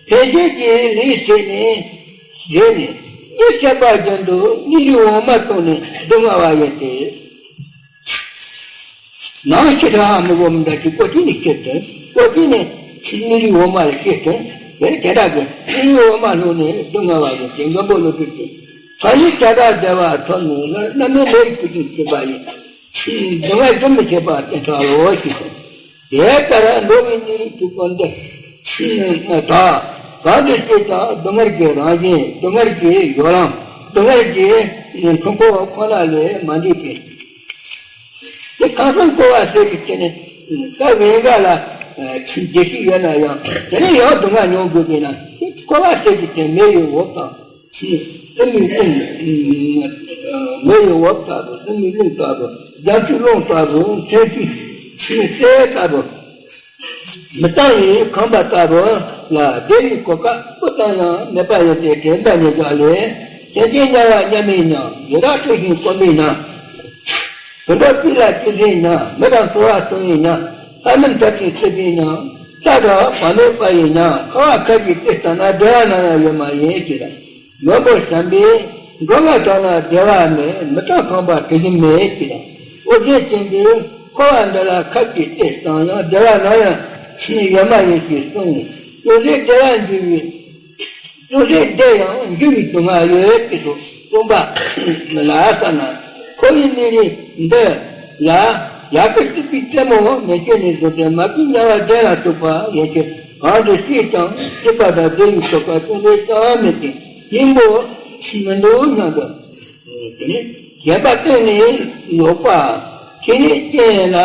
ཕན་བྱེད་ཀྱི་ལས་བྱས་ནས་བྱས་ནས་གཉིད་སད་པ་བཞིན་དུ་གནས་རིས་འོག་མ་བཏང་ནས་སྡུག་བསྔལ་བ་ཡིན་ཏེ། ནང་ཤི་ཁ་མི་གོ་མི་འདྲ་ཅིག་ཀོ་ཅི་ནས་ཤི་སྟེ་ཀོ་ཅི་ནས་གནས་རིས་འོག་མ་ལ་ཤི་སྟེ་དེ་དེ་འདྲ་གི་གནས་རིས་འོག་མ་ལྷུང་ནས་སྡུག་བསྔལ་བ་ཡིན་ཏེ་མགོན་པོ་ཀླུ་སྒྲུབ་ཀྱིས། ད་ནི་བྱ་བྲལ་བདེ་བ་ཐོབ་ནས་ལར་རྣམ་སྨིན་ལས་ཀྱི་ཀུན་སྐྱེད་པ་ཡིན། སྡུག་བསྔལ་རྒྱུན་མི་ཆད་པ་བསྟེན་ཐལ་ལོ་ཞེས་སོ། དེ་ལྟར་འགྲོ་བའི་གནས་རིས་དྲུག་པོ་འདི། ད་གང་དུ་སྐྱེས་ཀྱང་སྡུག་བསྔལ་གྱི་རང་བཞིན་སྡུག་བསྔལ་གྱི་བརྒྱུད་ལམ་སྡུག་བསྔལ་གྱི་འཁྲུལ་འཁོར་ཁོ་ན་ལས་མ་འདས་པས། དེ་ཁམས་གསུམ་འཁོར་བ་ཟེར་གྱི་ཆེ་ནས་ད་བེང་ག་ལ་བདེ་སྐྱིད་ཡོད་ན་ཡང་དེ་ནས་ཡང་སྡུག་བསྔལ་མྱོང་དགོས་པས་ན་དེ་འཁོར་བ་ཟེར་གྱི་ཆེ་མེ་ཡི་འོབས་དང་། ཀླུ་མོའི་རླུང་། མེ་ཡི་འོབས་ལྟ་བུ། ཀླུ་མོའི་རླུང་ལྟ་བུ། རྒྱ་མཚོའི་རླུང་ལྟ་བུ། མཚན་བཅུའི་ཤིང་རྩེ་ལྟ་བུ། མི་གཙང་བའི་ཁང་པ་ལྟ་བུ། ལ་བདེ་བའི་གོ་སྐབས་སྤུ་ཙམ་ཡང་མེད་པ་ཡིན་ཏེ། དྲན་པ་ཉེར་བཞག་ལས། སེམས་ཅན་དམྱལ་བ་མཉམ་མེད་ཉམས། ཡི་དྭགས་སྲོག་ཤིང་དཀོན་པའི་ནང་། དུད་འགྲོ་སྤྱི་ལ་ཅི་ཟིན་ཉམས། མི་དང་འཚོ་བ་སྲུང་བའི་ཉམས། ལྷ་མིན་དགྲ་བཅོམ་སྲིད་པའི་ཉམས། ས་དང་བ་མེད་པ་ཡི་ཉམས། ཁ་བ་ཁབ་ཀྱིས་བཏེགས་བཏང་ན། བདེ་བ་ནམ་ཡང་ཡོད་མ་ཡིན་ཞེས་དང་། མགོན་པོ་བྱམས་པས་འགྲོ་ལྔ་དྲངས་ན་བདེ་བ་མེད། མི་གྲངས་ཁང་པ་དྲི་ཞིམ་མེད་ཅེས་དང་། ཨོ་རྒྱན་བཅོམ་པས་འཁོར་བ་འདི་ལ་ཁབ་ཀྱིས་བཏེགས་བཏང་ཡང་། བདེ་བ་ནམ་ཡང་ཡོད་མ་ཡིན་ཞེས་གསུངས། ཅུང་ཟད་བདེ་ཡང་འགྱུར་བའི། ཅུང་ཟད་བདེ་ཡང་འགྱུར་བའི་སྡུག་བསྔལ་ཡོད་ཅེས་སོ། གསུངས་པ་ལ་ལྟ་ན། འཁོར་བའི་གནས་རིས་འདི་ལ་ཡ་གི་སྲིད་པའི་རྩེ་མོ་མན་ཆད་ནས་བཟུང་སྟེ་མ་གི་དམྱལ་བ་གདན་ལ་ཐུག་པ་ཡན་ཆད་གང་དུ་སྐྱེས་ཀྱང་སྲིད་པ་དང་བདེ་བའི་གོ་སྐབས་ཅུང་ཟད་ཀྱང་མེད་དེ། སྙིང་པོ་མི་འདུག་སྙམ་དུ། དེ་ནས་ཞེན་པ་གཏིང་ནས་ལོག་པ། ཕྱི་ནས་རྐྱེན་ལ་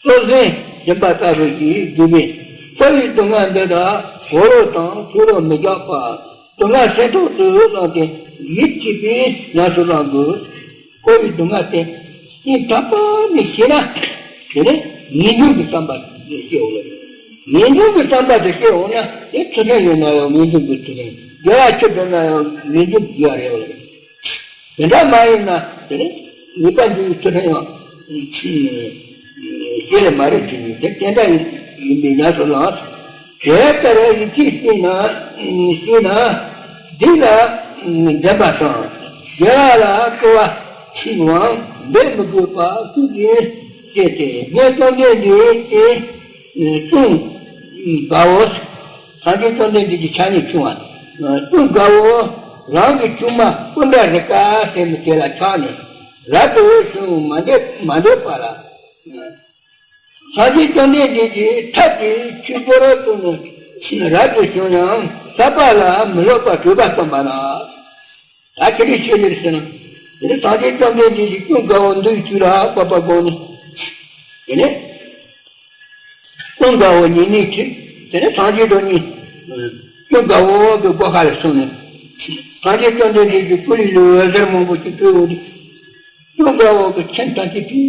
སོགས་ཟིན་ཞེན་པ་ལྟ་བུ་ཞིག་དགོས་པས། འཁོར་བའི་སྡུག་བསྔལ་འདི་དག་གོ་རོ་དང་ཐོས་རོ་མི་རྒྱག་པ། སྡུག་བསྔལ་སེམས་ཐོག་ཏུ་བླངས་ཏེ་ཡིད་ཆེས་པའི་ཉམས་སུ་བླང་དགོས། འཁོར་བའི་སྡུག་བསྔལ་དེ་སྙིང་ཐག་པ་ནས་ཤེས་ན། དེ་ནས་ངེས་འབྱུང་གི་བསམ་པ་དེ་སྐྱེ་འོང་ལ། ངེས་འབྱུང་གི་བསམ་པ་དེ་སྐྱེ་འོང་ན། དེ་ཚུལ་ཁྲིམས་ཡོད་ན་ཡང་ངེས་འབྱུང་གི་ཚུལ་ཁྲིམས། དགེ་བ་ཆེ་འགྲོ་ན་ཡང་ངེས་འབྱུང་གི་དགེ་བ་རེད་འོང་ལ། དེ་འདྲ་མ་ཡིན་ན་དེ་ནི་ངེས་པར་འབྱུང་བའི་ཚུལ་ཁྲིམས་ཡང་ཤེས་ནི་མ་རེད་ཅེས་ནི། དེ་དེ་འདྲ་ཡིན་པའི་ཉམས་སུ་བླངས། དེ་ལྟར་ཡིད་ཆེས་བྱས་ན། བྱས་ན་སྡིག་ལ་འདྲེན་པ་དང་། དགེ་བ་ལ་སྤྲོ་བ་ཆེ་བའམ་འབད་མི་དགོས་པ་ཤུགས་ཀྱིས་སྐྱེས་ཏེ། རྒན་བཅོམ་ལྡན་འདས་ཀྱིས་ཀུན་དགའ་བོ། སངས་རྒྱས་བཅོམ་ལྡན་འདས་ཀྱི་ཕྱག་ནས་བྱུང་བ། ཀུན་དགའ་བོ་རང་གི་ཆུང་མ་ཀུན་ད་རི་ཀ་ཟེར་མི་དེ་ལ་ཆགས་ནས་རབ་ཏུ་བྱུང་མ་འདོད་མ་འདོད་པ་ལ། སངས་རྒྱས་བཅོམ་ལྡན་འདས་ཀྱིས་ཐབས་ཀྱིས་ཆོས་སྒོར་བཙུགས་ནས་རབ་ཏུ་བྱུང་ཡང་ཐར་པ་ལ་མི་སློབ་པར་གྲོད་པ་བཏོན་པ་ན། ད་ཅི་རིགས་ཤེས་ལེར་ཟེར་ན། དེ་ནི་སངས་རྒྱས་བཅོམ་ལྡན་འདས་ཀྱིས་ཀུན་དགའ་བོ་འདུལ་བའི་ཚུལ་ལ་བཀོད་པ་དགོངས་ནས། དེ་ནས་ཀུན་དགའ་བོ་ཉེ་གནས་ཁྲིད། དེ་ནས་སངས་རྒྱས་དང་གཉིས་ཀུན་དགའ་བོ་གི་སྒོ་ཁ་ལ་སོང་ནས། སངས་རྒྱས་བཅོམ་ལྡན་འདས་ཀྱིས་སྐུ་ལུས་ལ་འོད་ཟེར་མང་པོ་ཞིག་སྤྲོས་འོང་དུས། ཀུན་དགའ་བོ་གི་ཁྱིམ་ཐམས་ཅད་ཕུལ།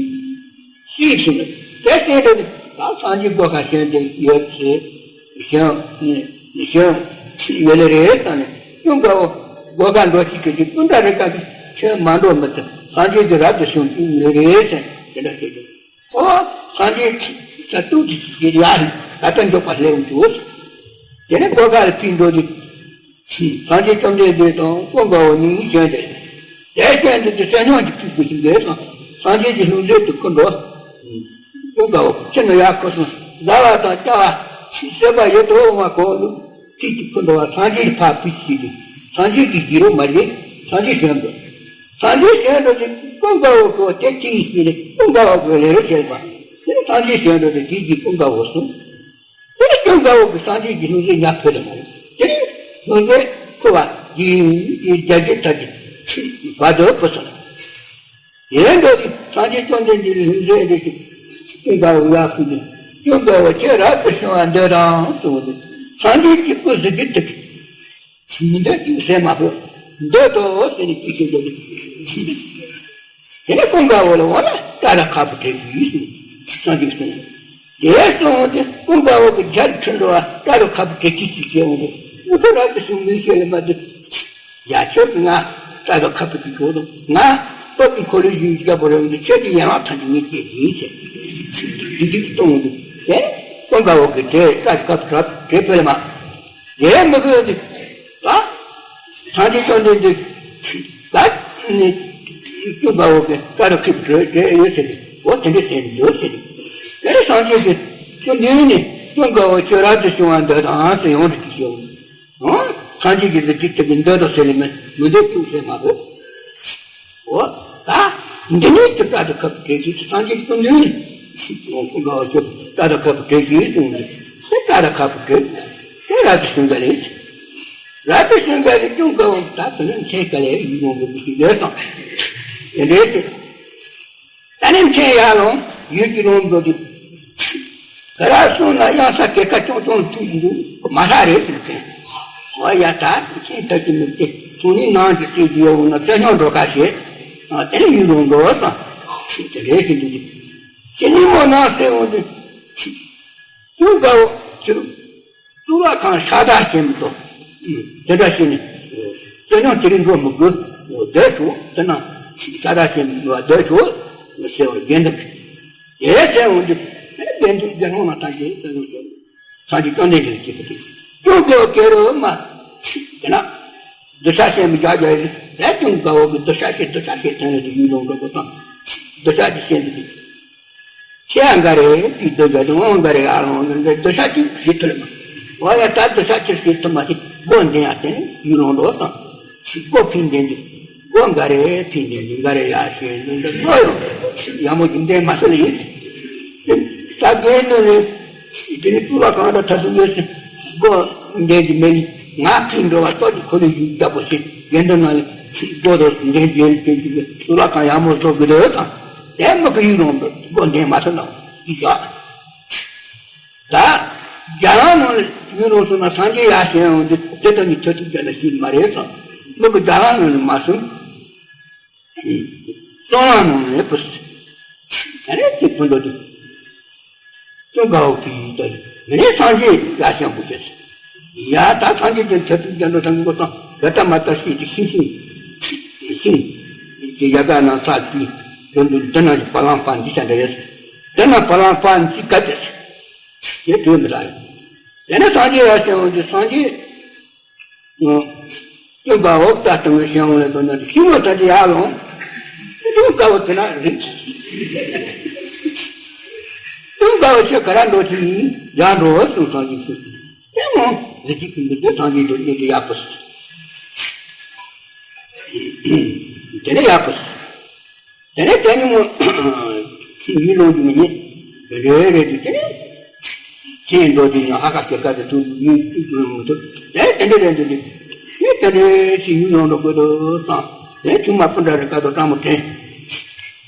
ཤེས་ཟིན་ནས་དེ་བསྟན་འགྲོ་དུས་ད་སངས་རྒྱས་སྒོ་ཁ་བྱོན་ཏེ་ཡོད་ཚེ། བྱོན་བྱོན་ཡོད་ལེ་རེད་བསམ་ནས། ཀུན་དགའ་བོ་སྒོ་ཁ་འགྲོ་ཞིག་གི་དུས་ཀུན་ད་རེ་ཀ་གི་ཁྱོད་མ་འགྲོ་མི་ཐུབ། སངས་རྒྱས་ཀྱིས་རབ་ཏུ་བྱུང་ཅིག་ཡོད་རེད་ཟེར་དེ་འདྲ་ཟེར་དུས། ཨོ། སངས་རྒྱས་ཆེ་ས་ཏུག་ཏུ་ཞིག་ཡ་ད་ལྟ་མགྱོགས་པ་སླེབས་འདུག་དེ་ནས་སྒོ་ཁ་ལ་ཕྱིན་འགྲོ་དུས། སངས་རྒྱས་བཅོམ་ལྡན་འདས་དང་ཀུན་དགའ་བོ་གཉིས་བྱོན་ཏེ། དེ་བྱོན་དུས་དེ་བསོད་སྙོམས་ཀྱི་ཕུད་དགོས་ཤིག་འདས་སོང་། སངས་རྒྱས་ཀྱི་ལྷུང་བཟེད་དུ་ཁུར་འགྲོ། ཀུན་དགའ་བོ་ཁྱི་ནི་ཡར་ཁུར་སོང་། ཟ་བ་དང་བཅའ་བ་ཕྱིས་སོས་པ་ཡོད་དོ་འོང་བ་གོ་ལུགས་ཕུད་ཀྱི་ཁུར་འགྲོ་བ་སངས་རྒྱས་ཕར་ཕུད་ཀྱི་དུས་སངས་རྒྱས་ཀྱི་ཞིག་རོ་མ་རེད། སངས་རྒྱས་བྱོན་འགྲོ། སངས་རྒྱས་བྱོན་འགྲོ་དུས་ཀུན་དགའ་བོ་གོ་དེ་ཅི་ཡིན་ཞེས་ནས་ཀུན་དགའ་བོ་གོ་ལེ་རོ་བྱས་པ། དེ་ནས་སངས་རྒྱས་བྱོན་འགྲོ་དུས་དེ་གིས་ཀུན་དགའ་བོ་གསུངས། དེ་ནས་ཀུན་དགའ་བོ་གིས་སངས་རྒྱས་ཀྱི་ལྷུང་བཟེད་ཉར་ཕོད་ལ་མ་རེད། དེ་ནས་ལྷུང་བཟེད་ཁུར་བ་ཡིན་ཡིན་རྒྱ་ཆེ་ཐར་གྱི་བར་དུ་བུད་སོང་། དེ་འགྲོ་དུས་སངས་རྒྱས་བཅོམ་ལྡན་འདས་ཀྱི་ལྷུང་བཟེད་འདི་ཞིག་ཀུན་དགའ་བོ་ཡར་ཁུར་དུས་ཀུན་དགའ་བོ་ཁྱེད་རབ་ཏུ་བྱུང་བ་འདོད་དང་གསུངས་ཏེ། སངས་རྒྱས་ཀྱི་སྐུ་གཟི་བརྗིད་དེ་གིས། མི་འདོད་ཅིག་ཟེར་མ་ཕོད། འདོད་དོ་ཟེར་ནས་ཅིག་ཤོད་འདོད་དོ། དེ་ནས་ཀུན་དགའ་བོ་ལ་འོ་ན་སྐྲ་དང་ཁ་སྤུ་བྲེགས་ཤིག་ཟེར་ནས་སངས་རྒྱས་གསུངས། དེ་གསུངས་ཏེ་ཀུན་དགའ་བོ་གི་རྒྱབ་ཁྲིད་འགྲོ་བ་སྐྲ་དང་ཁ་སྤུ་བྲེགས་ཤིག་ཅིག་བྱས་འོང་དུས་ཨུ་ཚུགས་རབ་ཏུ་བྱུང་མི་ཤེས་ལ་མ་དུ། ཡ་ཁྱོད་ཀྱིས་ང་སྐྲ་དང་ཁ་སྤུ་གི་གོ་དང་ང་སྟོབས་ཀྱི་འཁོར་ལོའི་གཞུང་རྒྱབ་པོ་རེད་འོང་དུས་ཁྱོད་ཀྱི་ཡན་ལག་ཐམས་ཅད་ངས་བཅད་ཡིན་ཟེར། དེ་དུས་གཏོང་འོང་དུས་དེ་ནས་ཀུན་དགའ་བོ་གི་དེ་སྐྲ་དང་ཁ་སྤུ་བྲེགས་ཕོད་ལ་མ། དེ་མི་དགོས་ཏེ། ད། སངས་རྒྱས་བཅོམ་ལྡན་འདས། ད། ནི། ཀུན་དགའ་བོ་གི་སྐྲ་དང་ཁ་སྤུ་བྲེགས་བྲེགས་ཡོད་ཟེར་ཏེ། འོ་དེ་འདྲ་ཟེར་འདུག་ཟེར་ཏེ། དེ་ནས་སངས་རྒྱས་ཀྱིས་སྐུ་མདུན་ནས་ཀུན་དགའ་བོ་ཁྱོད་རབ་ཏུ་བྱུང་བ་འདོད་དང་ཟེར་ཡོང་དུ་ཅི་ཞེས། འོ། སངས་རྒྱས་ཀྱི་གཟི་བརྗིད་དེ་གིས་འདོད་དོ་ཟེར་ལེ་མི་མི་འདོད་ཅུང་ཟད་མ་དགོས། འོ། ད། འདི་ནས་ཀྱི་སྐྲ་དང་ཁ་སྤུ་བྲེགས་ཤིག་སངས་རྒྱས་ཀྱི་སྐུ་མདུན་ནས། ཀུན་དགའ་བོ་ཁྱོད་སྐྲ་དང་ཁ་སྤུ་བྲེགས་ཤིག་གསུངས་ཏེ། སྐྲ་དང་ཁ་སྤུ་བྲེགས། དེ་རབ་ཏུ་བྱུང་ག་ལེ། རབ་ཏུ་བྱུང་ག་ལེ་ཀུན་དགའ་བོ་ད་དེ་ནས་མཚན་ག་ལེ་ཡིད་འོང་གི་ཞིག་ཡོད་དང་། དེ་འདྲའི་ཚེ། ད་ནི་མཚན་ཡར་ལོངས་ཡུལ་གྱི་ལོངས་འགྲོ་དུས། ག་ར་སོང་ན་གཡང་ས་གད་ཁ་ཅོང་ཅོང་ཐུག་འདུག་མ་ཧྲ་རེད་ཟེར་མཁན། འོ་ཡ་ད་མཚན་ད་ཀྱི་མིག་དེ་ཚོང་ནི་ནང་གི་སྲིད་ཀྱི་ཡོད་འོང་ན་བཙན་སྐྱོང་འགྲོ་ཁ་ཞེས། དེ་ནི་ཡུལ་ལོངས་འགྲོ་བ་དང་། དེ་འདྲའི་ཞིག་འདུག་གི། དེ་ནི་མོ་ནང་སྲིད་འོང་དུས། ཀུན་དགའ་བོ་ཕྱིར། གཙུག་ལག་ཁང་ཤ་སྟག་ཆེན་པོ་དེ་འདྲ་ཞིག་ནས་བསོད་སྙོམས་དེ་རིང་འགྲོ་མི་དགོས། སྡོད་ཤོག་དེ་ན་ཤ་སྟག་ཆེན་པོ་སྡོད་ཤོག་ཟེར་བར་དགེ་འདུན་གྱིས་དེ་ཟེར་འོང་དུས། དགེ་འདུན་དགེ་སློང་རྣམས་ཐམས་ཅད་དེ་ནས་ཟེར། སངས་རྒྱས་བཅོམ་ལྡན་འདས་ཀྱིས་དེ་སྐད་ཅུང་གོ་གེ་རུ་མ། དེ་ན་གདུལ་བྱ་ཆེན་པོ་བརྒྱ་བརྒྱ་ཡིན་དེ་ཅུང་དགའ་བོ་གི་གདུལ་བྱ་ཞིག་གདུལ་བྱ་ཞིག་དེ་ནས་དེ་ཡུལ་ལུང་འགྲོ་དགོས་སམ། གདུལ་བྱ་དེ་ཤེས་འདུག་ཁྱེད་འགའ་རེ་དེའི་གདུལ་བྱ་དེ་འོང་འགའ་རེ་ཡར་ལོངས་ནས་གདུལ་བྱ་གཅིག་ཞིག་ཐུལ་མ། འོ་ཡ་ད་གདུལ་བྱ་གཅིག་ཞིག་ཐུལ་མ་དེ་སྒོ་འདི་ཡར་བསྟན་ཡུལ་ལུང་འགྲོ་སམ། སྒོ་ཕྱིས་འདི་འདི། སྒོ་འགའ་རེ་ཕྱིས་འདི་འདི་འགའ་རེ་ཡར་ཕྱིན་འདི་འདི་སྒོ་ཡང་ཡག་མོ་ཅིག་འདེམས་མ་སོང་ཡིན། ད་དགེ་འདུན་ནི་དེ་ནི་གཙུག་ལག་ཁང་དང་མཐའ་ཐུག་ཡོད་ཟེར། སྒོ་འདི་འདི་མེད་ནི་ང་ཕྱིན་འགྲོ་བ་ལྟོ་འདི་ཁོ་ནི་ཡུལ་རྒྱ་པོ་ཞིག་དགེ་འདུན་ནང་ལ་སྒོ་དང་འདི་འདི་ཡོད་ཀྱི་གཙུག་ལག་ཁང་ཡག་མོ་བཟོ་དགོས་དོ་དང་དེ་མི་གི་ཡུལ་ལུང་འགྲོ་སྒོ་འདེམས་མ་སོང་ན་ཡིན་ཡག་ད་རྒྱ་ནག་ནང་ལ་ཡུལ་ལུང་སོང་ན་སངས་རྒྱས་ཡར་བྱོན་འོང་དུས་དེ་ལྟ་ནི་མཐའ་ཐུག་རྒྱ་ལ་ཤེས་མ་རེད་དང་། མི་གི་རྒྱ་ནག་ནང་ལ་མ་སོང་། གཙུག་ལག་ནང་ནས་བུ་ཨ་ནི་དེ་བུ་འདོད་དུ་ཅུང་དགའ་བོ་གིས་ད་ཨ་ནི་སངས་རྒྱས་ཡར་བྱོན་པོ་བྱས། ཡ་ད་སངས་རྒྱས་ཀྱི་མཐའ་ཐུག་རྒྱ་འགྲོ་དང་གི་གོ་དང་ག་ད་མ་ད་ཤེས་ཀྱི་ཤིང་ཤིང་ཤིང་གི་ཡ་ག་ནང་ས་ཀྱི་དོན་དུ་དེ་ན་བ་ལང་པ་འདི་ཆ་འདྲ་ཡོད། དེ་ན་བ་ལང་པ་འདི་ག་དེ་དེ་དུས་མི་ལ་ཡིན། དེ་ནས་སངས་རྒྱས་ཡར་བྱོན་འོང་དུས་སངས་རྒྱས། ཀུན་དགའ་བོ་ལྟ་སྟངས་ཀྱི་ཞིང་ལ་འདོད་ན་ཤིང་མོ་ད་ཅི་ཡར་ལོངས། ཀུན་དགའ་བོ་དེ་ན་རིག་ཀུན་དགའ་བོ་ཁྱོད་ག་ར་འགྲོ་ཅི་ཡར་འགྲོ་གསུངས་སངས་རྒྱས་ཀྱིས། དེ་མོ་རིག་ཀྱི་ཀུན་དགའ་དེ་སངས་རྒྱས་འགྲོ་ཉིད་དུ་ཡག་པོ་དེ་ནས་ཡག་པོ། དེ་ནས་དེ་ནི་མོ་ཡུལ་ལུང་གི་མི་ཉིད་རེ་རེ་དུ་དེ་ནས་ཁྱེད་འགྲོ་དུས་ཡང་ཧ་ཁ་སྐྱེ་ཁ་དེ་ཐུག་ཡུལ་དུ་མི་ཐུབ། དེ་དེ་འདྲ་རེད་འདུག་དེ་དེ་འདྲ་ཞིག་ཡུལ་ལུང་འགྲོ་དགོས་དོ་བསམ། དེ་ཆུང་མ་སྤུན་ཟླ་རེ་ཁ་དོ་སྤྲང་མོ་དྲན།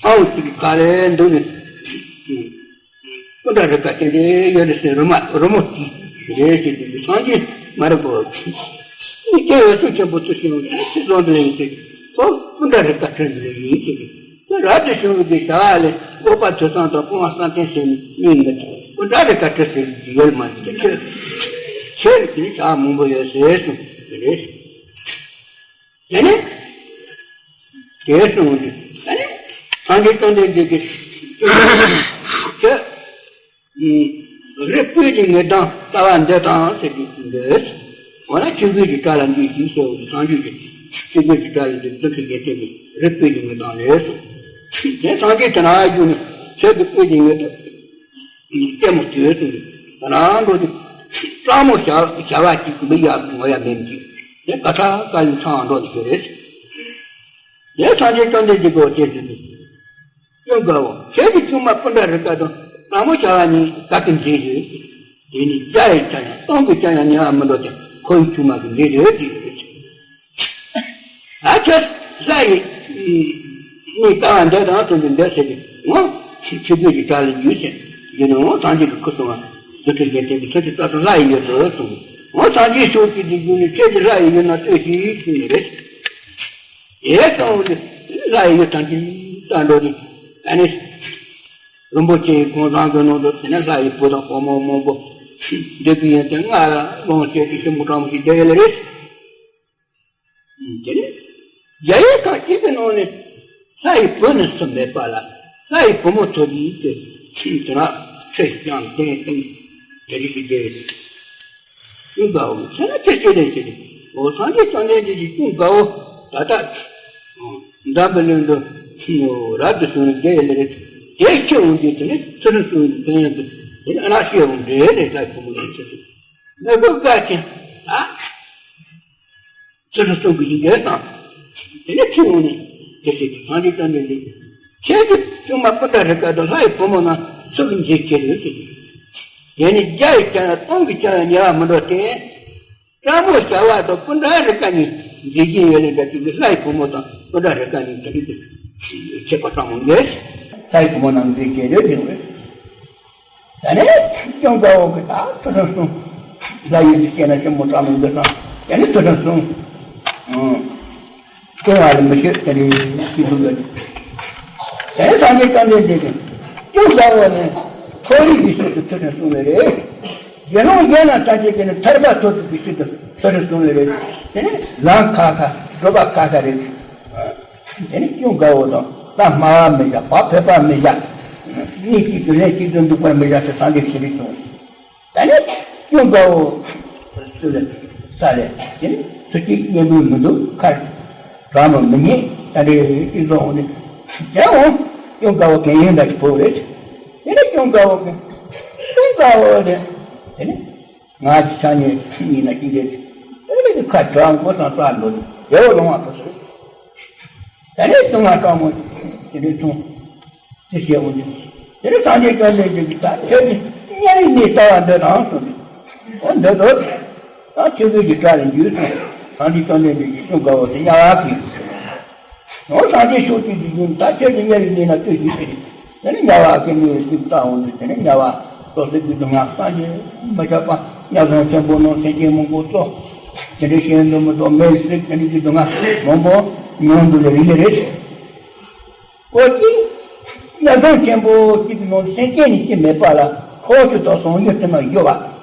ཨའུ་ཅིག་ག་ལེ་འདུག་ནས་སྤུན་ཟླ་རེ་ཁ་དེ་འདྲ་ཡོད་རེད་ཟེར། རོ་མ་རོ་མོ་དེ་རེད་ཟེར་དུས་སངས་རྒྱས་མ་རེད་གོ། ནི་སྐྱེ་བའི་སྲོག་ཆེན་པོ་ཚུལ་བཞིན་ཡོད་ཅེས་ལོ་འདི་ཡིན་ཏེ། ཁོ་སྤུན་ཟླ་རེ་ཁ་ཁྲིད་འདི་ཡིན་ཟེར། ད་རབ་ཏུ་བྱུང་བའི་གི་བྱ་བ་ལས་སྤོབས་པ་ཐོས་བསམ་དང་སྤོང་བ་བསམ་གཏན་ཟེར་ནི་གཉིས་མེད། སྤུན་ཟླ་རེ་ཁ་ཁྲིད་ཟེར་གྱི་ཡོད་མ་རེད་དེ། ཁྱོད་ཁྱོད་ཀྱི་བྱ་བ་མང་པོ་ཡོད་ཟེར་གསུངས་པ་རེད། དེ་ནས་དེ་གསུངས་ཏེ་ད་ནི་སངས་རྒྱས་བཅོམ་ལྡན་འདས་ཀྱིས་ཁྱོད། རི་སྤོས་ཀྱི་ངད་ལྡང་ལྟ་བ་འདི་དང་ཟེར་གྱི་འདོད། འོ་ན་ཆོས་གོས་ཀྱི་གྲལ་ལ་འདུས་ཤིག་ཟེར་བ་དེ་སངས་རྒྱས་ཀྱིས་ཆོས་གོས་ཀྱི་གྲལ་ལ་འདུས་རྫུ་འཕྲུལ་གྱི་སྟེང་གི་རི་སྤོས་ཀྱི་ངད་ལྡང་རེད་གསུངས། དེ་སངས་རྒྱས་དེ་ན་བཞུགས་ནས་ཆོས་ཀྱི་སྤོས་ཀྱི་ངད་ལྡང་ལྟད་མོ་དེ་གསུངས་ཏེ་ད་ན་འགྲོ་དུས་སྤྲང་མོ་བྱ་བྱ་བ་གཅིག་མི་ཡག་གི་ངོ་ཡ་མེད་མི་གཅིག་དེ་ག་ས་ག་ཡིན་ཚང་འགྲོ་ནས་ཤོད་རེད། དེ་སངས་རྒྱས་བཅོམ་ལྡན་འདས་ཀྱིས་དེ་ཟེར་ཏེ། ཀུན་དགའ་བོ་ཁྱེད་ཀྱི་ཆུང་མ་སྤུན་ཟླ་རེ་ཁ་དང་སྤྲང་མོ་བྱ་བ་གཉིས་ག་གི་འདྲེས་རེད། དེ་ནི་བརྒྱ་ཡི་ཆ་ཡང་སྟོང་གི་ཆ་ཡང་ཉེ་བར་མི་འགྲོ་ཅིང་ཁོ་བོའི་ཆུང་མ་གི་འདྲེས་རེད་དེ་རེད། ཨ་ཁྱོད་ལྷ་ཡི་ནི་ལྟ་བ་འདི་དང་མཐུན་པའི་འདོད་ཟེར་ཏེ་ངོ་ཆོས་གོས་ཀྱི་གྲལ་ལ་འདུས་ཟེར། འདི་ནི་ངོ་སངས་རྒྱས་ཀྱི་སྐུ་གསུང་བ་རྫུ་འཕྲུལ་གྱི་སྟེང་གི་ཁྱོད་ཀྱི་རྩ་དང་ལྷ་ཡི་ཡུལ་དུ་གསུངས། ངོ་སངས་རྒྱས་ཤོག་ཅིག་འདི་རྒྱུ་ནི་ཁྱོད་ཀྱི་ལྷ་ཡི་ཡུལ་ན་ལྟོས་ཤིག་གསུངས་ནི་རེད། དེ་སོང་སྟེ་ལྷ་ཡི་ཡུལ་དང་ཅི་ལྟ་འགྲོ་དུས་ཨ་ནི་རིན་པོ་ཆེའི་གུང་ཟངས་ཀྱི་ནང་དུ་དེ་ནས་ལྷ་ཡི་བུ་དང་བུ་མོ་མང་པོ་འདུས་པའི་ཡོན་ཏན་ལྔ་ལ་ལོངས་སྤྱོད་ཀྱི་ཞིང་པོ་གྲོང་མོ་ཞིག་བསྡད་ཡོད་ལེ་རེད། དེ་ནས་རྒྱ་ཡིག་ཁག་ཅིག་གི་ནང་ནས་ལྷ་ཡི་བུ་ནི་སུ་མེད་པ་ལ་ལྷ་ཡི་བུ་མོ་ཚོ་ཡིན་ཏེ་ཕྱིན་དེ་ན་ཁྲི་བྱང་གདན་སྟེང་དེ་རིགས་ཀྱི་སྡེ་ཀུན་དགའ་བོ་ཁྱེད་ན་ཅི་སྐྱེ་ལེན་ཅི་རེད། འོ་སངས་རྒྱས་བཅོམ་ལྡན་འདས་ཀྱི་ཀུན་དགའ་བོ་ད་ལྟ་འཛམ་བུ་གླིང་དུ་རབ་ཏུ་བྱུང་ནས་བསྡད་ཡོད་ལེ་རེད། དེ་ཁྱེད་འོང་དུས་དེ་ནས་ཚུལ་ཁྲིམས་སྲུང་བའི་དོན་ཡང་གི་དེ་ནས་ཨ་ན་ཤེས་འོང་འདྲེ་ལས་ལྷ་ཡི་བུ་མོ་ལ་ཚུལ་ཁྲིམས་མི་དགོས་དགའ་ཅན་ཨ། ཚུལ་ཁྲིམས་སྲུང་གི་ཡིན་གྱི་དང་། དེ་ནས་ཁྱེད་འོང་ནས་དེ་ཟེར་གྱི་སངས་རྒྱས་བཅོམ་ལྡན་འདས་ཀྱིས་ཁྱེད་ཀྱི་ཆུང་མ་སྤུན་ཟླ་རེ་ཁ་དང་ལྷ་ཡི་བུ་མོ་རྣམས་སུ་གི་འཛིན་བྱེད་དུ་ཟེར་གྱི། དེ་ནི་བརྒྱ་ཡི་ཆ་ཡང་སྟོང་གི་ཆ་ཡང་ཉེ་བར་མི་འགྲོ་སྟེ། སྤྲང་མོ་བྱ་བ་དང་སྤུན་ཟླ་རེ་ཁ་གཉིས་འཛིན་གྱི་ཡོད་ལེ་འདྲ་ཅིག་གི་ལྷ་ཡི་བུ་མོ་དང་སྤུན་ཟླ་རེ་ཁ་གཉིས་དེ་རིགས་ཀྱི་ཁྱད་པར་སྤྲང་མོ་འགས། ལྷ་ཡི་བུ་མོ་རྣམས་འཛིན་བྱེད་དུ་འགྱུར་བས། དེ་ནས་ཀུན་དགའ་བོ་གིས་ད་ཚུལ་ཁྲིམས་སྲུང་། ལྷ་ཡི་འདི་སྐྱེས་ན་ཆེན་མོ་སྤྲང་མོ་འདི་སང་དེ་ནས་ཚུལ་ཁྲིམས་སྲུང་། ཨང་། སྐྱེ་བ་ལ་མི་ཤེས་དེ་འདྲའི་སྐྱིད་སྡུག་ཡོད། དེ་ནས་སངས་རྒྱས་བཅོམ་ལྡན་འདས་ཀྱིས་ཀུན་དགའ་བོ་ནི་མཐོ་རིས་ཀྱི་ཆེད་དུ་ཚུལ་ཁྲིམས་སྲུང་བས་རེད། དགེ་སློང་གཞན་རྣམས་ཐམས་ཅད་ཀྱིས་ནི་ཐར་པ་ཐོབ་པའི་གི་ཕྱིར་དུ་ཚུར་གསུངས་ལེ་རེད། དེ་ནི་ལམ་ཁ་ཁ་སྒྲུབ་པ་ཁ་ཁ་རེད། དེ་ནི་ཀུན་དགའ་བོ་དང་ད་སྨྲ་བ་མི་བྱ་བ་ཕལ་པ་མི་བྱ། གཉིས་གཅིག་ཏུ་ལན་གཅིག་ཏུ་འདུག་པར་མི་བྱ་ཟེར་སངས་རྒྱས་ཤེས་རིག་གསུངས། ད་ནི་ཀུན་དགའ་བོ་སུ་ལ་ས་ལས་དེ་ནི་སུ་གཅིག་གཉེན་པོ་མི་འདུག་ཁར་གྲོགས་མོ་མི་རྙེད། ད་རེས་ཀུན་དགའ་བོ་ནི་དེ་འོང་ཀུན་དགའ་བོ་གན་ཡིན་འདྲ་གི་བུ་རེད། དེ་ནི་ཀུན་དགའ་བོ་གན་ཀུན་དགའ་བོ་དེ་དེ་ནི། ང་གི་ཆ་ནས་ཡིན་ན་ཅི་རེད། ཨེ་རེད་ཁ་བྲག་མགོ་དང་རྩ་འདོད་དེ་བ་ལོང་བ་པོ་ཟེར། ད་ནས་དུང་ང་སྤྲང་མོ་དེ་རེད་ཐུང་དེ་བཤད་འོང་དུས། དེ་ནས་སངས་རྒྱས་བཅོམ་ལྡན་འདས་ཀྱིས་ད་ཁྱོད་ཀྱི་དམྱལ་བའི་གནས་ལྟ་བ་འདོད་དང་གསུངས་ཏེ། འོ་འདོད་དོ། ད་ཆོས་གོས་ཀྱི་གྲལ་ལ་འཇུས་སོང་། སངས་རྒྱས་བཅོམ་ལྡན་འདས་ཀྱིས་ཀུན་དགའ་བོ་དེ་དམྱལ་བ་གི་འོ་སངས་རྒྱས་ཤོག་ཅིག་གིས་ཡུམ་ད་ཁྱོད་ཀྱི་དམྱལ་བའི་གནས་ན་ལྟོས་ཤིག་ཟེར། དེ་ནས་དམྱལ་བ་སྐད་ངན་ཅིག་བཏང་འོང་དུས་དེ་ནས་དམྱལ་བ་སོ་སོའི་གི་སྡུག་བསྔལ་སངས་རྒྱས་མི་ཁྱབ་པ་དམྱལ་ཁམས་ཆེན་པོ་ནང་སེམས་ཅན་མང་པོ་གཙོ། དེ་འདྲའི་ཤིང་འདུ་མི་འདུག་མེ་སྲེག་དེ་འདྲའི་གི་སྡུག་བསྔལ་མང་པོ་མྱོང་འདུག་ལེ་རིགས་ལེ་རེད། འོ་ཅི། དམྱལ་ཁམས་ཆེན་པོ་གཅིག་གི་ནང་སེམས་ཅན་ནི་ཅི་མེད་པ་ལ་ཁོ་ཆུ་དང་ཟངས་ཡོད་དེ་ན་ཡོད་པ།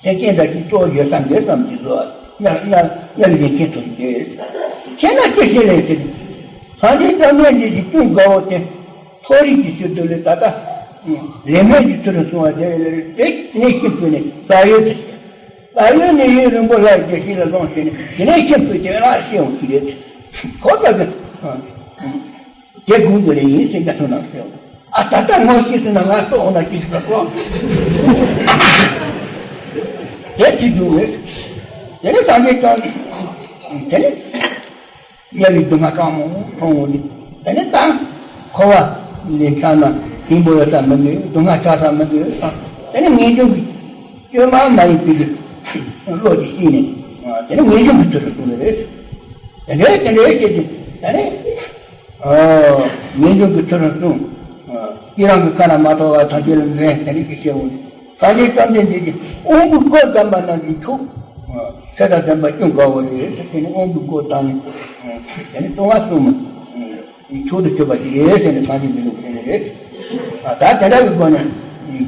སེམས་ཅན་འདྲ་ཞིག་གཙོ་བོ་བརྗོད་ས་འདི་ཙམ་གྱིས་བཟོ་བ། དམྱལ་དམྱལ་དམྱལ་བའི་ལས་ཁྱད་དུ་འགྱུར། ཁྱེད་ན་ཅི་ཞིག་ལས་ཟེར། སངས་རྒྱས་བཅོམ་ལྡན་འདས་ཀྱི་ཀུན་དགའ་བོ་དེ་མཐོ་རིས་ཀྱི་ཕྱིར་དུ་ལས་ད་ལྟ་ལས་སྨོན་གྱི་ཚུལ་དུ་གསུང་བ་དེ་ལས་དེ་ནས་ཤིན་ཕུལ་ནས་ས་གཡོ་དེ། ས་གཡོ་ནས་ཡུན་རིང་པོ་ལྷའི་རྒྱལ་སྲིད་ལ་ལྷུང་ཞིང་ནས་དེ་ནས་ཤིན་ཕུལ་དེ་ལ་ཤེས་འོང་གི་རེད། ཁོ་ལྟ་གི། དེ་དགོངས་དགོས་ལེ་ཡིན་ཟེར་འདྲ་ཐུག་ན་ཟེར། ཨ་ད་ལྟ་ངོ་ཤེས་ཟིན་ན་ང་ལྟོགས་འོང་ན་ཅིག་ཟེར་གོ། དེ་ཚུལ་རྒྱུ་རེད། དེ་ནི་སངས་རྒྱས་ཀྱང་དེ་ནི་དམྱལ་བའི་སྡུག་བསྔལ་གྲང་མོ་མཐོང་འོང་ནི། དེ་ནི་ད་འཁོར་བ་ལས་འཆའ་ན་སྙིང་པོ་ཡོད་ས་མི་འདུག་སྡུག་བསྔལ་ཆགས་ས་མི་འདུག་དེ་ནི་ངེས་འབྱུང་གི་བཅོས་མ་མ་ཡིན་པའི་བློ་གིས་ཤེས་ནས་དེ་ནི་ངེས་འབྱུང་གི་ཚུལ་དུ་གསུངས་ནི་རེད། དེ་འདྲའི་དེ་འདྲའི་སྐད་ཅིག་དེ་ནི། ངེས་འབྱུང་གི་ཚུལ་ལ་གསུངས། དེ་རང་གི་ཁ་ན་མ་ཐོ་བ་ཐམས་ཅད་ལ་འདྲེན་དེ་རིགས་ཀྱི་ཤེས་འོང་། སངས་རྒྱས་བཅོམ་ལྡན་འདས་ཀྱིས་དབང་པོའི་སྒོ་བསྡམས་པ་རྣམས་ཀྱི་མཆོག་ཚེ་དང་ལྡན་པ་ཀུན་དགའ་བོ་རེད་ཟེར་དེ་ནི་དབང་པོའི་སྒོ་བསྡམས་ནས་དེ་ནི་ལྟུང་བ་གསུམ་མཆོག་ཏུ་གྱུར་པ་ཞིག་རེད་ཟེར་ནས་སངས་རྒྱས་འདི་ལུགས་དེ་ནི་རེད། ད་དེ་འདྲ་གི་སྒོ་ནས་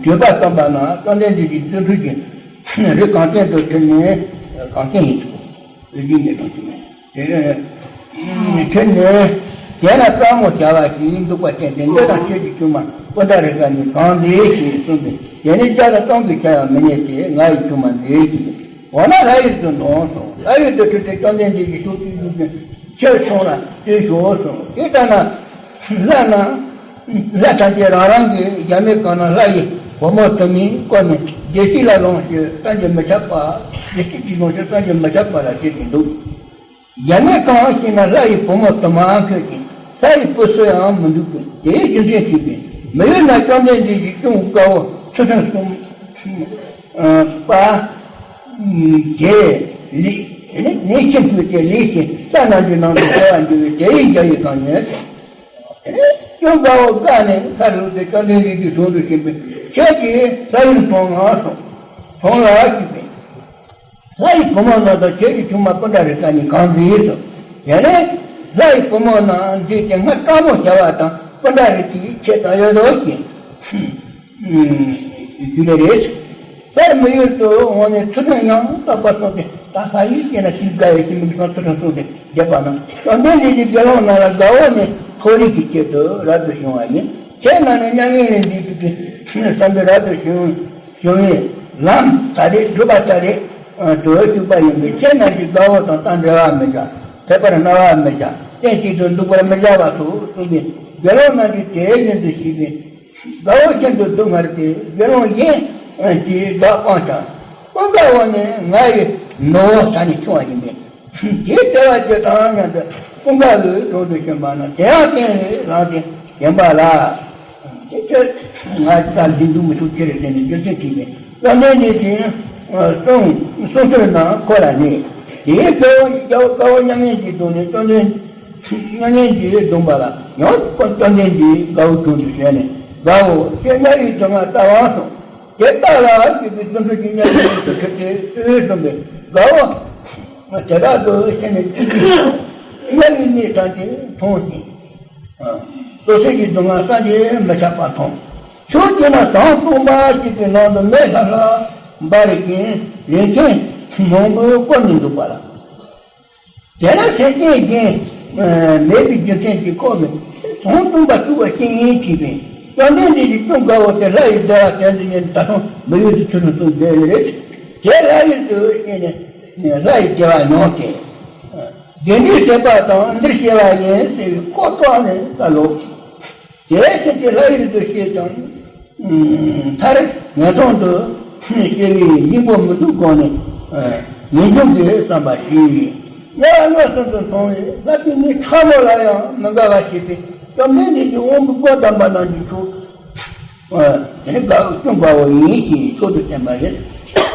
བརྗོད་པ་བཏང་པ་ན་བཅོམ་ལྡན་འདས་ཀྱི་བརྩོན་འགྲུས་ཀྱི་རིགས་གངས་ཅན་དུ་ཐིམ་ནས་གངས་ཅན་ཡིན་ཚུལ། ཨེ་ཇི་ངེས་དང་ཅི་མེད། དེ་ནས་དེ་ན་སྤྲང་མོ་བྱ་བ་ཞིག་འདུག་པ་ཅན་དེ་འདི་དང་ཁྱོད་ཀྱི་ཆུང་མ་སྐུ་འདྲ་རེ་ག་ནི་གང་འདྲེ་ཞེས་གསུངས་པས་དེ་ནས་བརྒྱ་དང་སྟོང་གི་ཆ་ཡང་མི་རྙེད་དེ་ང་ཡི་ཆུང་མ་འདྲེ་ཞེས་འོ་ན་ལྷ་ཡུལ་དུ་འདོང་སོང་། ལྷ་ཡུལ་དུ་ཁྲིད་དེ་བཅོམ་ལྡན་འདས་ཀྱི་ཕྱོགས་བཅུའི་ཡུལ་ཀུན་ཁྱེར་སོང་ལ་དེ་ཞོག་སོང་། དེ་ལྟ་ན་ལྷ་རྣམས། ལྷ་ཐམས་ཅད་རང་རང་གི་གཞལ་མེད་ཁང་ན་ལྷ་ཡི་བུ་མོ་དུ་མས་བསྐོར་ནས་བདེ་སྐྱིད་ལ་ལོངས་སྤྱོད་བསམ་གྱིས་མི་ཁྱབ་པ། བདེ་སྐྱིད་ཀྱི་ལོངས་སྤྱོད་བསམ་གྱིས་མི་ཁྱབ་པ་ལ་བྱེད་ཀྱིན་འདུག་གཞལ་མེད་ཁང་ཞིག་ན་ལྷ་ཡི་བུ་མོ་དུ་མ་འཁོད་ཅིང་ལྷ་ཡི་བུ་སུ་ཡང་མི་འདུག་པས་དེའི་རྒྱུ་མཚན་དྲིས་པས། མི་ཡུལ་ན་བཅོམ་ལྡན་འདས་ཀྱི་ཀུན་དགའ་བོ་ཚུལ་ཁྲིམས་སྲུང་པ་དེ་ལས་ནས་ཁྱིམ་དུ་དེ་ལས་ཀྱི་ས་རྣམས་ཀྱི་ནང་དུ་བདེ་བར་འགྱུར་བའི་དེ་ཡི་རྒྱ་ཡི་གང་ཉོན། ཀུན་དགའ་བོ་དགའ་ནས་ལྷ་རུ་དེ་བཅོམ་ལྡན་འདས་ཀྱི་གཟུགས་སུ་ཞིག་པས་ཁྱེད་ཀྱིས་ལྷ་ཡུལ་མཐོང་ང་སོང་། མཐོང་ལ་ཞིག་པས། ལྷ་ཡི་བུ་མོ་རྣམས་དང་ཁྱེད་ཀྱི་ཆུང་མ་སྤུན་ཟླ་རེ་ས་གཉིས་གང་འདྲེས་སོ། དེ་ནས་ལྷ་ཡི་བུ་མོ་རྣམས་འདྲེས་ཏེ་སྔར་སྤྲང་མོ་བྱ་བ་དང་སྤུན་ཟླ་རེ་གིས་ཁྱེད་དང་ཡོད་དོ་ཞེས། ཞུ་ལེ་རེད། དེར་མི་ཡུལ་དུ་འོངས་ནས་ཚུལ་ཁྲིམས་ཡང་དག་པར་སྲུང་སྟེ་ད་ལྷ་ཡུལ་སྐྱེས་ན་ཅི་དགའ་བའི་ཞིང་མིག་སང་ཚུལ་ཁྲིམས་སྲུང་སྟེ་བསྡད་པ་ན་བཅོམ་ལྡན་འདས་ཀྱིས་དགེ་སློང་རྣམས་ལ་དགའ་བོ་ནི་མཐོ་རིས་ཀྱི་ཆེད་དུ་རབ་ཏུ་བྱུང་བ་ཡིན། ཁྱེད་རྣམས་ནི་མྱ་ངན་ལས་འདས་པའི་བསམ་པས་རབ་ཏུ་བྱུང་བྱུང་བའི་ལམ་ད་རེས་སྒྲུབ་པ་ད་རེས་དུ་བཅུག་པ་ཡིན་པས་ཁྱེད་རྣམས་ཀྱིས་དགའ་བོ་དང་ད་འབྲལ་བར་མི་བྱ། དད་པར་སྨྲ་བར་མི་བྱ། སྟན་གཅིག་ཏུ་འདུག་པར་མི་བྱ་བ་སོགས་གསུངས་པས་དགེ་སློང་རྣམས་ཀྱིས་དེ་བཞིན་དུ་བྱས་པས། དགའ་བོ་ཤིན་ཏུ་སྡུག་བསྔལ་ཏེ་དགེ་སློང་གཞན་གྱིས་བདག་སྤང་ཀྱང་། ཀུན་དགའ་བོ་ནི་ང་ཡི་ནུ་བོ་ས་ནས་ཆུང་བ་ཡིན་པས། དེའི་དལ་བ་ཇི་ལྟར་སྙམ་དུ་ཀུན་དགའ་བོའི་དྲུང་དུ་ཕྱིན་པ་ན་དེ་ཡང་སྟན་ལས་ལངས་ཏེ་བྱོན་པ་ལ། དེ་ཁྱོད་ང་ད་འདི་འདུག་མི་ཐུབ་ཁྱེར་ཟེར་ནས་རྒྱུ་མཚན་དྲིས་པས་བཅོམ་ལྡན་འདས་ཀྱིས་གསུང་གསུང་ཟེར་ན་ཁོ་ལ་ནི། དེའི་དགའ་བོ་དགའ་བོ་དགའ་བོ་མྱ་ངན་གྱིས་གདུང་ནས་བཅོམ་ལྡན། མྱ་ངན་གྱིས་གདུངས་པ་ལ་ཡང་བཅོམ་ལྡན་འདས་དགའ་བོའི་དྲུང་དུ་བྱོན་ནས་དགའ་བོ་ཁྱོད་དམྱལ་བའི་སྡུག་བསྔལ་ལྟ་བ་སོང་། དེ་ལྟ་ལ་སྐྱིད་པའི་བརྩོན་འགྲུས་ཀྱི་དམྱལ་བའི་དུ་ཁྱེར་ཏེ་ཨོལ་གསུངས་པས་དགའ་བོ་དེ་དག་ཏུ་ཤེས་ནས་ཅི་ཕྱིར་དམྱལ་བའི་གནས་ཐམས་ཅད་མཐོང་ཞིང་། སོ་སོའི་གི་སྡུག་བསྔལ་བསམ་གྱིས་མི་ཁྱབ་པ་མཐོང་། ཕྱོགས་གཅིག་ན་ཟངས་སྟོང་པ་ཞིག་གི་ནང་དུ་མེ་ལྷ་ལྷ། འབར་ཞིང་རིན་ཆེན་མང་པོས་བསྐོར་ནས་འདུག་པ་ལ། དེ་ལ་སེམས་ཅན་གཞན་མེད་པའི་རྒྱུ་མཚན་གྱིས་ཁོ་གིས་ཟངས་བཏུང་བ་བཅུག་པ་ཅི་ཡིན་དྲིས་པས། བཅོམ་ལྡན་འདས་ཀྱིས་ཀུན་དགའ་བོ་དེ་ལྷ་ཡི་བདེ་བ་དེ་ཚོ་ཉིད་ད་དུང་མི་ཡུལ་དུ་ཚུར་ལ་སོང་བསྡད་ཡོད་རེད། དེ་ལྷ་ཡུལ་དུ་ཕྱིན་ནས་ལྷ་ཡི་བདེ་བ་མྱོང་སྟེ། དགེ་འདུན་བྱེད་པ་དང་འདིར་སྐྱེ་བ་ཡིན་ཟེར་བའི་ཁོ་སྤྲོ་ནས་ལྟ་ལོ། དེ་ཕྱིན་ཏེ་ལྷ་ཡུལ་དུ་སྐྱེས་ཀྱང་། མཐར་ངན་སོང་དུ་སྐྱེ་བའི་སྙིང་པོ་མི་འདུག་དགོངས་ནས་ངེས་འབྱུང་གི་བསམ་པ་བཞེས། དམྱལ་བ་མངོན་སུམ་དུ་མཐོང་བས་ལྷ་པའི་ངའི་ཕྲ་མོ་ལ་ཡང་མི་དགའ་བ་བྱས་པས། བཅོམ་ལྡན་འདས་ཀྱིས་དབང་པོའི་སྒོ་བསྡམས་པ་རྣམས་ཀྱི་མཆོག་དེ་ནི་དགའ་བོ་ཀུན་དགའ་བོ་ཡིན་ཞེས་མཆོག་ཏུ་བསྟན་པ་ཡིན།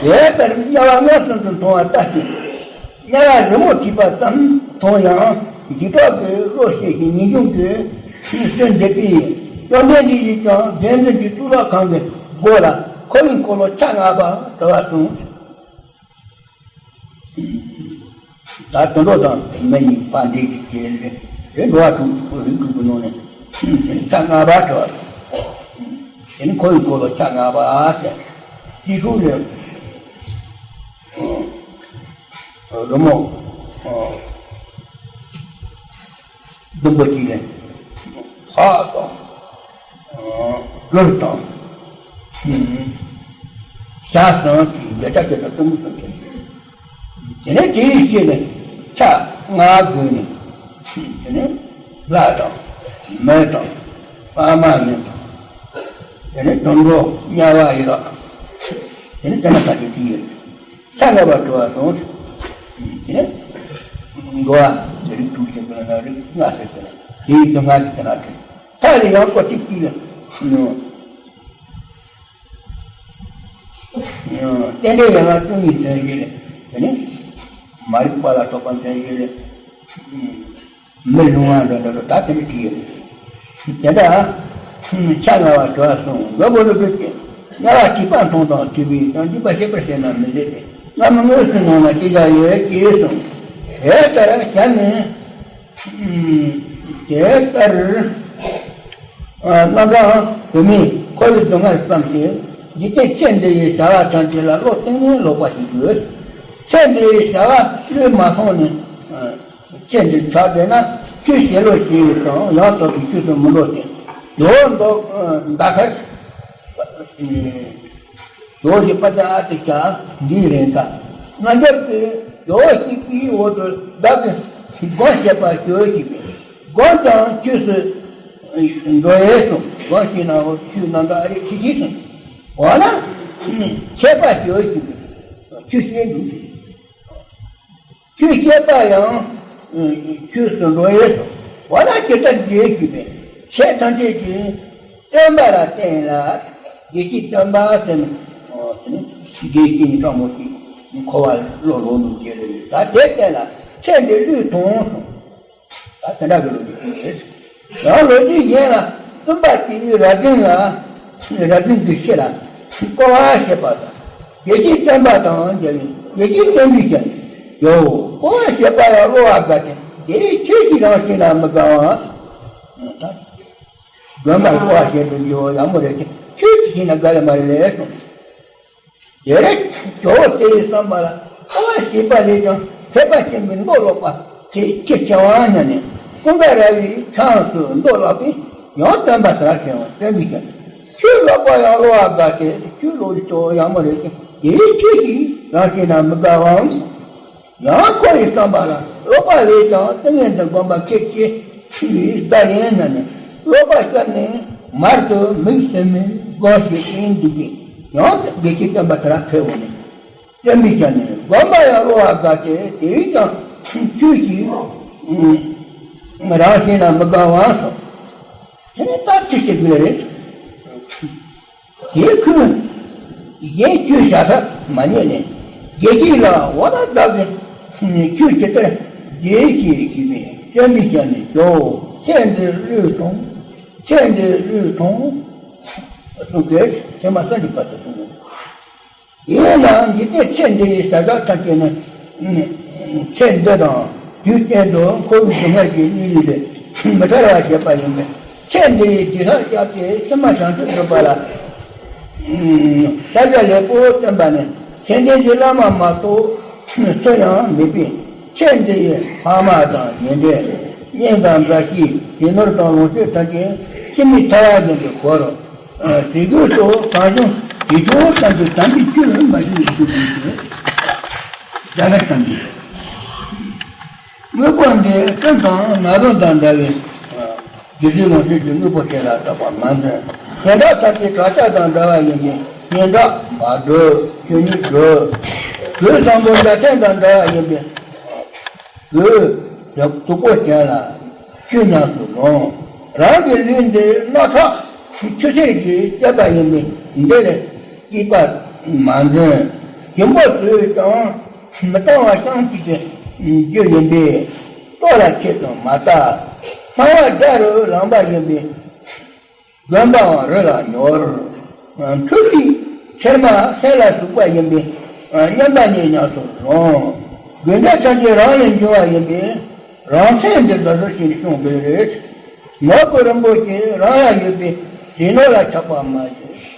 དེ་ལྟར་དམྱལ་བ་མངོན་སུམ་དུ་མཐོང་བ་ལྟ་ཞིང་། དམྱལ་བ་རི་མོ་བྲིས་པ་ཙམ་མཐོང་ཡང་འཇིགས་སྐྲག་གི་བློ་སྐྱེ་ཞིང་ངེས་འབྱུང་གི་སེམས་འདི་པས། བཅོམ་ལྡན་འདས་ཀྱིས་ཀྱང་དགེ་འདུན་གྱི་གཙུག་ལག་ཁང་གི་སྒོ་ལ་ཁོ་བོའི་འཁོར་ལོ་ཆ་ལྔ་པ་བྲི་བར་གསུངས། ད་དོན་དུ་དང་མི་གཉིས་ཕར་འདྲེས་ཀྱི་གྱེས་ལས་རེ་འགྲོ་བ་དྲུག་རིགས་དྲུག་གི་ནང་ནས་ཆ་ལྔ་པ་བྲི་བར་གསུངས། དེ་ནི་ཁོ་བོའི་འཁོར་ལོ་ཆ་ལྔ་པ་ཟེར། དེའི་ཤུགས་ལས། རི་མོ་ཟླུམ་པོ་གཅིག་ལས་ཕག་དང་། གུར་དང་། ཞྭ་ཟངས་ཀྱི་འདོད་ཆགས་ཀྱི་དང་གཏི་མུག་གསུམ་ཆེན་པོ། དེ་ནས་དེའི་ཕྱིར་ནི་ཕྱག་ལྔ་བགོས་ནས། དེ་ནས་ལྷ་དང་། མི་དང་། ཕ་མ་ཡིན་དང་། དེ་ནས་དུད་འགྲོ་དམྱལ་བ་ཡི་རགས། དེ་ནས་དེ་ན་ས་ཀྱི་དུས་ཡིན། ཆ་ལྔ་པ་བྲི་བར་གསུངས། དེ་ནས་འགྲོ་བ་རིགས་དྲུག་ཅན་གྱི་ན་རིགས་ལྔ་ཟེར་གྱི་ན་དེའི་དུས་ལྔ་གཅིག་གི་ན་དྲན། མཐའ་ལས་ཡང་སྐོར་གཅིག་གཅིག་ལ། རྟེན་འབྲེལ་ཡན་ལག་བཅུ་གཉིས་མཚོན་བྱེད་ལས། དེ་ནས་མ་རིག་པ་ལ་སོགས་པ་མཚོན་བྱེད་ལས། མི་ལུང་བ་འདྲ་འདྲ་ད་དེ་འདྲ་བྲིས་ཡོད། དེ་འདྲ་ཆ་ལྔ་པ་བྲི་བར་གསུངས། མགོན་པོ་ཀླུ་སྒྲུབ་ཀྱིས་དམྱལ་བ་འཇིགས་པ་མཐོང་དང་ཐོས་པས་ཀྱང་འཇིགས་པ་ཞི་བར་བྱེད་ན་མི་བདེ་སྟེ། སྔ་མོ་དངོས་སུ་མྱོང་ན་ཅི་བྱ་ཡོད་ཅེས་གསུངས། དེ་ལྟར་བྱས་ནས། དེ་ལྟར་རྣམ་གྲངས་དུ་མས་འཁོར་བའི་སྡུག་བསྔལ་བསམས་ཏེ། འཇིག་རྟེན་ཚེ་འདི་ཡི་བྱ་བ་ཐམས་ཅད་ལ་བློ་གཏིང་ནས་ལོག་པ་ཞིག་དགོས། ཚེ་འདི་ཡི་བྱ་བ་བློས་མ་ཐོངས་ནས། ཚེ་འདི་ཆགས་བསྡད་ན་ཆོས་བྱེད་ལོ་ཞེས་པའི་དང་ཡང་དག་པའི་ཆོས་སུ་མི་འགྲོ་ཞིང་། ཇོ་བོ་མདོ་མདའ་ཁར། ཇོ་བོ་རྗེ་དཔལ་ལྡན་ཨ་ཏི་ཤ་འདིའི་རིང་ཀ་རྣལ་འབྱོར་གྱི་ཇོ་བོ་གཅིག་པུའི་འོག་ཏུ་བདག་གིས་སྒོམ་བྱེད་པ་ཞུ་ཞིག་སྒོམ་ཀྱང་ཆོས་སུ་འགྲོ་ཡས་སོ། སྒོམ་ཞེས་ན་འོ་ཆོས་རྣམ་གྲངས་ཨ་རིག་ཁྲི་ཤིས་སོ། འོ་ན་འཆད་པ་ཞུ་ཞིག་ཆོས་བཤད་འདུག་ཆོས་བཤད་པ་ཡང་ཆོས་སུ་འགྲོ་ཡས་སོ། འོ་ན་ཇི་ལྟར་བགྱི་ཞུས་པས། ཆོས་ཐམས་ཅད་ཀྱི་སྟོན་པ་ལ་བརྟེན་ལ། དགེ་བཤེས་སྟོན་པ་ཟེར་ནས་དགེ་བཤེས་ནི་སྤྲང་མོ་ཅིག་འཁོར་བ་ལོ་ལོ་ནུབ་ཀྱི་རེད། ད་དེ་བརྟེན་ལ་ཚེ་འདི་བློས་ཐོངས་སོ། ད་དེ་འདྲ་གི་ལོ་རྒྱུས་རེད། ཡང་ལོ་རྒྱུས་གཞན་ལ་བཙུན་པ་དེ་ཡིས་རྭ་སྒྲེང་ལ། རྭ་སྒྲེང་གི་ཕྱི་ལ་སྐོར་བ་བྱེད་པ་དང་། དགེ་བཤེས་སྟོན་པ་དང་མཇལ་བས་དགེ་བཤེས་སྟོན་པས་ཀྱང་ཡོ། སྐོར་བ་བྱེད་པ་ཡང་བློ་བ་དགའ་སྟེ་དེ་ཆོས་ཀྱི་རང་བཞིན་ལ་མི་དགའ་བ། དགོན་པར་སྐོར་བ་བྱེད་དུ་འགྱོ་ཡག་མོ་རེད་དེ་ཆོས་ཀྱི་ཞིག་ན་དགའ་ལེ་མ་རེད་ལས་གསུངས། དེ་རེད། ཇོ་བོ་དེ་ཡི་བསམ་པ་ལ་སྐོར་བ་བྱེད་པ་ལས་ཀྱང་ཐེག་པ་ཆེན་པོའི་མདོ་ཀློག་པ་དེ་ཆེ་ཆེ་བ་ཉན་ནས་ཀུན་དགའ་ར་བའི་ཁྱམས་སུ་མདོ་ཀློག་པས་ཡང་སྟོན་པ་དེ་ལ་ཞེན་བ་སྟོན་པས་ཀྱང་ཆོས་ཀློག་པ་ཡང་བློ་བ་དགའ་སྟེ་ཆོས་ཀློག་རྒྱུ་ཡག་མོ་རེད་ཀྱང་དེའི་ཆོས་ཀྱི་རང་བཞིན་ན་མི་དགའ་བའམ། ཡང་ཁོ་ཡི་བསམ་པ་ལ་ཀློག་པ་ལས་ཀྱང་ཏིང་ངེ་འཛིན་སྒོམ་པ་ཁེགས་ཀྱི་ཆུ་ཡི་བརྡ་ཡིན་ན་ནི་ཀློག་པ་ཤར་ནས་མར་དུ་མིག་ཟུམ་མས་སྒོམ་ཞིག་ཡིན་འདུག་གི་ཡང་དགེ་བཤེས་སྟོན་པ་དེ་ལ་ཁེལ་བོ་ནི་སྟོན་པས་ཀྱང་ནི་སྒོམ་པ་ཡང་བློ་བ་དགའ་སྟེ་དེ་བས་ཀྱང་ཆོས་ཀྱི་རང་བཞིན་ལ་མི་དགའ་བ་སོགས་དེ་ནི་ད་ཅི་ཞིག་དགོས་རེད། དེའི་ཁུངས། གཞན་ཆོས་བྱ་ཐབས་མ་རྙེད་ནས། དགེ་བཤེས་ལ་འོ་ན་བདག་གིས་ཆོས་ཇི་ལྟར་བགྱི་ཞེས་ཞུས་པས་སྟོན་པས་ཀྱང་ནི་ཇོ་བོ་ཚེ་འདི་བློས་ཐོངས། ཚེ་འདི་བློས་ཐོངས། གསུངས་ཏེ་ཚད་མ་སུམ་ཅུ་པ་དེ་གསུངས། ཡིན་ནའང་འཇིག་རྟེན་ཚེ་འདི་ཡི་བྱ་བཞག་ཐམས་ཅད་ནི། ཚེ་འདི་དང་དུས་གཏན་དུ་འཁོར་བའི་སྡུག་བསྔལ་གྱི་གནས་ལུས་ལས་མི་ཐར་བར་བྱེད་པ་ཡིན་པས་ཚེ་འདི་ཡི་སྡིག་ལྷག་བཤགས་ཏེ་ཕྱི་མ་བྱང་ཆུབ་སྒྲུབ་པ་ལ། ཤཱཀྱ་ལེགས་པོ་བསྟན་པ་ནི་མཚན་ལྡན་གྱི་བླ་མ་མ་གཏོགས་སུ་ཡང་མེད་པས། ཁྱེད་འདི་ཡི་ཕ་མ་དང་ཉེ་འབྲེལ་གཉེན་དང་འདྲ་ཞིག་རྒྱུ་ནོར་དང་ལོངས་སྤྱོད་ཐམས་ཅད་ཕྱི་མི་ཐར་བ་ཡིན་པའི་སྒོ་རུ། དེ་དུས་སུ་གང་བྱུང་དེ་བྱུང་ཙམ་གྱི་དམ་པའི་ཆོས་མ་ཞུགས་སུ་དགོས་ཏེ། རྒྱ་གར་ཙམ་གྱི། དངོས་པོ་འདི་སྤྲིན་དང་ན་བུན་དང་འདྲ་བའི་རྒྱུ་འབྲས་ལོངས་སྤྱོད་ཀྱི་དངོས་པོ་དེ་ལ་གྲགས་པར་མ་འཛིན། དེ་འདྲ་ཐམས་ཅད་བྲག་ཆ་དང་འདྲ་བ་ཡིན་པས་སྙན་གྲགས་མ་གྲོལ། ཆོས་ཉིད་གྲོལ། གོས་བཟང་པོ་འཇའ་ཚོན་དང་འདྲ་བ་ཡིན་པས་གོས་སྟུག་པོ་ཅན་ལ་ཆོས་ཉམས་སུ་ལོངས། རང་གི་ལུས་འདི་རྣག་ཁྲག་ཆུ་སེར་གྱིས་བསྐྱེད་པ་ཡིན་པས་འདི་ལ་སྐྱེས་པ་མ་འཛིན། ཞིམ་པོ་ཟོས་ཀྱང་མི་གཙང་བ་ཤིང་གཅིག་གི་རྒྱུ་ཡིན་པས་ལྟོ་ལ་ཆེད་དུ་མ་བལྟ། སྣང་བ་དགྲ་རུ་ལངས་པ་ཡིན་པས་དགོན་པའང་རི་ལ་ཉོར། འཁྲུལ་པའི་ཚེར་མ་སེམས་ལ་ཟུག་པ་ཡིན་པས་མཉམ་པ་ཉིད་ཉམས་སུ་རུང་། དགོས་འདོད་ཐམས་ཅད་རང་ལས་འབྱུང་བ་ཡིན་པས་རང་སེམས་འདི་དགའ་བསུ་ཞིང་བསྲུང་བའི་རེད། ནོར་བུ་རིན་པོ་ཆེ་རང་ལ་ཡོད་པས་དེ་ནོར་ལ་ཆགས་པ་མ་བྱེད།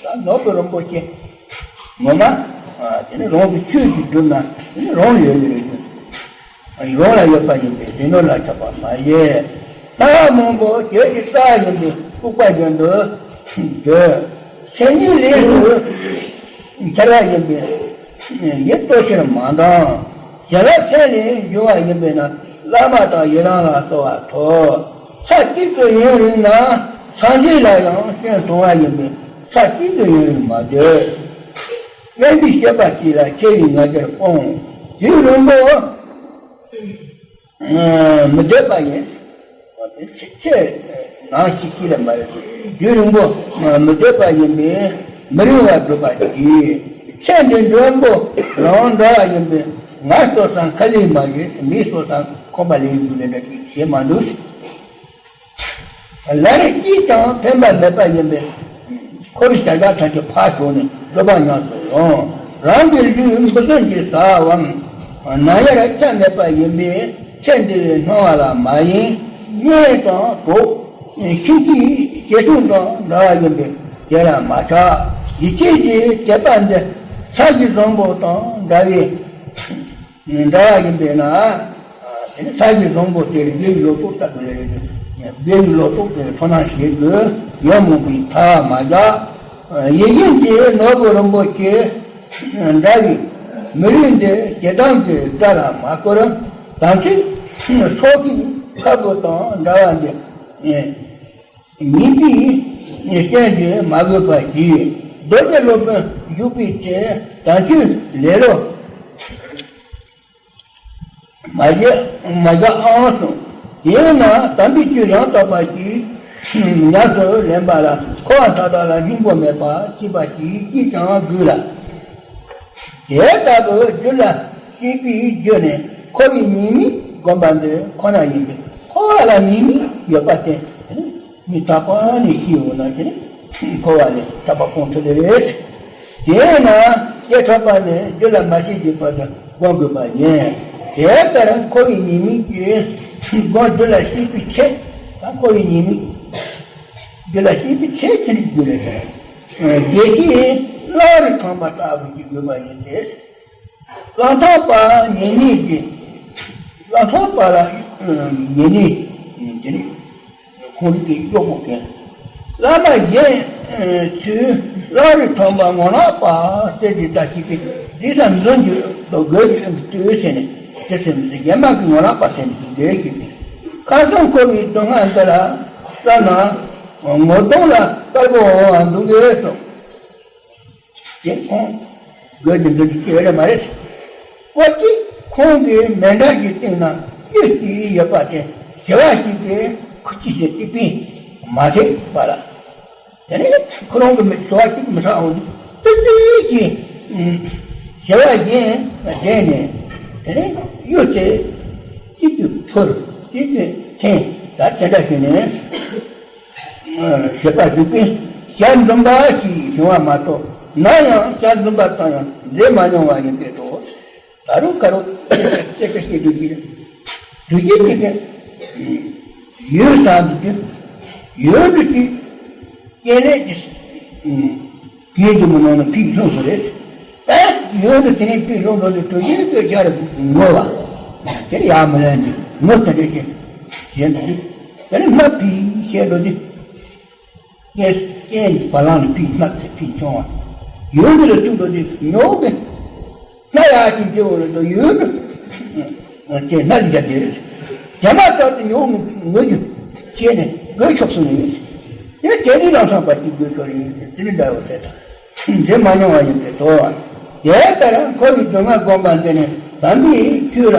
ད་ནོར་བུ་རིན་པོ་ཆེ་ངོ་མ་དེ་ནི་རང་གི་ཆོས་ཀྱིས་བསྒྲུབས་ན་དེ་ནི་རང་ལ་ཡོད་ནི་རེད། རང་ལ་ཡོད་པ་ཡིན་པས་དེ་ནོར་ལ་ཆགས་པ་མ་བྱེད། ལྟ་བ་མང་པོ་བྱེད་ཀྱི་རྩ་ཡིན་པས་ལྐུགས་པ་བཞིན་དུ་སྡོད། སེམས་ཉིད་ལས་སུ་འཆར་བ་ཡིན་པས་ཡིད་རྟོག་ཕྱིར་མ་འདང་། བྱིན་རླབས་སེམས་ལས་འབྱུང་བ་ཡིན་པས་ན་བླ་མ་དང་ཡི་དམ་ལ་གསོལ་བ་ཐོབ། ས་གཅིག་ཏུ་ཡུན་རིང་ན་སངས་རྒྱས་ལ་ཡང་སྐྱོན་མཐོང་བ་ཡིན་པས་ས་གཅིག་ཏུ་ཡུན་རིང་མ་སྡོད། དམན་པའི་སྤྱོད་པ་གཅིག་ལ་ཆེ་བའི་ང་རྒྱལ་སྤོང་། དུས་རིང་པོ་མི་སྡོད་པ་ཡིན། ཆེ་ཆེ་ནང་ཞིག་ཤི་ལ་མ་རེད། དུས་རིང་པོ་མི་སྡོད་པ་ཡིན་པས་མི་རིང་བ་སྒྲུབ་པ་གྱིས། ཚེ་འདི་མགྲོན་པོ་རང་འདྲ་བ་ཡིན་པས་ང་སོ་སང་ཁ་ལས་མ་བྱེད། མི་སོ་སང་ཁོག་པ་ལས་འདུག་ལས་འདྲ་ཅིག་བྱེད་མ་འདུག་ལ་རེ་ཅིས་ཀྱང་ཕན་པ་མེད་པ་ཡིན་པས་འཁོར་བའི་བྱ་བཞག་ཐམས་ཅད་ཕར་ཞོག་ནས་སྒྲུབ་པ་ཉམས་སུ་ལོངས། རང་གི་ལུས་འབུ་སྲིན་གྱིས་ཟ་བའམ་ན་ཡར་ཆ་མེད་པ་ཡིན་པས་ཚེ་འདི་བའི་སྣང་བ་ལ་མ་ཡེངས། གཉེན་དང་གྲོགས་ཤིང་གི་ཞལ་ཆུང་དང་འདྲ་བ་ཡིན་པས་དེ་ལ་མ་ཆགས། ཡིད་ཆེས་ཀྱི་དད་པ་འདི་ས་གཞི་བཟང་པོ་དང་འདྲ་བས། འདྲ་བ་ཡིན་པས་ན། དེ་ནི་ས་གཞི་བཟང་པོ་དེར་དགེ་བའི་ལོ་ཏོག་ལྟ་དགོས་རེད། དགེ་བའི་ལོ་ཏོག་དེར་དོ་སྣང་བྱེད་དགོས། ཉོན་མོངས་པའི་ཐར་བ་མ་བཞག་ཡིད་བཞིན་གྱི་ནོར་བུ་རིན་པོ་ཆེ་འདྲ་བའི་མི་ལུས་འདི་ཞེ་སྡང་གི་དགྲ་ལ་མ་བསྐུར། དམ་ཚིག་སྲོག་གཅོད་ཁ་དགུ་དང་འདྲ་བ་འདི། ཉེས་པའི་སྐྱོན་གྱིས་མ་གོས་པ་གྱིས། རྡོ་རྗེ་སློབ་དཔོན་བཞུགས་པའི་ཚེ་དམ་ཆོས་ལེ་ལོ་མ་བྱེད་མ་བྱ་ཨང་གསུངས། དེས་ན་དམ་པའི་ཆོས་ཡང་དག་པ་ཞིག་ཉམས་སུ་ལེན་པ་ལ་འཁོར་བ་མཐའ་དག་ལ་སྙིང་པོ་མེད་པ་ཤེས་པ་ཞིག་ཅིས་ཀྱང་དགོས་ལ། དེ་ལྟ་བུ་རྒྱུད་ལ་སྐྱེས་པའི་རྒྱུ་ནི་འཁོར་བའི་ཉེས་དམིགས་བསྒོམ་པ་འདི་ཁོ་ན་ཡིན་པས། འཁོར་བ་ལ་ཉེས་དམིགས་ཡོད་པ་དེ་མི་རྟག་པ་ནས་ཤེས་འོང་ན་དེ་ནི་འཁོར་བ་ལས་ཐར་པ་སྤོང་ཐུབ་ལེ་རེད། དེས་ན་བྱེ་བྲག་པ་ནི་རྒྱུད་ལ་མ་སྐྱེས་ཀྱི་བར་དུ་བསྒོམ་དགོས་པ་ཡིན། དེ་ལྟར་འཁོར་བའི་ཉེས་དམིགས་ཀྱི་སྒོ་རྒྱུད་ལ་སྐྱེས་པའི་ཚེ། ད་འཁོར་བའི་ཉེས་དམིགས་རྒྱུད་ལ་སྐྱེས་པའི་ཚེ་ཚེ་རིག་རྒྱུད་ལས་བྱུང་། དགེ་བཤེས་གླང་རི་ཁང་པ་ལྟ་བུ་ཞིག་དགོས་པ་ཡིན་ཏེ། གླང་ཐང་པ་ཉེས་དམིགས་ཀྱི། གླང་ཐང་པ་ལ་ཉེས་དམིགས་དེ་ནི་ཁོང་གི་གཡོག་པོ་མཁན། བླ་མ་གཞན་ཚོས་གླང་རི་ཁང་པ་ངོ་ལོག་པ་ཟེར་གྱི་ད་ཞིག་གིས་འདི་ཙམ་འཛོམས་ཀྱི་ལོ་རྒོད་ཀྱི་ཨང་གི་ལྟོས་ཟེར་ནས་དེ་སེམས་སུ་གཞན་མ་གི་ངོ་ལོག་པ་ཟེར་ནས་ཞིག་འདོད་ཀྱི་མེད། ཁ་སང་འཁོར་བའི་སྡུག་བསྔལ་འདི་ལ་བསམ་ན་ངོ་གདོང་ལ་དཀར་པོ་འོང་བ་འདུག་གས་སོ། དེ་ཁོང་དགོས་འདུན་འདུན་གྱི་ཡོད་རེད་མ་རེད། ཀོ་ཅི་ཁོང་གིས་མེ་འདྲ་ཞིག་བཏིང་ན་གཡུ་ཞིག་ཡོད་པ་དེ་ཞི་བ་ཞིག་གིས་ཁུ་ཅི་ཞིག་ཏི་པི་མ་ཐེག་པ་ལ། དེ་ནས་ཁོ་རང་གི་མི་ཞི་བ་ཞིག་མི་ཧྲག་འོང་དུས་ཏི་ཏི་ཞིག་ཞི་བ་གཞན་བསྡད་ནས་དེ་ནས་གཡུ་དེ་གཅིག་གིས་འཕུར་གཅིག་གིས་འཐེན་ད་དེ་འདྲ་བྱས་ནས། ཞེས་པ་བཞུགས་པས་ཞལ་འཛུམ་པ་ཞིག་བྱུང་བ་མ་གཏོགས་ནམ་ཡང་ཞལ་འཛུམ་པ་དང་ཡང་མཛེས་མ་མྱོང་བ་ཡིན་སྐད་དོ། ད་རུང་ཁ་རུ་སྐད་ཆ་བཤད་འགྲོ་གི་རེད། འགྲོ་གི་མེད་མཁན་ཡོད་ས་འདུག་གི་ཡོད་འདུག་གི་སྐྱེ་གནས་ཀྱི་ གས་ཀྱི་མི་ནང་ན་ཕིག་ལྷུང་སོང་རེད། ཨེ། ཡོད་ནི་དེ་ནས་ཕིག་ལྷུང་འགྲོ་དུས་དུས་ཡུན་དུ་ཆར་ངོ་བ། དེར་ཡག་མི་ལན་གྱི་ངོ་དེ་འདྲ་ཞིག་བྱེད་འདུག་དེ་ནས་སྨྲ་ཕིག་བྱས་འགྲོ་དུས། སྐྱེས་སྐྱེས་བ་ལང་ལ་ཕིག་སྨྲ་ཚེ་ཕིག་ཆུང་བ། ཡུན་དུ་ལ་བཅུག་འགྲོ་དུས་ཉོག་གི། སྣ་ཡག་ཅིག་བྱེད་འོང་ལ་དུ་ཡུན་དུ། ཅེས་སྣ་ལ་རྒྱབ་དེ་རེད། དེ་མ་ཐག་ཏུ་ཉོག་ངུ་ངུ་རྒྱུ་བྱས་ནས་དགོས་ཆོག་སོང་ཡིན། དེ་དེ་ནི་རང་སངས་པ་ཅིག་དགོས་ཆོག་ཡིན་དེ་ནི་འདྲ་བོ་ཟེར་དང་། འདྲེ་མ་མྱོང་བ་ཡིན་ཏེ་དོ། དེ་ལྟར་འཁོར་བའི་སྡུག་བསྔལ་བསྒོམ་པ་འདི་ནི་དམ་པའི་ཆོས་ལ་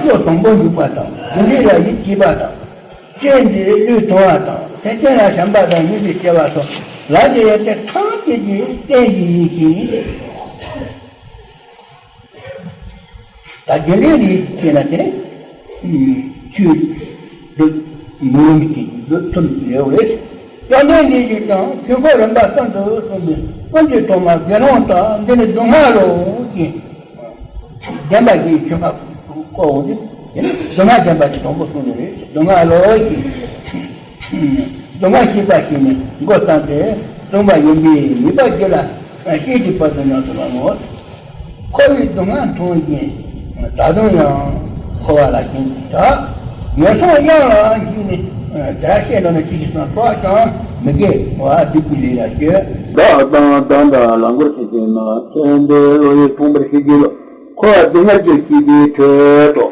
བློ་བཟང་པོ་འཇུག་པ་དང་རྒྱུ་འབྲས་ལ་ཡིད་ཆེས་པ་དང་། སེམས་ཀྱི་བློས་གཏོང་བ་དང་སེམས་ཅན་ལ་བྱམས་པ་དང་ཉེ་བའི་བརྩེ་བ་སོགས་ལ་དེ་ཡོད་ཚད་ཐམས་ཅད་ཀྱི་རྟེན་གཞི་ཡིན་ཞིང་། ད་རྒྱུ་འབྲས་ནི་ཅེ་ན་དེ་ནི། ཆོས་འདི་མུ་མི་ཅིག་འདི་ཐུན་ལེའུ་རེད། བཅོམ་ལྡན་འདས་ཀྱིས་ཀྱང་ཆོས་འཁོར་རིམ་པ་གསུམ་དུ་གསུངས་པའི་ཀུན་གྱི་ཐོག་མ་དགེ་སློང་དག་འདི་ནི་སྡུག་བསྔལ་ལོ་ཞེས། བདེན་པ་ཞེས་ཆོས་འཕགས་བཀོད་འོང་དུས་དེ་ནི་སྡུག་བསྔལ་བདེན་པ་དེ་དང་པོ་གསུངས་ནི་རེད། སྡུག་བསྔལ་ལོ་ཞེས། སྡུག་བསྔལ་ཤེས་པ་ཞིག་ནི་མགོ་བརྩམས་ཏེ་གསུངས་པ་ཡིན་པས་ངེས་པར་རྒྱུད་ལ་ཤེས་ཀྱི་བར་དུ་ཉམས་སུ་བླང་ངོ་། འཁོར་བའི་སྡུག་བསྔལ་མཐོང་བཞིན་ད་དུང་ཡང་འཁོར་བ་ལ་ཞེན་ཅིང་གྲག་ངན་སོང་གཡང་ལ་འཇིགས་ནས་དེ་ར་ཤེས་འགྲོ་ན་ཅི་ཞིག་སང་སྲོག་ཀྱང་མི་དགེ་བ་སྡིག་པའི་ལས་ལ་སྤྱོད། བདག་དང་བདག་འདྲ་ལ་མགུར་ཞིག་བྱས་ན་ཚེ་འདིར་བློ་ཡིས་ཕོངས་པར་ཤེས་ཀྱི་ལོ། འཁོར་བ་སྡུག་བསྔལ་གྱི་ཤེས་པའི་ཁྲོད་དུ།